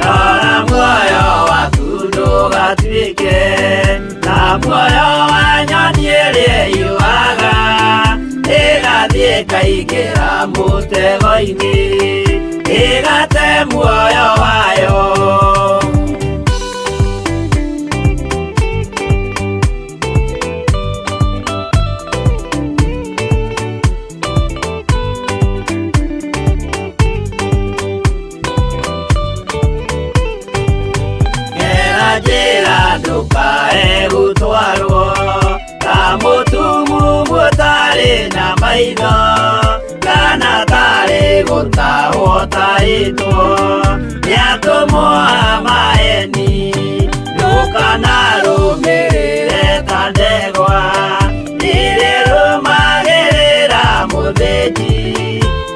rora muoyo waku ndũgatuĩke ta muoyo wa nyoni ĩrĩa ĩyũaga, ĩgathiĩ ĩkaingĩra mũtego-inĩ, ĩgate muoyo wayo. Gera njĩra ndũkae gũtwarwo ta mũtumumu ũtarĩ na maitho, kana tarĩ gũtahwo ũtahĩtwo nĩ atũmwo a maeni. Ndũkanarũmĩrĩre ta ndegwa irĩrũmagĩrĩra mũthĩnji,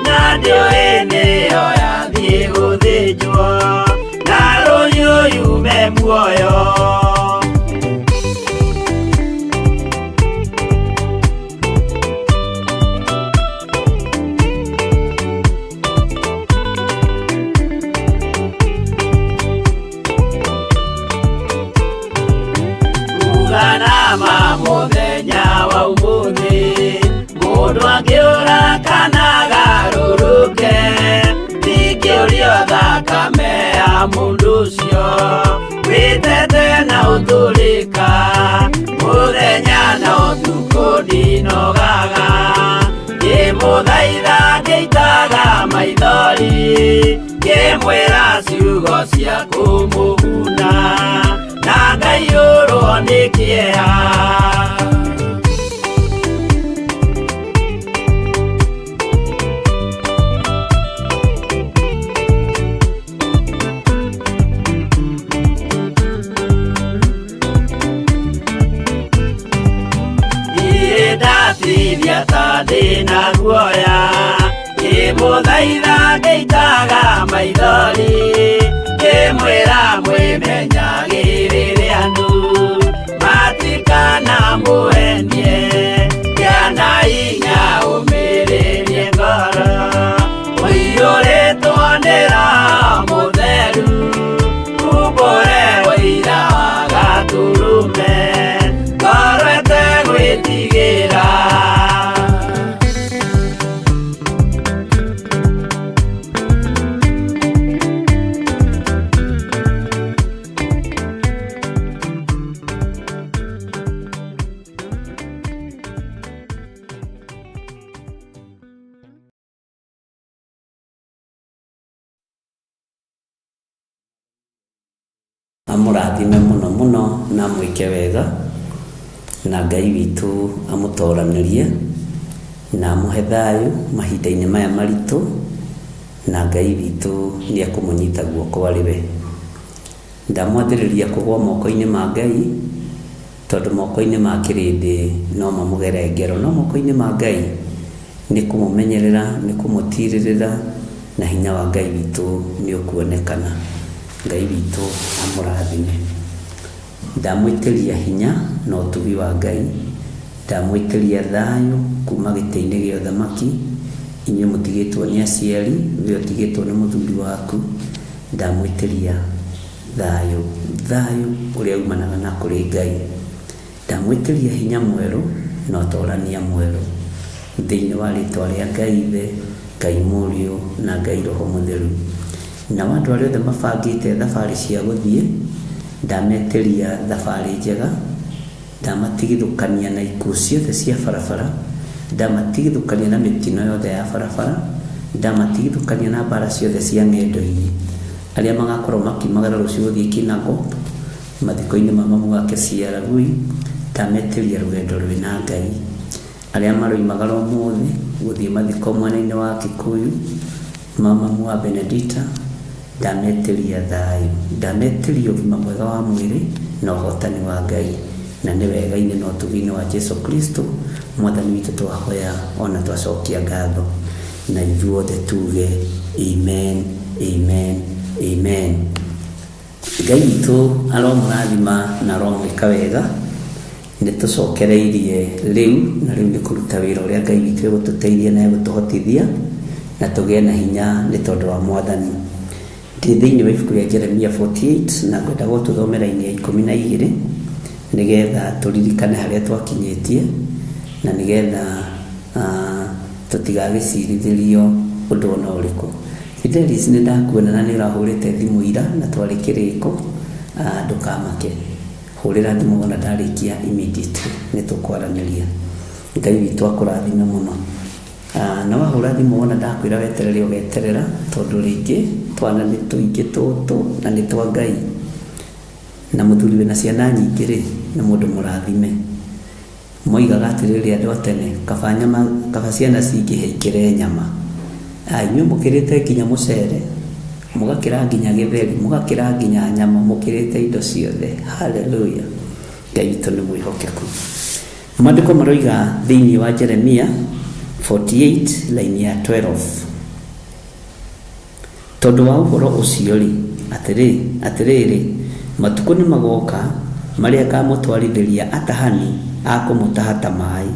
na ndĩũĩ nĩyo yathiĩ gũthĩnjwo, na rũhiũ yume muoyo. Uga nama mũthenya wa ũmũthĩ, mũndũ angĩũra kana agarũrũke, ndingĩũrio thakame ya mũndũ ũcio, wĩtete na ũtũrĩka, mũthenya na ũtukũ ndinogaga, ngĩmũthaitha ngĩitaga maithori, ngĩmwĩra ciugo cia kũmũguna, na ngaiyũrwo nĩ kĩeha. Niĩ ndatithia ta ndĩna guoya, ngĩmũthaitha ngĩitaga maithori, ngĩmwĩra mwĩmenyagĩrĩre andũ, matikanamũhenie, gĩa na hinya ũmĩrĩrie ngoro, ũiyũrĩtwo nĩ Roho Mũtheru, umbũre ũira wa Gatũrũme, ngoro ĩtegwĩtigĩra. Amũrathime mũno mũno na amwĩke wega, na Ngai witũ amũtoranĩrie na amũhe thayũ mahinda-inĩ maya maritũ, na Ngai witũ nĩ ekũmũnyita guoko arĩ we. Ndamwathĩrĩria kũgũa moko-inĩ ma Ngai, tondũ moko-inĩ ma kĩrĩndĩ no mamũgere ngero, no moko-inĩ ma Ngai nĩ kũmũmenyerera, nĩ kũmũtirĩrĩra, na hinya wa Ngai witũ nĩ ũkuonekana. Ngai witũ amũrathime. Ndamwĩtĩria hinya na ũtugi wa Ngai, ndamwĩtĩria thayũ kuma gĩtĩ-inĩ gĩa ũthamaki, inyuĩ mũtigĩtwo nĩ aciari, we ũtigĩtwo nĩ mũthuri waku, ndamwĩtĩria thayũ, thayũ ũrĩa umanaga na kũrĩ Ngai. Ndamwĩtĩria hinya mwerũ na ũtorania mwerũ thĩinĩ wa rĩtwa rĩa Ngai Ithe, Ngai Mũriũ na Ngai Roho Mũtheru. Nao andũ arĩa othe mabangĩte thabarĩ cia gũthiĩ, ndametĩria thabarĩ njega, ndamatigithũkania na ikuũ ciothe cia barabara, ndamatigithũkania na mĩtino yothe ya barabara, ndamatigithũkania na mbara ciothe cia ng'endo-inĩ. Arĩa magakorwo makiumagara rũciũ gũthiĩ Kinangop mathiko-inĩ ma mamu wake Ciaragui, ndametĩria rũgendo rwĩna Ngai. Arĩa maroimagara ũmũthĩ gũthiĩ mathiko mwena-inĩ wa Kikuyu ma mamu wa Benedita, ndametĩria thayũ, ndametĩria ũgima mwega wa mwĩrĩ na ũhotani wa Ngai, na nĩ wega-inĩ na ũtugi-inĩ wa Jesu Kristo mwathani witũ twahoya ona twacokia ngatho, na ithuothe tuge amen, amen, amen. Ngai witũ aromũrathima na aromwĩka wega. Nĩ tũcokereirie rĩu, na rĩu nĩ kũruta wĩra ũrĩa Ngai witũ egũtũteithia na egũtũhotithia, na tũgĩe na hinya nĩ tondũ wa Mwathani. Ndĩ thĩinĩ wa ibuku rĩa Jeremia 48 na ngwenda gũtũthomera raini ya 12 nĩgetha tũririkane harĩa twakinyĩtie, na nĩgetha tũtigagĩcirithĩrio ũndũ ona ũrĩkũ. Fidelis, nĩ ndakuona na nĩ ũrahũrĩte thimũ ira na twarĩ kĩrĩko, ndũkamake. Hũrĩra thimũ wona ndarĩkia immediately, nĩ tũkwaranĩria. Ngai witũ akũrathime mũno. Na wahũra thimũ wona ndakwĩra weterere ũgeterera, tondũ rĩngĩ twana nĩ tũingĩ tũtũ na nĩ twa Ngai. Na mũthuri wĩna ciana nyingĩ rĩ, nĩ mũndũ mũrathime. Moigaga atĩrĩrĩ andũ a tene, kaba nyama, kaba ciana cingĩhe ikĩre nyama. Ah, inyuĩ mũkĩrĩte nginya mũcere, mũgakĩra nginya gĩtheri, mũgakĩra nginya nyama, mũkĩrĩte indo ciothe. Haleluya! Ngai witũ nĩ mwĩhokeku. Maandĩko maroiga thĩinĩ wa Jeremia 48 line ya 12. Tondũ wa ũhoro ũcio-rĩ, atĩrĩ, atĩrĩrĩ, matukũ nĩmagoka marĩa ngamũtwarithĩria atahani a kũmũtaha ta maĩ,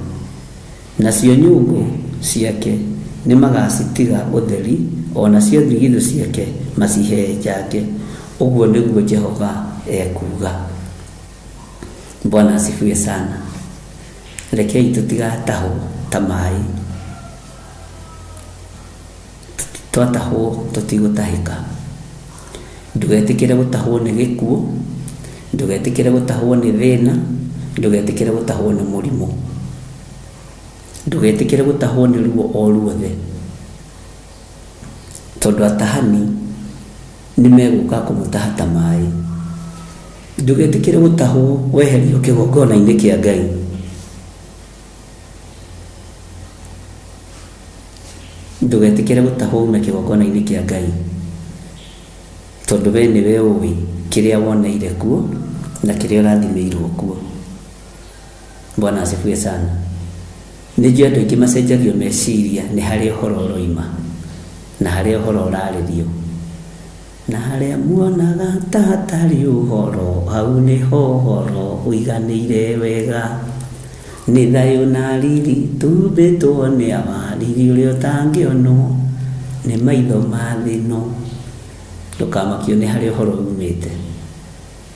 nacio nyũngũ ciake nĩmagacitiga ũtheri, o nacio ndigithũ ciake macihehenjange, ũguo nĩguo Jehova ekuuga. Bwana asifiwe sana. Rekei tũtigatahwo ta maĩ. Twatahwo tũtigũtahĩka. Ndũgetĩkĩre gũtahwo nĩ gĩkuũ, ndũgetĩkĩre gũtahwo nĩ thĩna, ndũgetĩkĩre gũtahwo nĩ mũrimũ. Ndũgetĩkĩre gũtahwo nĩ ruo o ruothe, tondũ atahani nĩ megũka kũmũtaha ta maĩ. Ndũgetĩkĩre gũtahwo weherio kĩgongona-inĩ kĩa Ngai. Ndũgetĩkĩre gũtahwo ume kĩgongona-inĩ kĩa Ngai, tondũ we nĩwe ũĩ kĩrĩa woneire kuo na kĩrĩa ũrathimĩirwo kuo. Bwana asifiwe sana. Nĩ njũĩ andũ aingĩ macenjagio meciria nĩ harĩa ũhoro ũroima na harĩa ũhoro ũrarĩrio. Na harĩa muonaga ta hatarĩ ũhoro, hau nĩho ũhoro ũiganĩire wega. Nĩ thayũ na riri tũhumbĩtwo nĩ Awa, riri ũrĩa ũtangĩonwo nĩ maitho ma thĩ ĩno. Ndũkamakio nĩ harĩa ũhoro umĩte,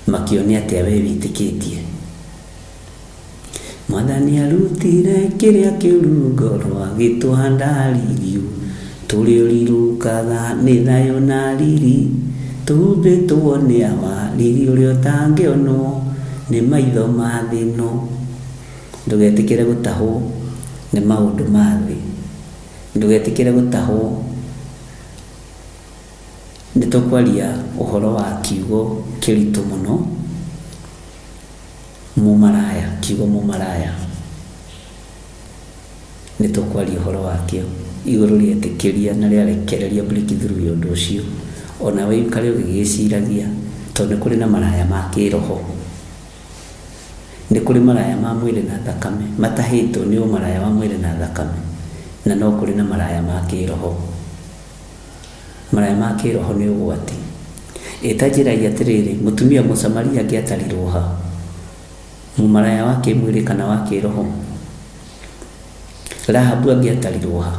makio nĩ atĩa we wĩtĩkĩtie. Mwathani arutire kĩrĩa kĩũru ngoro agĩtũhanda riri tũrĩa ũrirũkaga nĩ thayũ na riri tũhumbĩtwo nĩ Awa, riri ũrĩa ũtangĩonwo nĩ maitho ma thĩ ĩno. Ndũgetĩkĩre gũtahwo nĩ maũndũ ma thĩ, ndũgetĩkĩre gũtahwo. Nĩ tũkwaria ũhoro wa kiugo kĩritũ mũno. Mũmaraya, kiugo mũmaraya, nĩ tũkwaria ũhoro wakĩo igũrũ rĩetĩkĩria na rĩarekereria breakthrough ya ũndũ ũcio, o nawe ũikare ũgĩgĩciragia, tondũ nĩ kũrĩ na maraya ma kĩroho. Nĩ kũrĩ maraya ma mwĩrĩ na thakame, matahĩtwo nĩ ũmaraya wa mwĩrĩ na thakame, na no kũrĩ na maraya ma kĩroho. Maraya ma kĩroho nĩ ũgwati. Ĩ ta njĩrai atĩrĩrĩ, mũtumia Mũsamaria angĩatarirwo ha? Mũmaraya wa kĩmwĩrĩ kana wa kĩroho? Rahabu angĩatarirwo ha?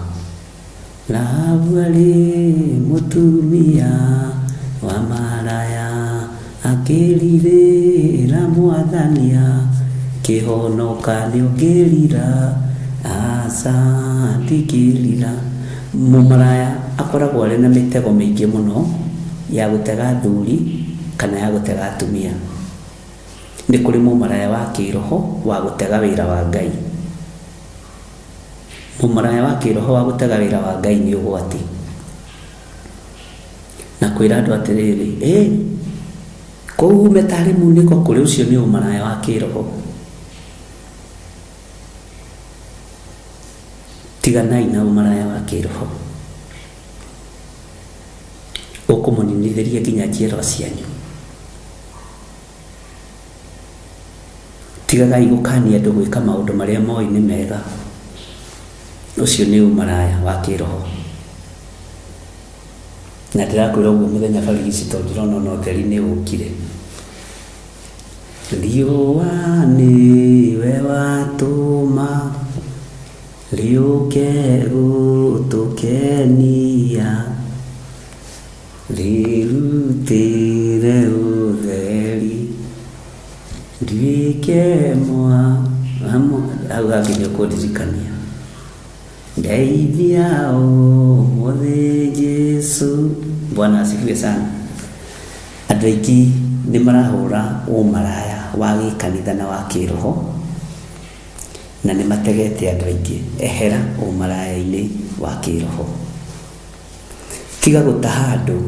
Rahabu arĩ mũtumia wa maraya, akĩrirĩra Mwathani akĩhonoka. Nĩ ũngĩrira? Aca, ndingĩrira. Mũmaraya akoragwo arĩ na mĩtego mĩingĩ mũno ya gũtega athuri kana ya gũtega atumia. Nĩ kũrĩ mũmaraya wa kĩroho wa gũtega wĩra wa Ngai. Mũmaraya wa kĩroho wa gũtega wĩra wa Ngai nĩ ũgwati. Na kwĩra andũ atĩrĩrĩ, ĩ kũu ume tarĩ munĩko kũrĩ, ũcio nĩ ũmaraya wa kĩroho. Tiganai na ũmaraya wa kĩroho, ũkũmũninithĩria nginya njiarwa cianyu. Tigagai gũkania andũ gwĩka maũndũ marĩa moĩ nĩ mega, ũcio nĩ ũmaraya wa kĩroho. Na ndĩrakwĩra ũguo mũthenya barigici tondũ ndĩrona ona ũtheri nĩ ũkire. Riũa nĩwe watũma rĩũke gũtũkenia, rĩrutĩre ũtheri, nduĩke mwa hau hangĩ nĩ ũkũndirikania. Ndeithia ũmũthĩ Jesu. Bwana asifiwe sana. Andũ aingĩ nĩ marahũra ũmaraya wa gĩkanitha na wa kĩroho, na nĩ mategete andũ aingĩ. Ehera ũmaraya-inĩ wa kĩroho. Tiga gũtaha andũ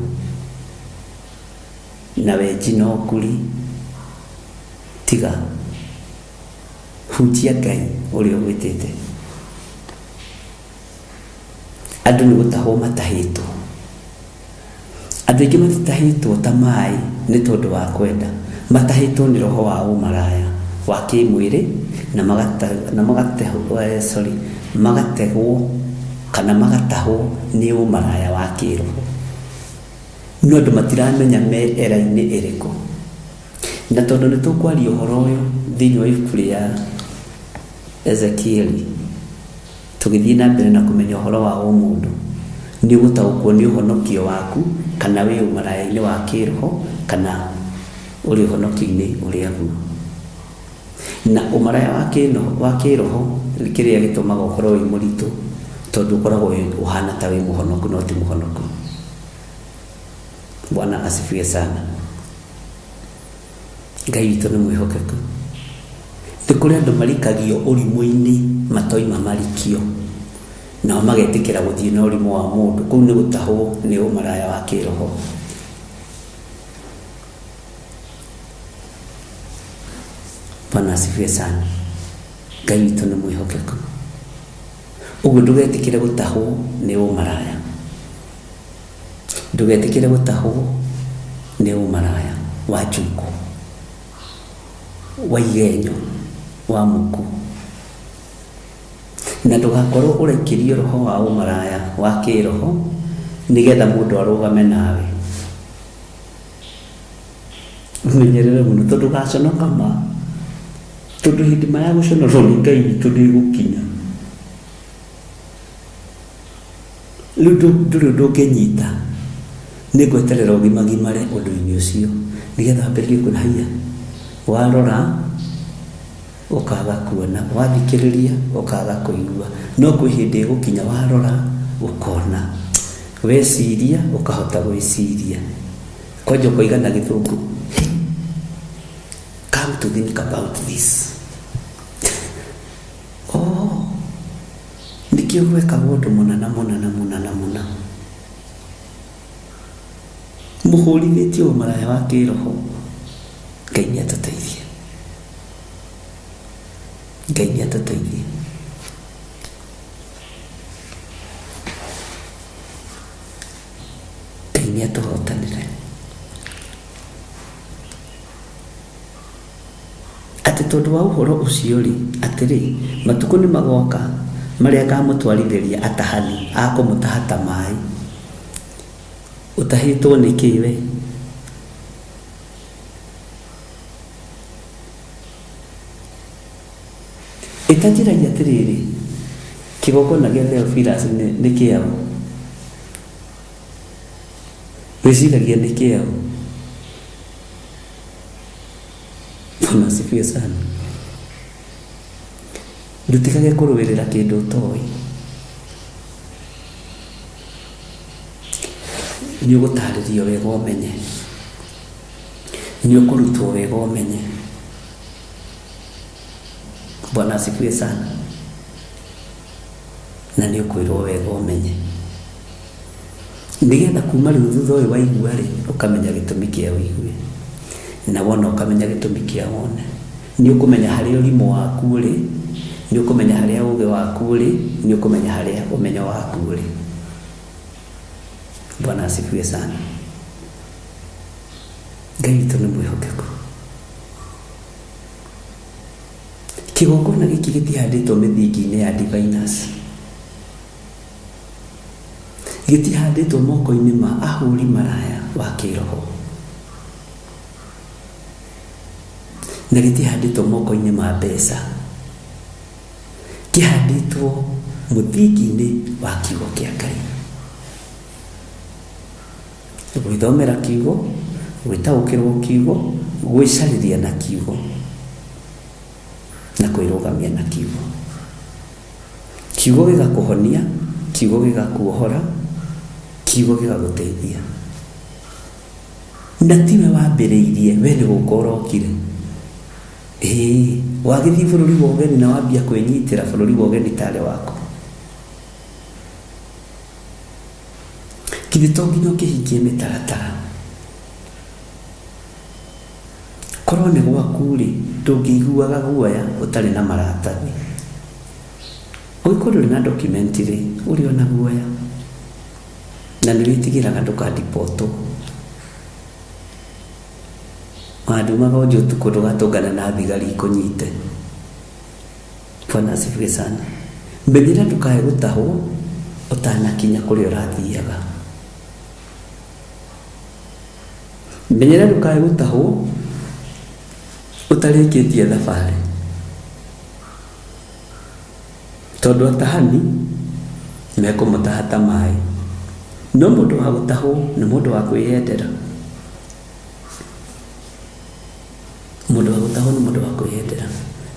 na wenji na ũkuri. Tiga. Hunjia Ngai ũrĩa ũgwĩtĩte. Andũ nĩ gũtahwo matahĩtwo. Andũ aingĩ matitahĩtwo ta maĩ nĩ tondũ wa kwenda, matahĩtwo nĩ roho wa ũmaraya wa kĩmwĩrĩ na na sorry, magategwo kana magatahwo nĩ ũmaraya wa kĩroho. No andũ matiramenya me era-inĩ ĩrĩkũ. Na tondũ nĩ tũkwaria ũhoro ũyũ thĩinĩ wa ibuku rĩa Ezekieli, tũgĩthiĩ na mbere na kũmenya ũhoro wa ũmũndũ, nĩ ũgũtaũkwo nĩ ũhonokio waku kana wĩ ũmaraya-inĩ wa kĩroho kana ũrĩ ũhonokio-inĩ ũrĩa guo. Na ũmaraya wa kĩroho kĩrĩa gĩtũmaga ũkorwo wĩ mũritũ, tondũ ũkoragwo ũhana ta wĩ mũhonoku no ti mũhonoku. Bwana asifiwe sana. Ngai witũ nĩ mwĩhokeku. Nĩ kũrĩ andũ marikagio ũrimũ-inĩ matoima marikio, nao magetĩkĩra gũthiĩ na ũrimũ wa mũndũ. Kũu nĩ gũtahwo nĩ ũmaraya wa kĩroho. Bwana asifiwe sana. Ngai witũ nĩ mwĩhokeku. Ũguo ndũgetĩkĩre gũtahwo nĩ ũmaraya. Ndũgetĩkĩre gũtahwo nĩ ũmaraya wa njukũ, wa igenyo, wa muku. Na ndũgakorwo ũrekĩrio roho wa ũmaraya wa kĩroho nĩgetha mũndũ arũgame nawe. Ũmenyerere mũno tondũ ũgaconoka ma, tondũ hĩndĩ ma ya gũconorwo nĩ Ngai witũ nĩ ĩgũkinya. Rĩu ndũrĩ ũndũ ũngĩnyita, nĩ ngweterera ũgimagimare ũndũ-inĩ ũcio nĩgetha wambĩrĩrie kuona haiya, warora ũkaga kuona, wathikĩrĩria ũkaga kũigua, no kwĩ hĩndĩ ĩgũkinya warora ũkona, weciria ũkahota gwĩciria. Kwanja ũkoiga na gĩthũngũ, come to think about this. Oh, nĩkĩo gwekagwo ũndũ mũna na mũna na mũna na mũna. Mũhũrithĩtio ũmaraya wa kĩroho. Ngai nĩ atũteithie. Ngai nĩ atũteithie. Ngai nĩ atũhotanĩre. Atĩ tondũ wa ũhoro ũcio-rĩ, atĩrĩ, matukũ nĩmagoka marĩa ngamũtwarithĩria atahani a kũmũtaha ta maĩ. Ũtahĩtwo nĩ kĩ we? Ĩtanjĩragia atĩrĩrĩ, kĩgongona gĩa Theophilus nĩ kĩaũ? Wĩciragia nĩ kĩaũ? Bwana asifiwe sana. Ndũtigage kũrũĩrĩra kĩndũ ũtoĩ. Nĩ ũgũtarĩrio wega ũmenye. Nĩ ũkũrutwo wega ũmenye. Bwana asifiwe sana. Na nĩ ũkwĩrwo wega ũmenye. Nĩgetha kuma rĩu thutha ũyũ waigua rĩ, ũkamenya gĩtũmi kĩa ũigue, na wona ũkamenya gĩtũmi kĩa wone. Nĩ ũkũmenya harĩa ũrimũ waku ũrĩ, nĩ ũkũmenya harĩa ũgĩ waku ũrĩ, nĩ ũkũmenya harĩa ũmenyo waku ũrĩ. Bwana asifiwe sana. Ngai witũ nĩ mwĩhokeku. Kĩgongona gĩkĩ gĩtihandĩtwo mĩthingi-inĩ ya diviners. Gĩtihandĩtwo moko-inĩ ma ahũri maraya wa kĩroho. Na gĩtihandĩtwo moko-inĩ ma mbeca. Kĩhandĩtwo mũthingi-inĩ wa kiugo kĩa Ngai. Gwĩthomera kiugo, gwĩtaũkĩrwo kiugo, gwĩcarĩria na kiugo, na kwĩrũgamia na kiugo. Kiugo gĩgakũhonia, kiugo gĩgakuohora, kiugo gĩgagũteithia. Na tiwe wambĩrĩirie, we nĩ gũka ũrokire. Ĩĩ, wagĩthiĩ bũrũri wa ũgeni na wambia kwĩnyitĩra bũrũri wa ũgeni tarĩ waku. Githĩ to nginya ũkĩhingie mĩtaratara? Korwo nĩ gwaku-rĩ, ndũngĩiguaga guoya ũtarĩ na maratathi. Ũngĩkorwo ndũrĩ na document rĩ, ũrĩ o na guoya. Na nĩ wĩtigĩraga ndũkadipotwo. Wandumaga ũnje ũtukũ ndũgatũngane na thigari ikũnyite. Bwana asifiwe sana. Menyera ndũkae gũtahwo ũtanakinya kũrĩa ũrathiaga. Menyera ndũkae gũtahwo ũtarĩkĩtie thabarĩ. Tondũ atahani mekũmũtaha ta maĩ. No mũndũ wa gũtahwo nĩ mũndũ wa kwĩyendera. Mũndũ wa gũtahwo nĩ mũndũ wa kwĩyendera.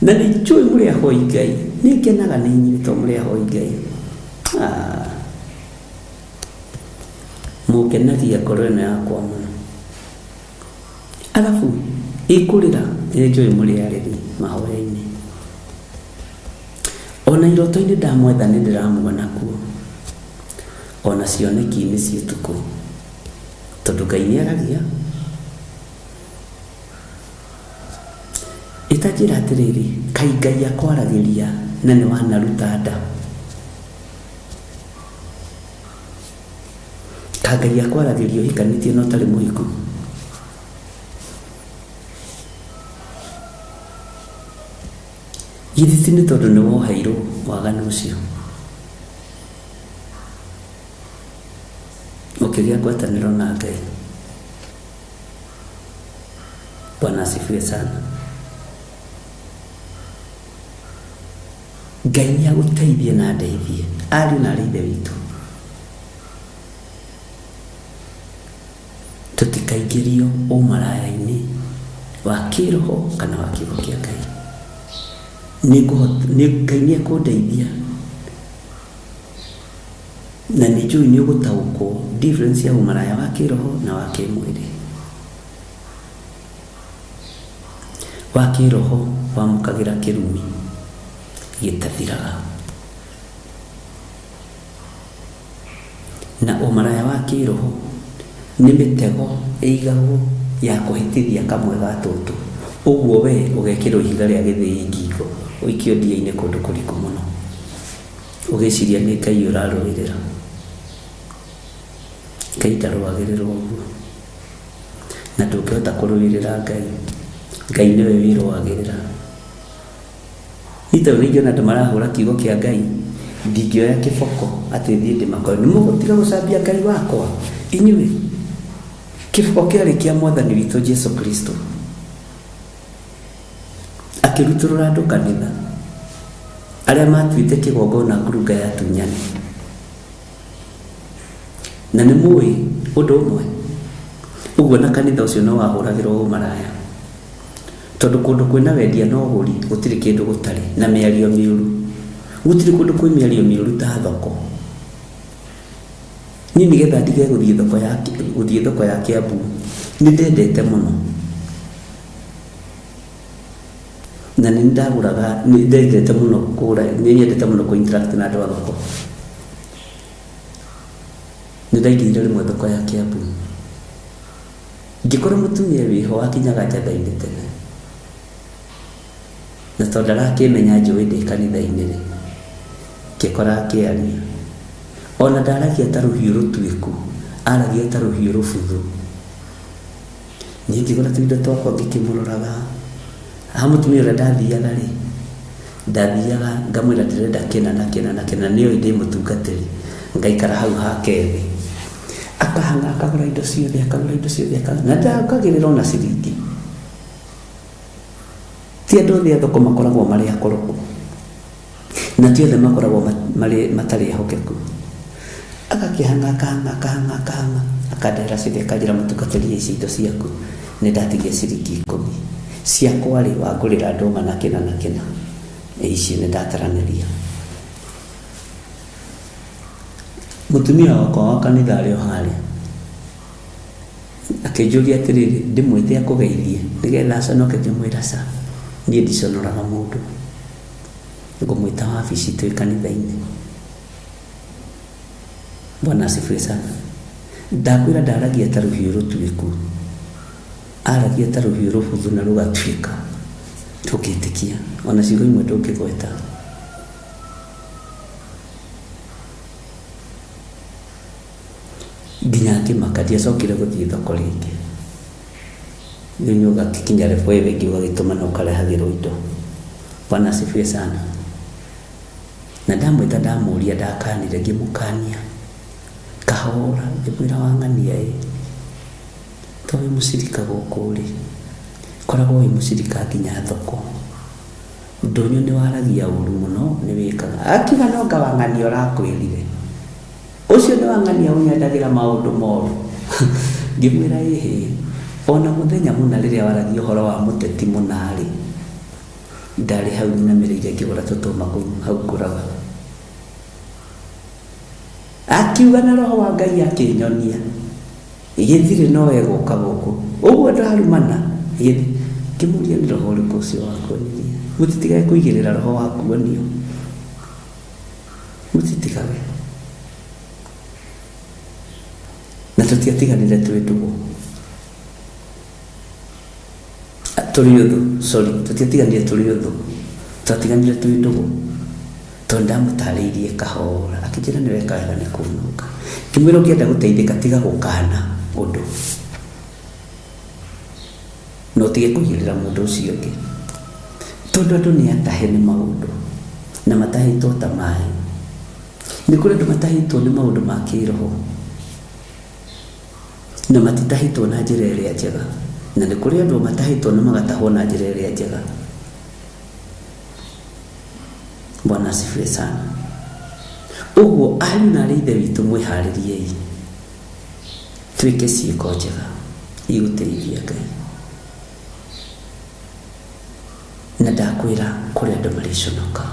Na nĩ njũĩ mũrĩ ahoi Ngai. Nĩ ngenaga nĩ inyuĩ tondũ mũrĩ ahoi Ngai. Ah. Mũngenagia ngoro ĩno yakwa mũno. Arabu ĩkũrĩra nĩ njũĩ mũrĩ arĩri mahoya-inĩ. Ona iroto-inĩ ndamwetha nĩ ndĩramuona kuo. Ona cioneki-inĩ cia ũtukũ. Tondũ Ngai nĩ aragia. Ĩtanjĩra atĩrĩrĩ, kaĩ Ngai akwaragĩria na nĩ wanaruta nda? Ka Ngai akwaragĩria ũhikanĩtie na ũtarĩ mũhiku? Githĩ ti nĩ tondũ nĩ woheirwo waganu ũcio? Ũkĩgĩa ngwatanĩro na Ngai. Bwana asifiwe sana. Ngai nĩ agũteithie na andeithie ariũ na arĩ ithe witũ tũtikaingĩrio ũmaraya-inĩ wa kĩroho kana wa kiugo kĩa Ngai. Ngai nĩ ekũndeithia na nĩ njũĩ nĩ ũgũtaũkwo difference ya ũmaraya wa kĩroho na wa kĩmwĩrĩ. Wa kĩroho wamũkagĩra kĩrumi gĩtathiraga. Na ũmaraya wa kĩroho nĩ mĩtego ĩigagwo ya kũhĩtithia kamwe ga tũtũ. Ũguo we ũgekĩrwo ihiga rĩa gĩthĩi ngingo ũikio ndia-inĩ kũndũ kũriku mũno. Ũgĩciria nĩ Ngai ũrarũĩrĩra. Ngai ndarũagĩrĩrwo ũguo. Na ndũngĩhota kũrũĩrĩra Ngai. Ngai nĩwe wĩrũagĩrĩra. Niĩ tondũ nĩ ingĩona andũ marahũra kiugo kĩa Ngai, ndingĩoya kĩboko atĩ thiĩ ndĩmakore. Nĩ mũgũtiga gũcambia Ngai wakwa? Inyuĩ, kĩboko kĩarĩ kĩa Mwathani witũ Jesu Kristo. Akĩrutũrũra andũ kanitha arĩa matuĩte kĩgongona ngurunga ya atunyani. Na nĩ mũĩ ũndũ ũmwe? Ũguo na kanitha ũcio no wahũragĩrwo ũmaraya. Tondũ kũndũ kwĩna wendia na ũgũri gũtirĩ kĩndũ gũtarĩ na mĩario mĩũru. Gũtirĩ kũndũ kwĩ mĩario mĩũru ta thoko. Niĩ nĩgetha ndige gũthiĩ thoko ya gũthiĩ thoko ya Kiambu nĩ ndendete mũno. Na nĩ ndagũraga nĩ ndendete mũno kũgũra nĩ nyendete mũno kũ interact na andũ a thoko. Nĩ ndaingĩrire rĩmwe thoko ya Kiambu, ngĩkora mũtumia wĩho wakinyaga njatha-inĩ tene, na tondũ ndarakĩmenya njũĩ ndĩ kanitha-inĩ rĩ, ngĩkora akĩaria. Ona ndaragia ta rũhiũ rũtuĩku, aragia ta rũhiũ rũbuthu. Niĩ ngĩgũra tũindo twakwa ngĩkĩmũroraga. Ha mũtumia ũrĩa ndathiaga rĩ, ndathiaga ngamwĩra ndĩrenda kĩna na kĩna na kĩna, nĩoĩ ndĩ mũtungatĩri, ngaikara hau hake thĩ. Akahang'a akagũra indo ciothe, akagũra indo ciothe, na ndangagĩrĩra ona ciringi. Ti andũ othe a thoko makoragwo marĩ akoroku, na ti othe makoragwo marĩ matarĩ ehokeku. Agakĩhang'a akahang'a akahang'a akahang'a, akandehera ciothe akanjĩra mũtungatĩri ici indo ciaku nĩ ndatigia ciringi ikũmi. Ciakwa rĩ, wangũrĩra ndũma na kĩna na kĩna, ici nĩ ndataranĩria. Mũtumia wakwa wa kanitha arĩ o harĩa. Akĩnjũria atĩrĩrĩ, ndĩmwĩte akũgeithie nĩgetha aconoke? Ngĩmwĩra ca, niĩ ndiconoraga mũndũ. Ngũmwĩta wabici twĩ kanitha-inĩ. Bwana asifiwe sana. Ndakwĩra ndaragia ta rũhiũ rũtuĩku. Aragia ta rũhiũ rũbuthu na rũgatuĩka. Ndũngĩtĩkia, ona ciugo imwe ndũngĩgweta. Nginya ngĩmaka, ndiacokire gũthiĩ thoko rĩngĩ. Rĩu nĩ ũgagĩkinya level ĩyo ĩngĩ ũgagĩtũmana ũkarehagĩrwo indo. Bwana asifiwe sana. Na ndamwĩta ndamũria ndakanire ngĩmũkania kahora ngĩmwĩra wang'ania ĩ, to wĩ mũcirika gũkũ rĩ, koragwo wĩ mũcirika nginya thoko. Ndũnyũ nĩ waragia ũru mũno nĩ wĩkaga. Akiuga no anga wang'ania ũrakwĩrire. Ũcio nĩ wang'ania ũnyendagĩra maũndũ moru? Ngĩmwĩra ĩhĩ. Ona mũthenya mũna rĩrĩa waragia ũhoro wa mũteti mũna-rĩ, ndarĩ hau nyinamĩrĩire ngĩgũra tũtũma kũu hau ngũraga. Akiuga na roho wa Ngai akĩnyonia, gĩthirĩ no egũka gũkũ. Ũguo ndarumana, gĩthĩ. Ngĩmũria nĩ roho ũrĩkũ ũcio wakuonirie? Mũtitigage kũigĩrĩra roho wa kuonio. Mũtitigage. Na tũtiatiganire twĩ ndũgũ. Tũrĩ ũthũ, sorry, tũtiatiganire tũrĩ ũthũ. Twatiganire twĩ ndũgũ. Tondũ ndamũtarĩirie kahora, akĩnjĩra nĩ weka wega nĩ kũnũnga. Ngĩmwĩra ũngĩenda gũteithĩka tiga gũkana ũndũ. Na ũtige kũigĩrĩra mũndũ ũcio ũngĩ. Tondũ andũ nĩ atahe nĩ maũndũ, na matahĩtwo ta maĩ. Nĩ kũrĩ andũ matahĩtwo nĩ maũndũ ma kĩroho, na matitahĩtwo na njĩra ĩrĩa njega. Na nĩ kũrĩ andũ matahĩtwo na magatahwo na njĩra ĩrĩa njega. Bwana asifiwe sana. Ũguo ariũ na arĩ ithe witũ mwĩharĩriei twĩke ciĩko njega igũtĩithia Ngai. Na ndakwĩra kũrĩ andũ marĩconoka.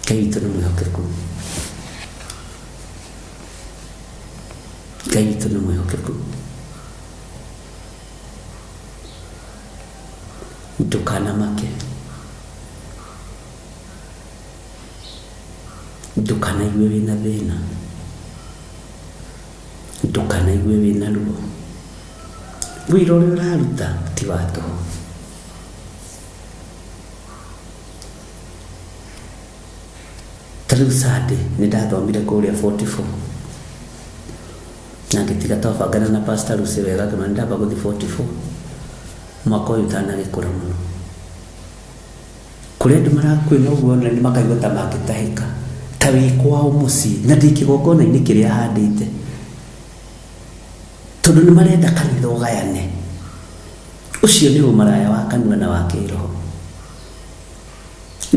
Ngai witũ nĩ mwĩhokeku. Ngai witũ nĩ mwĩhokeku. Ndũkanamake. Ndũkanaigue wĩna thĩna. Ndũkanaigue wĩna ruo. Wĩra ũrĩa ũraruta ti wa tũhũ. Ta rĩu Sunday nĩ ndathomire kũrĩa 44 na ngĩtiga twabangana na Pastor Lucy wega ngĩmwĩra nĩ ndamba gũthiĩ 44 mwaka ũyũ ũtanagĩkũra mũno. Kũrĩ andũ marakwĩra ũguo na makaigua ta mangĩtahĩka ta wĩ kwao mũciĩ na ndĩ kĩgongona-inĩ kĩrĩa handĩte tondũ nĩ marenda kanitha ũgayane. Ũcio nĩ ũmaraya wa kanua na wa kĩroho.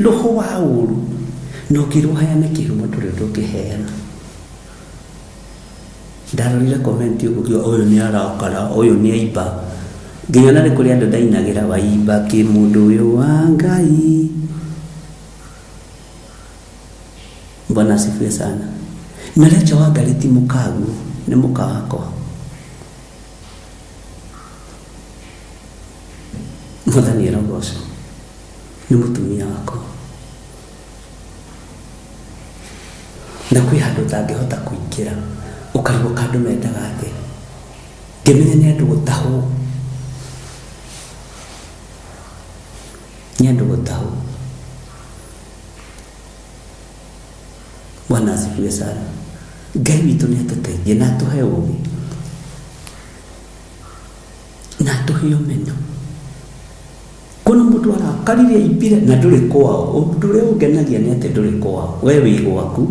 Roho wa ũru na ũkĩrwo ũheane kĩhumo ndũrĩ ũndũ ũngĩheana. Ndarorire comment ũguo ngiuga ũyũ nĩ arakara, ũyũ nĩ aimba. Ngĩona nĩ kũrĩ andũ ndainagĩra waimba kĩ mũndũ ũyũ wa Ngai. Bwana asifiwe sana. Na Rachel Wangari ti mũkaguo, nĩ mũka wakwa. Mwathani arogocwo. Nĩ mũtumia wakwa. Na kwĩ handũ ũtangĩhota kũingĩra ũkarigwo ka andũ mendaga atĩa. Ngĩmenya nĩ andũ gũtahwo, nĩ andũ gũtahwo. Bwana asifiwe sana. Ngai witũ nĩ atũteithie na atũhe ũgĩ na atũhe ũmenyo. Kuna mũndũ arakarire aimbire na ndũrĩ kwao. Ũndũ ũrĩa ũngenagia nĩ atĩ ndũrĩ kwao. We wĩ gwaku,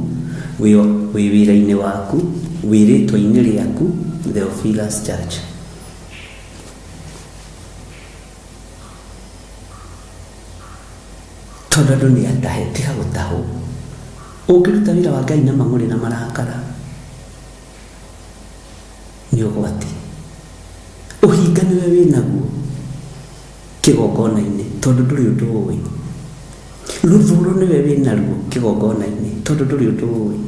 wĩ wĩra-inĩ waku, wĩ rĩtwa-inĩ rĩaku, Theophilus Church. Tondũ andũ nĩ atahe, tiga gũtahwo. Ũngĩruta wĩra wa Ngai na mang'ũrĩ na marakara, nĩ ũgwati. Ũhinga nĩwe wĩ naguo kĩgongona-inĩ tondũ ndũrĩ ũndũ ũĩ. Rũthũũro nĩwe wĩ naruo kĩgongona-inĩ tondũ ndũrĩ ũndũ ũĩ.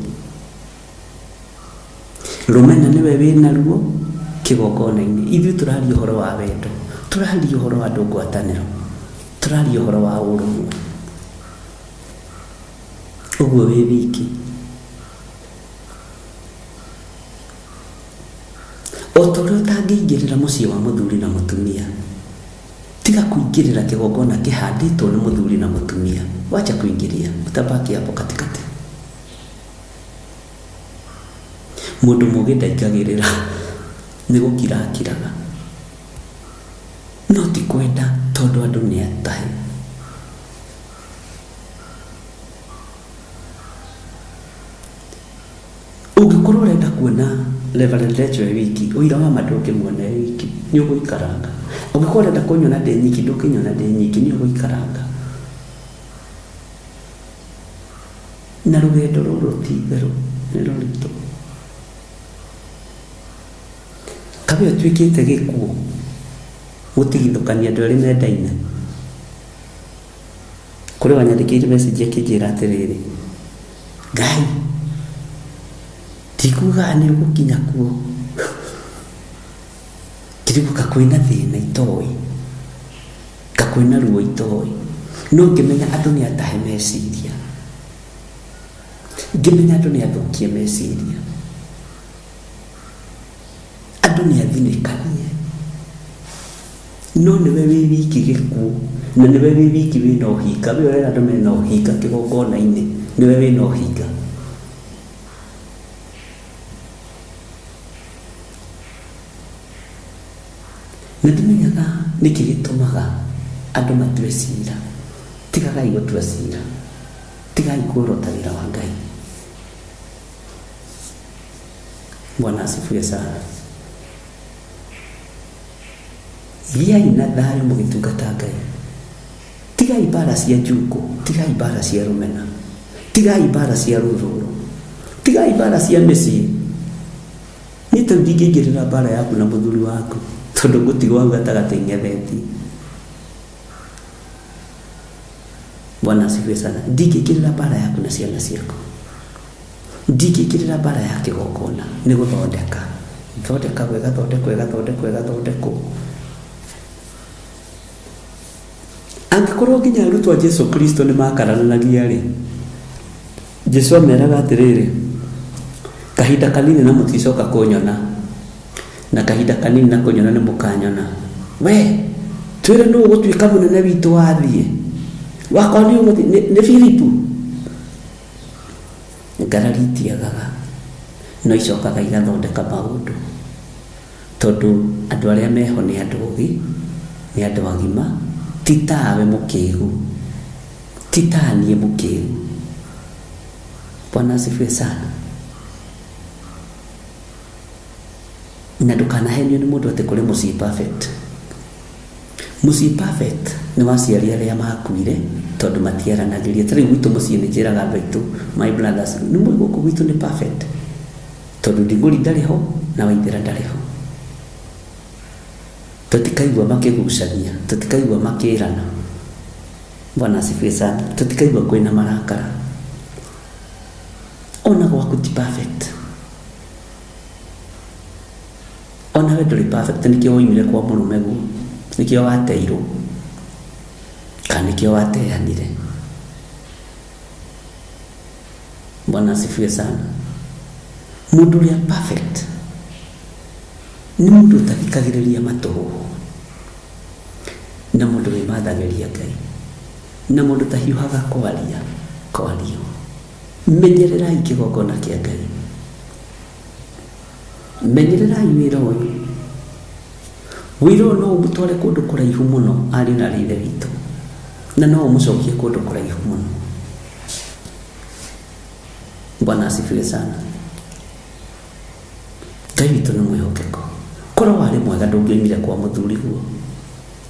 Rũmena nĩwe wĩ naruo kĩgongona-inĩ. Ithuĩ tũraria ũhoro wa wendo, tũraria ũhoro wa andũ ngwatanĩro, tũraria ũhoro wa ũrũmwe. Ũguo wĩ wiki. O ta ũrĩa ũtangĩingĩrĩra mũciĩ wa mũthuri na mũtumia, tiga kũingĩrĩra kĩgongona kĩhandĩtwo nĩ mũthuri na mũtumia. Wacha kuingilia, utabaki hapo katikati. Mũndũ mũgĩ ndaingagĩrĩra, nĩ gũkira akiraga. No ti kwenda tondũ andũ nĩ atahe. Ũngĩkorwo ũrenda kuona Reverend Rachel e wiki, ũira wa ma ndũngĩmuona e wiki, nĩ ũgũikaranga. Ũngĩkorwo ũrenda kũnyona ndĩ nyiki, ndũngĩnyona ndĩ nyiki, nĩ ũgũikaranga. Na rũgendo rũrũ ti itherũ, nĩ rũritũ. Kabe ũtuĩkĩte gĩkuũ gũtigithũkania andũ erĩ mendaine. Kũrĩ wanyandĩkĩire message akĩnjĩra atĩrĩrĩ, Ngai, ndikugaga nĩ ũgũkinya kuo. Ngĩrigwo kwĩna thĩna itoĩ, ka kwĩna ruo itoĩ. No ngĩmenya andũ nĩ atahe meciria. Ngĩmenya andũ nĩ athũkie meciria. Andũ nĩ athinĩkanie. No nĩwe wĩ wiki gĩkuũ, na nĩwe wĩ wiki wĩna ũhinga. We ũrera andũ mena ũhinga kĩgongona-inĩ, nĩwe wĩna ũhinga. Na ndimenyaga nĩkĩ gĩtũmaga andũ matue cira. Tigagai gũtua cira. Tigai kuorota wĩra wa Ngai. Bwana asifiwe sana. Gĩai na thayũ mũgĩtungata Ngai. Tigai mbara cia njukũ, tigai mbara cia rũmena, tigai mbara cia rũthũũro, tigai mbara cia mĩciĩ. Niĩ ta rĩu ndingĩingĩrĩra mbara yaku na mũthuri waku tondũ ngũtigwo hau gatagatĩ ng'ethetie. Bwana asifiwe sana. Ndingĩingĩrĩra mbara yaku na ciana ciaku. Ndingĩingĩrĩra mbara ya kĩgongona nĩ gũthondeka. Ĩthondekagwo ĩgathondekwo ĩgathondekwo ĩgathondekwo. Angĩkorwo nginya arutwo a Jesu Kristo nĩ makararanagia rĩ, Jesu ameraga atĩrĩrĩ, kahinda kanini na mũticoka kũnyona, na kahinda kanini na kũnyona nĩ mũkanyona. We twĩre nũ ũgũtuĩka mũnene witũ wathiĩ, wakwa nĩ ũgũthiĩ nĩ Filipu. Ngarari itiagaga, no icokaga igathondeka maũndũ, tondũ andũ arĩa meho nĩ andũ ogĩ, nĩ andũ agima, ti tawe mũkĩgu, ti ta niĩ mũkĩgu. Bwana asifiwe sana. Na ndũkanahenio nĩ mũndũ atĩ kũrĩ mũciĩ perfect. Mũciĩ perfect nĩ wa aciari arĩa makuire tondũ matiaranagĩria. Ta rĩu gwitũ mũciĩ nĩ njĩraga andũ aitũ, my brothers, nĩ mũĩ gũkũ gwitũ nĩ perfect tondũ Ndigũri ndarĩ ho na Waithĩra ndarĩ ho. Tũtikaigua makĩgucania, tũtikaigua makĩrana. Bwana asifiwe sana. Tũtikaigua kwĩna marakara. Ona gwaku ti perfect. Ona we ndũrĩ perfect, nĩkĩo woimire kwa mũrũme guo, nĩkĩo wateirwo, kana nĩkĩo wateanire. Bwana asifiwe sana. Mũndũ ũrĩa perfect nĩ mũndũ ũtathikagĩrĩria matũhũhũ, na mũndũ wĩmathagĩria Ngai, na mũndũ ũtahiũhaga kwaria kwario. Menyererai kĩgongona kĩa Ngai, menyererai wĩra ũyũ. Wĩra ũyũ no ũmũtware kũndũ kũraihu mũno, ariũ na aarĩ a Ithe witũ, na no ũmũcokie kũndũ kũraihu mũno. Bwana asifiwe sana. Ngai witũ nĩ mwĩhokeku. Korwo warĩ mwega ndũngĩoimire kwa mũthuri guo,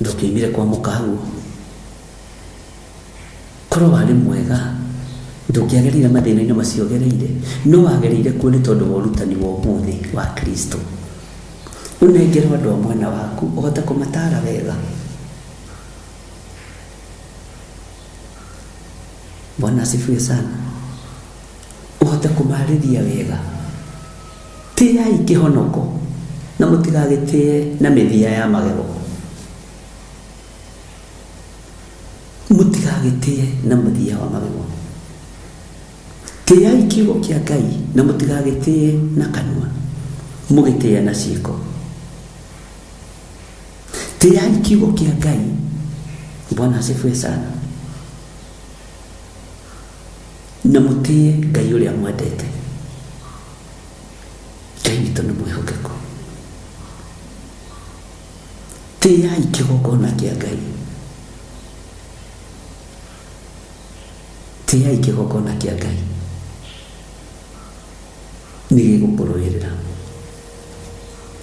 ndũngĩoimire kwa mũkaguo. Korwo warĩ mwega ndũngĩagereire mathĩna-inĩ macio ũgereire, no wagereire kuo nĩ tondũ wa ũrutani wa ũmũthĩ wa Kristo. Ũnengerwo andũ a mwena waku ũhote kũmataara wega. Bwana asifiwe sana. Ũhote kũmarĩria wega. Tĩai kĩhonoko na mũtigagĩtĩe na mĩthia ya magego. Mũtigagĩtĩe na mũthia wa magego. Tĩai kiugo kĩa Ngai na mũtigagĩtĩe na kanua, mũgĩtĩe na ciĩko. Tĩai kiugo kĩa Ngai. Bwana asifiwe sana. Na mũtĩe Ngai ũrĩa mwendete. Ngai witũ nĩ mwĩhokeku. Tĩai kĩgongona kĩa Ngai. Tĩai kĩgongona kĩa Ngai. Nĩ gĩgũkũrũĩrĩra.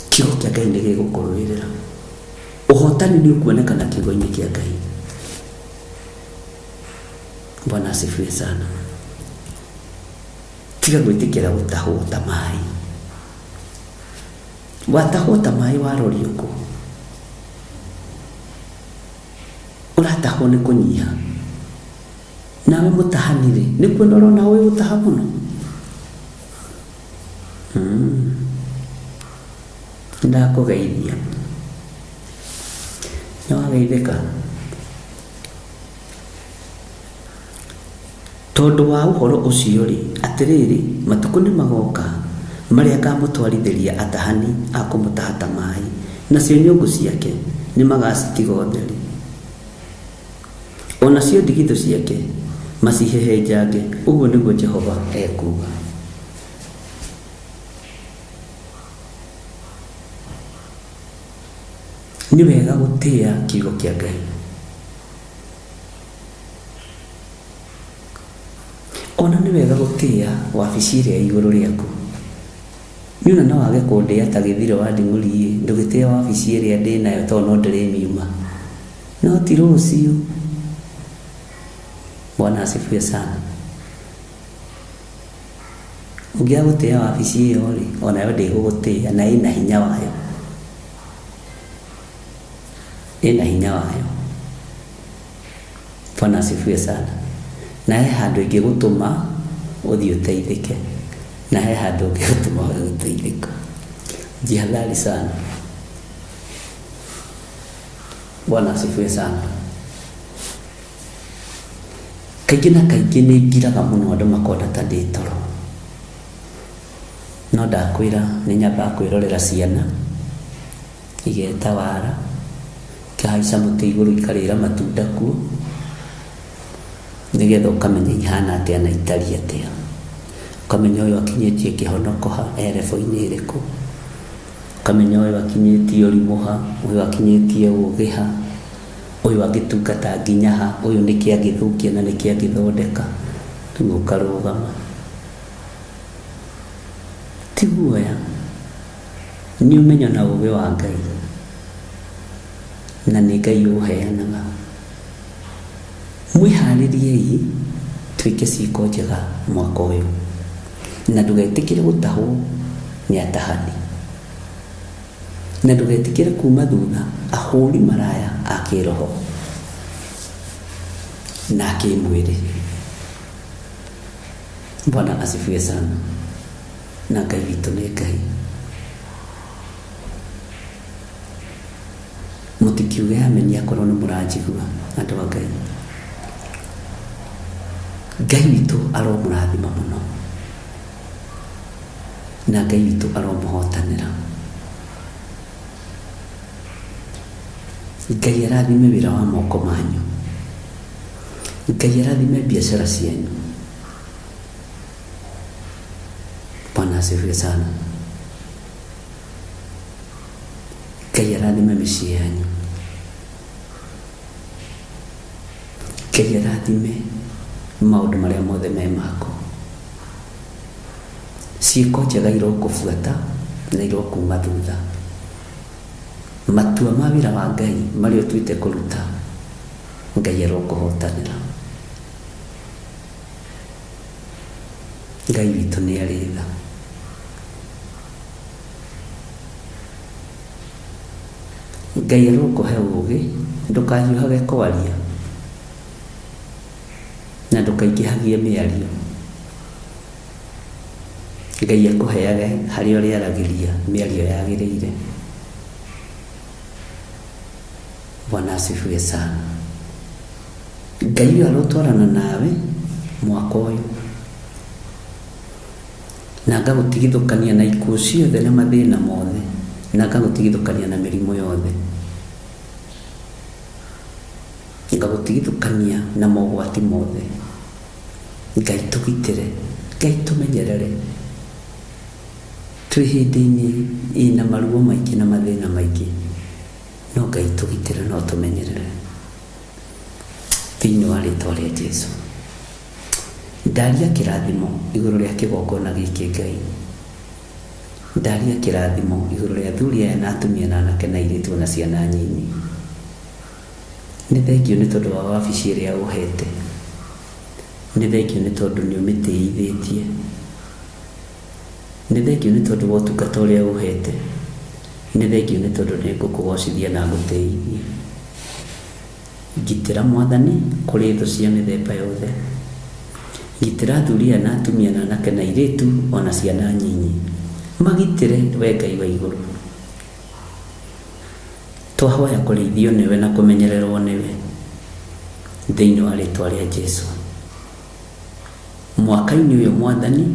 Kiugo kĩa Ngai nĩ gĩgũkũrũĩrĩra. Ũhotani nĩ ũkuonekana kiugo-inĩ kĩa Ngai. Bwana asifiwe sana. Tiga gwĩtĩkĩra gũtahwo ta maĩ. Watahwo ta maĩ warorio kũ? Ũratahwo nĩ kũnyiha. Nawe mũtahani-rĩ, nĩ kuona ũrona ũĩ gũtaha mũno? Nĩndakũgeithia. Nĩwageithĩka? Tondũ wa ũhoro ũcio-rĩ, atĩrĩrĩ, matukũ nĩmagoka, marĩa ngamũtwarithĩria atahani a kũmũtaha ta maĩ, nacio nyũngũ ciake nĩmagacitiga ũtheri, o nacio ndigithũ ciake macihehenjange, ũguo nĩguo Jehova ekuuga. Nĩ wega gũtĩa kiugo kĩa Ngai. Ona nĩ wega gũtĩa wabici ĩrĩa ĩ igũrũ rĩaku. Nĩ ona no wage kũndĩa ta gĩthiro wa nding'ũri ĩ, ndũgĩtĩe wabici ĩrĩa ndĩnayo tondũ no ndĩrĩmiuma. No ti rũciũ. Bwana asifiwe sana. Ũngĩaga gũtĩa wabici ĩyo rĩ, onayo ndĩgũgũtĩa na ĩna hinya wayo. Ĩna hinya wayo. Bwana asifiwe sana. Na he handũ ĩngĩgũtũma ũthiĩ ũteithĩke, na he handũ ũngĩgũtũma wage gũteithĩka. Jihadhari sana. Bwana asifiwe sana. Kaingĩ na kaingĩ nĩ ngiraga mũno andũ makona ta ndĩ toro. No ndakwĩra nĩ nyambaga kwĩrorera ciana igeta wara, ikahaica mũtĩ igũrũ ikarĩra matunda kuo, nĩgetha ũkamenya ihana atĩa na itariĩ atĩa. Ũkamenya ũyũ akinyĩtie kĩhonoko ha, e level-inĩ ĩrĩkũ. Ũkamenya ũyũ akinyĩtie ũrimũ ha, ũyũ akinyĩtie ũgĩ ha, ũyũ angĩtungata nginya ha, ũyũ nĩkĩ angĩthũkia na nĩkĩ angĩthondeka. Rĩu ũkarũgama. Ti guoya, nĩ ũmenyo na ũgĩ wa Ngai, na nĩ Ngai ũũheanaga. Mwĩharĩriei twĩke ciĩko njega mwaka ũyũ, na ndũgetĩkĩre gũtahwo nĩ atahani, na ndũgetĩkĩre kuma thutha ahũri maraya a kĩroho na a kĩmwĩrĩ. Bwana asifiwe sana. Na Ngai witũ nĩ Ngai. Mũtikiuge ameni akorwo nĩ mũranjigua andũ a Ngai. Ngai witũ aromũrathima mũno. Na Ngai witũ aromũhotanĩra. Ngai arathime wĩra wa moko manyu. Ngai arathime biacara cianyu. Bwana asifiwe sana. Ngai arathime mĩciĩ yanyu. Ngai arathime maũndũ marĩa mothe me maku. Ciĩko njega irokũbuata na irokuma thutha. Matua ma wĩra wa Ngai marĩa ũtuĩte kũruta, Ngai arokũhotanĩra. Ngai witũ nĩ arĩ tha. Ngai arokũhe ũũgĩ, ndũkahiũhage kwaria na ndũkaingĩhagie mĩario. Ngai akũheage harĩa ũrĩaragĩria mĩario yagĩrĩire. Bwana asifiwe sana. Ngai ũyũ arotwarana nawe mwaka ũyũ na ngagũtigithũkania na ikuũ ciothe na mathĩna mothe na ngagũtigithũkania na mĩrimũ yothe, ngagũtigithũkania na mogwati mothe. Ngai tũgitĩre, Ngai tũmenyerere twĩ hĩndĩ-inĩ ĩna maruo maingĩ na mathĩna maingĩ, no Ngai tũgitĩre na ũtũmenyerere thĩinĩ wa rĩtwa rĩa Jesu. Ndaria kĩrathimo igũrũ rĩa kĩgongona gĩkĩ Ngai. Ndaria kĩrathimo igũrũ rĩa athuri aya na atumia na anake na airĩtu ona ciana nyinyi. Nĩ thengiũ nĩ tondũ wa wabici ĩrĩa ũhete. Nĩ thengiũ nĩ tondũ nĩ ũmĩtĩithĩtie. Nĩ thengiũ nĩ tondũ wa ũtungata ũrĩa ũhete. Nĩ thengiũ nĩ tondũ nĩ ngũkũgocithia na ngũtĩithie. Ngitĩra Mwathani kũrĩ thũ cia mĩthemba yothe. Gitĩra athuri aya na atumia na anake na airĩtu o na ciana nyinyi. Magitĩre, wee Ngai wa igũrũ. Twahoya kũrĩithio nĩwe na kũmenyererwo nĩwe. Thĩinĩ wa rĩtwa rĩa Jesu. Mwaka-inĩ ũyũ Mwathani,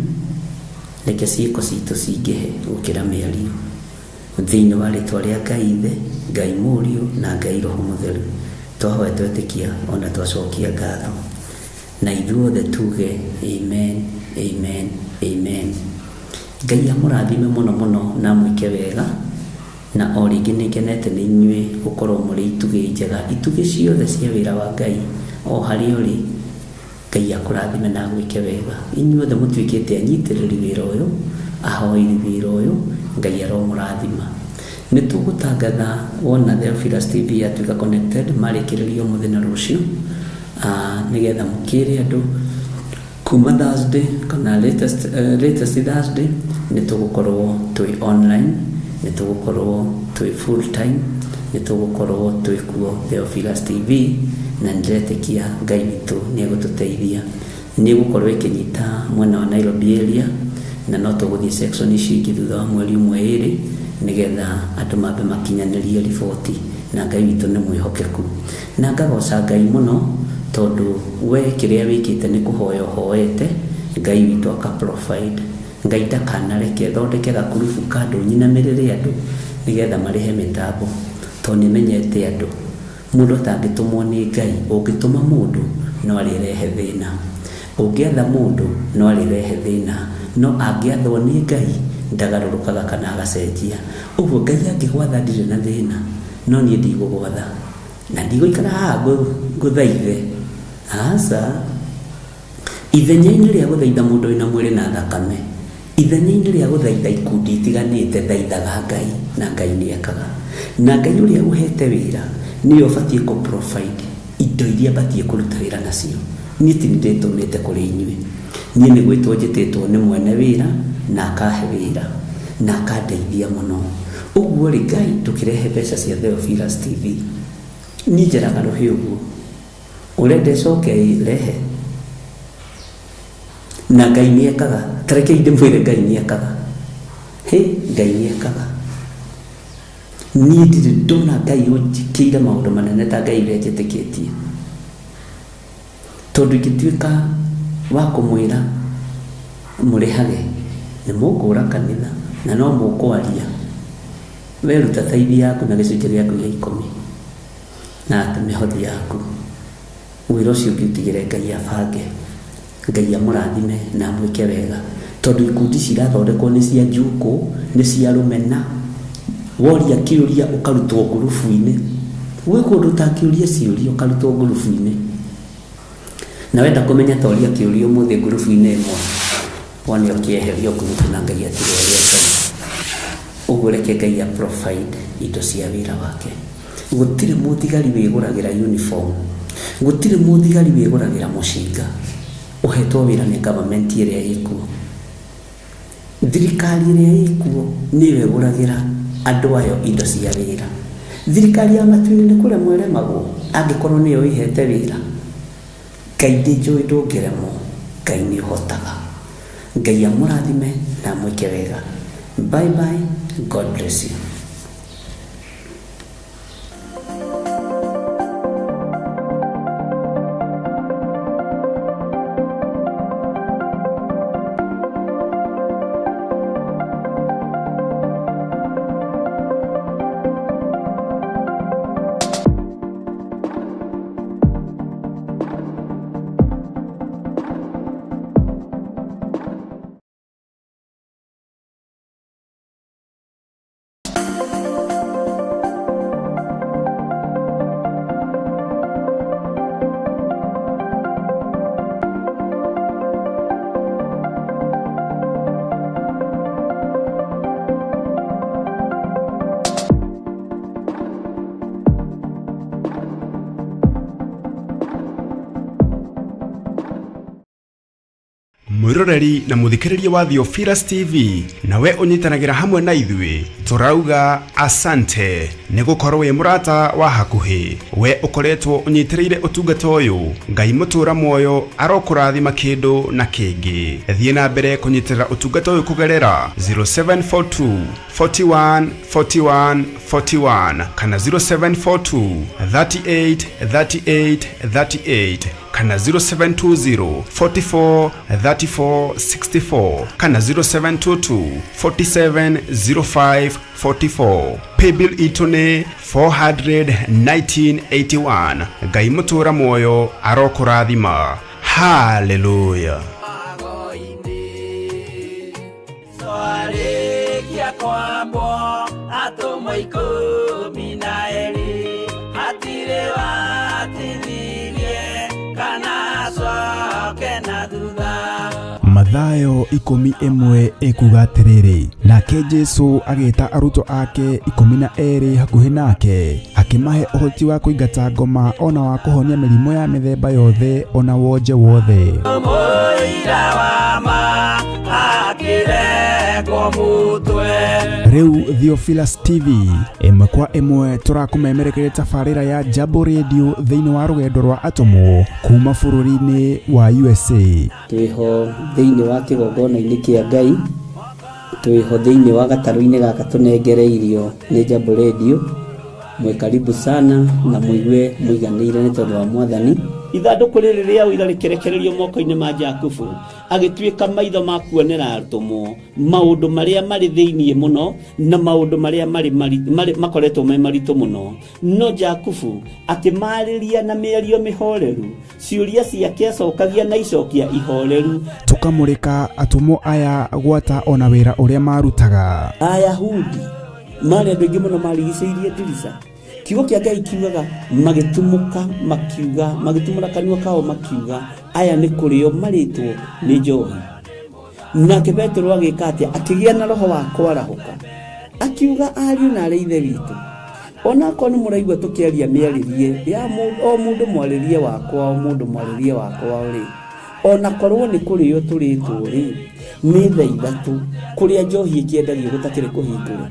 reke ciĩko citũ cingĩhe gũkĩra mĩario. Thĩinĩ wa rĩtwa rĩa Ngai Ithe, Ngai Mũriũ, na Ngai Roho Mũtheru, twahoya twetĩkia o na twacokia ngatho. Na ithuothe tuge amen, amen, amen. Ngai amũrathime mũno mũno na amwĩke wega. Na o rĩngĩ nĩ ngenete nĩ inyuĩ gũkorwo mũrĩ itugĩ njega, itugĩ ciothe cia wĩra wa Ngai o harĩa ũrĩ. Ngai akũrathime na agwĩke wega. Inyuothe mũtuĩkĩte anyitĩrĩri wĩra ũyũ, ahoeri wĩra ũyũ, Ngai aromũrathima. Nĩ tũgũtangatha wona Theophilus TV yatuĩka connected marĩkĩrĩria ũmũthĩ na rũciũ, nĩgetha mũkĩre andũ kuma Thursday kana latest Thursday nĩ tũgũkorwo twĩ online, nĩ tũgũkorwo twĩ full time, nĩ tũgũkorwo twĩ kuo Theophilus TV, na nĩndĩretĩkia Ngai witũ nĩ egũtũteithia. Nĩ ĩgũkorwo ĩkĩnyita mwena wa Nairobi area, na no tũgũthiĩ section icio ingĩ thutha wa mweri ũmwe ĩrĩ, nĩgetha andũ mambe makinyanĩrie riboti, na Ngai witũ nĩ mwĩhokeku. Na ngagoca Ngai mũno, tondũ we kĩrĩa wĩkĩte nĩ kũhoya ũhoete, Ngai witũ aka provide. Ngai ndakanareke thondeke gakurubu ka andũ nyinamĩrĩre andũ nĩgetha marĩhe mĩtambo, tondũ nĩmenyete andũ. Mũndũ atangĩtũmwo nĩ Ngai, ũngĩtũma mũndũ no arĩrehe thĩna. Ũngĩatha mũndũ no arĩrehe thĩna, no angĩathwo nĩ Ngai ndagarũrũkaga kana agacenjia. Ũguo Ngai angĩgwatha ndirĩ na thĩna, no niĩ ndigũgwatha. Na ndigũikara haha ngũthaithe. Aca. Ithenya-inĩ rĩa gũthaitha mũndũ wĩna mwĩrĩ na thakame, ithenya-inĩ rĩa gũthaitha ikundi itiganĩte, thaithaga Ngai, na Ngai nĩ ekaga. Na Ngai ũrĩa ũhete wĩra, nĩwe ũbatiĩ kũ provide indo iria batiĩ kũruta wĩra nacio. Niĩ ti niĩ ndĩtũmĩte kũrĩ inyuĩ. Niĩ nĩ gwĩtwo njĩtĩtwo nĩ mwene wĩra, na akahe wĩra, na akandeithia mũno. Ũguo rĩ, Ngai ndũkĩrehe mbeca cia Theophilus TV. Niĩ njaraga rũhĩ ũguo. Ũrenda ĩcoke ĩrehe? Na Ngai nĩ ekaga. Ta rekei ndĩmwĩre Ngai nĩ ekaga. Hĩ, Ngai nĩ ekaga. Niĩ ndirĩ ndona Ngai ũnjĩkĩire maũndũ manene ta Ngai ũrĩa njĩtĩkĩtie. Tondũ ingĩtuĩka wa kũmwĩra mũrĩhage, Nĩ mũkũra kanitha na no mũkwaria. Weruta tithe yaku na gĩcunjĩ gĩaku gĩa ikũmi na mĩhothi yaku. Wĩra ũcio ũngĩ ũtigĩre Ngai abange. Ngai amũrathime na amwĩke wega. Tondũ ikundi ici irathondekwo nĩ cia njukũ, nĩ cia rũmena. Woria kĩũria ũkarutwo ngurubu-inĩ. Gwĩ kũndũ ũtangĩũria ciũria ũkarutwo ngurubu-inĩ. Na wenda kũmenya ta ũria kĩũria ũmũthĩ ngurubu-inĩ ĩmwe, wone ũkĩeherio ngurubu na Ngai atige ũrĩa ũtarĩ. Ũguo reke Ngai a provide indo cia wĩra wake. Gũtirĩ mũthigari wĩgũragĩra uniform. Gũtirĩ mũthigari wĩgũragĩra mũcinga. Ũhetwo wĩra nĩ government ĩrĩa ĩkuo. Thirikari ĩrĩa ĩkuo nĩyo ĩgũragĩra andũ ayo indo cia wĩra. Thirikari ya matu-inĩ nĩ kũremwo ĩremagwo angĩkorwo nĩyo ĩhete wĩra. Ngai ndĩnjũĩ ndũngĩremwo, Ngai nĩ ũhotaga. Ngai amũrathime na amwĩke wega. Bye bye, God bless you. Mwiroreri na muthikiriria wa Theophilus TV, nawe ũnyitanagĩra hamwe na ithuĩ, tũrauga asante nĩ gũkorwo wĩ mũrata wa hakuhĩ. We ũkoretwo ũnyitĩrĩire ũtungata ũyũ, Ngai mũtũra muoyo arokũrathima kĩndũ na kĩngĩ. Thiĩ na mbere kũnyitĩrĩra ũtungata ũyũ kũgerera 0742 41 41 41 kana 0742 38 38 38 kana 0720 44 34 64 kana 0722 47 05 44. Paybill itũ nĩ 41981. Ngai mũtũra muoyo arokũrathima. Haleluya. Twarĩkia kwambwo atũmwo 12, hatirĩ watithirie kana acoke na thutha. Mathayo 11 ĩkuga atĩrĩrĩ, nake Jesu agĩta arutwo ake 12 hakuhĩ nake, akĩmahe ũhoti wa kũingata ngoma ona wa kũhonia mĩrimũ ya mĩthemba yothe ona wonje wothe. Mũira wa ma akĩrengwo mũtwe. Rĩu Theophilus TV ĩmwe kwa ĩmwe tũrakũmemerekeria tabarĩra ya Jambo Radio thĩinĩ wa rũgendo rwa atũmwo kuma bũrũri-inĩ wa USA. Twĩho thĩinĩ wa kĩgongona-inĩ kĩa Ngai, twĩho thĩinĩ wa gatarũ-inĩ gaka tũnengereirio nĩ Jambo Radio. Mwĩ karibu sana na mũigue mũiganĩire nĩ tondũ wa Mwathani. Ithandũkũ rĩrĩ rĩa ũira rĩkĩrekererio moko-inĩ ma Jakubu, agĩtuĩka maitho ma kuonera atũmwo maũndũ marĩa marĩ thĩinĩ mũno na maũndũ marĩa marĩ makoretwo me maritũ mũno. No Jakubu akĩmarĩria na mĩario mĩhoreru, ciũria ciake acokagia na icokia ihoreru. Tũkamũrĩka atũmwo aya gwata ona wĩra ũrĩa marutaga. Ayahudi marĩ andũ aingĩ mũno marigicĩirie ndirica. Kiugo kĩa Ngai kiugaga magĩtumũka makiuga, magĩtumũra kanua kao makiuga, aya nĩ kũrĩo marĩtwo nĩ njohi. Nake Petero agĩka atĩa? Akĩgĩa na roho wa kwarahũka, akiuga ariũ na arĩ ithe witũ, onakorwo nĩ mũraigua tũkĩaria mĩarĩrie ya o mũndũ mwarĩrie wakwa, o mũndũ mwarĩrie wakwa rĩ, onakorwo nĩ kũrĩo tũrĩtwo rĩ, nĩ thaa ithatũ kũrĩa njohi ĩkĩendagio gũtakĩrĩ kũhingũre,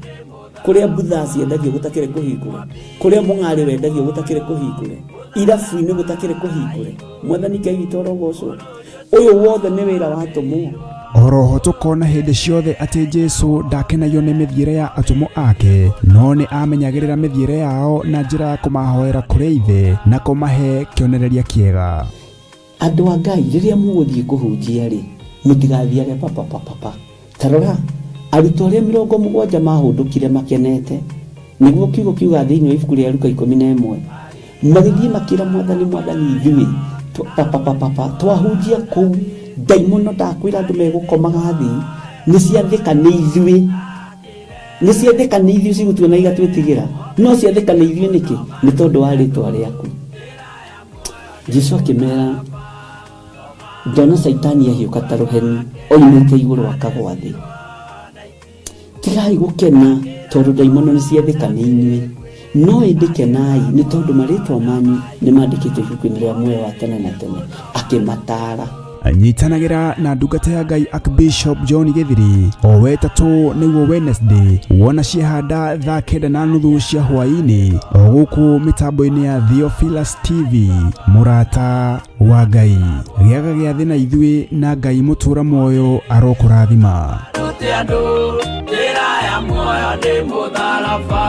kũrĩa mbutha ciendagio gũtakĩrĩ kũhingũre, kũrĩa mũng'arĩ wendagio gũtakĩrĩ kũhingũre, irabu-inĩ gũtakĩrĩ kũhingũre. Mwathani Ngai witũ arogocwo. Ũyũ wothe nĩ wĩra wa atũmwo. Oroho tũkona hĩndĩ ciothe atĩ Jesu ndakenagio nĩ mĩthiĩre ya atũmwo ake, no nĩ amenyagĩrĩra mĩthiĩre yao na njĩra ya kũmahoera kũrĩ Ithe na kũmahe kĩonereria kĩega. Andũ a Ngai rĩrĩa mũgũthiĩ kũhunjia rĩ, mũtigathiage papa papa pa. Ta rora, arutwo arĩa 70 mahũndũkire makenete, nĩguo kiugo kiuga thĩinĩ wa ibuku rĩa Luka 11, magĩthiĩ makĩra Mwathani, Mwathani, ithuĩ papapapapa twahunjia kũu ndaimono, ndakwĩra andũ megũkomaga thĩ, nĩ ciathĩka nĩ ithuĩ, nĩ ciathĩka nĩ ithuĩ cigũtuona igatwĩtigĩra, no ciathĩka nĩ ithuĩ nĩkĩ? Nĩ tondũ wa rĩtwa rĩaku. Jesu akĩmera, ndona Caitani ahiũka ta rũheni oimĩte igũrũ akagwa thĩ. Tigai gũkena tondũ ndaimono nĩ ciathĩka nĩ inyuĩ, no ĩndĩ kenai nĩ tondũ marĩtwa manyu nĩ mandĩkĩtwo ibuku-inĩ rĩa muoyo wa tene na tene. Akĩmataara. Nyitanagĩra na ndungata ya Ngai Archbishop John Gĩthiri o wetatũ nĩguo Wednesday, wona ciahanda thaa 9:30 cia hwaĩ-inĩ, o gũkũ mĩtambo-inĩ ya Theophilus TV. Mũrata wa Ngai, gĩaga gĩathĩ na ithuĩ, na Ngai mũtũra muoyo arokũrathima. Rute andũ njĩra ya muoyo nĩ mũtharaba.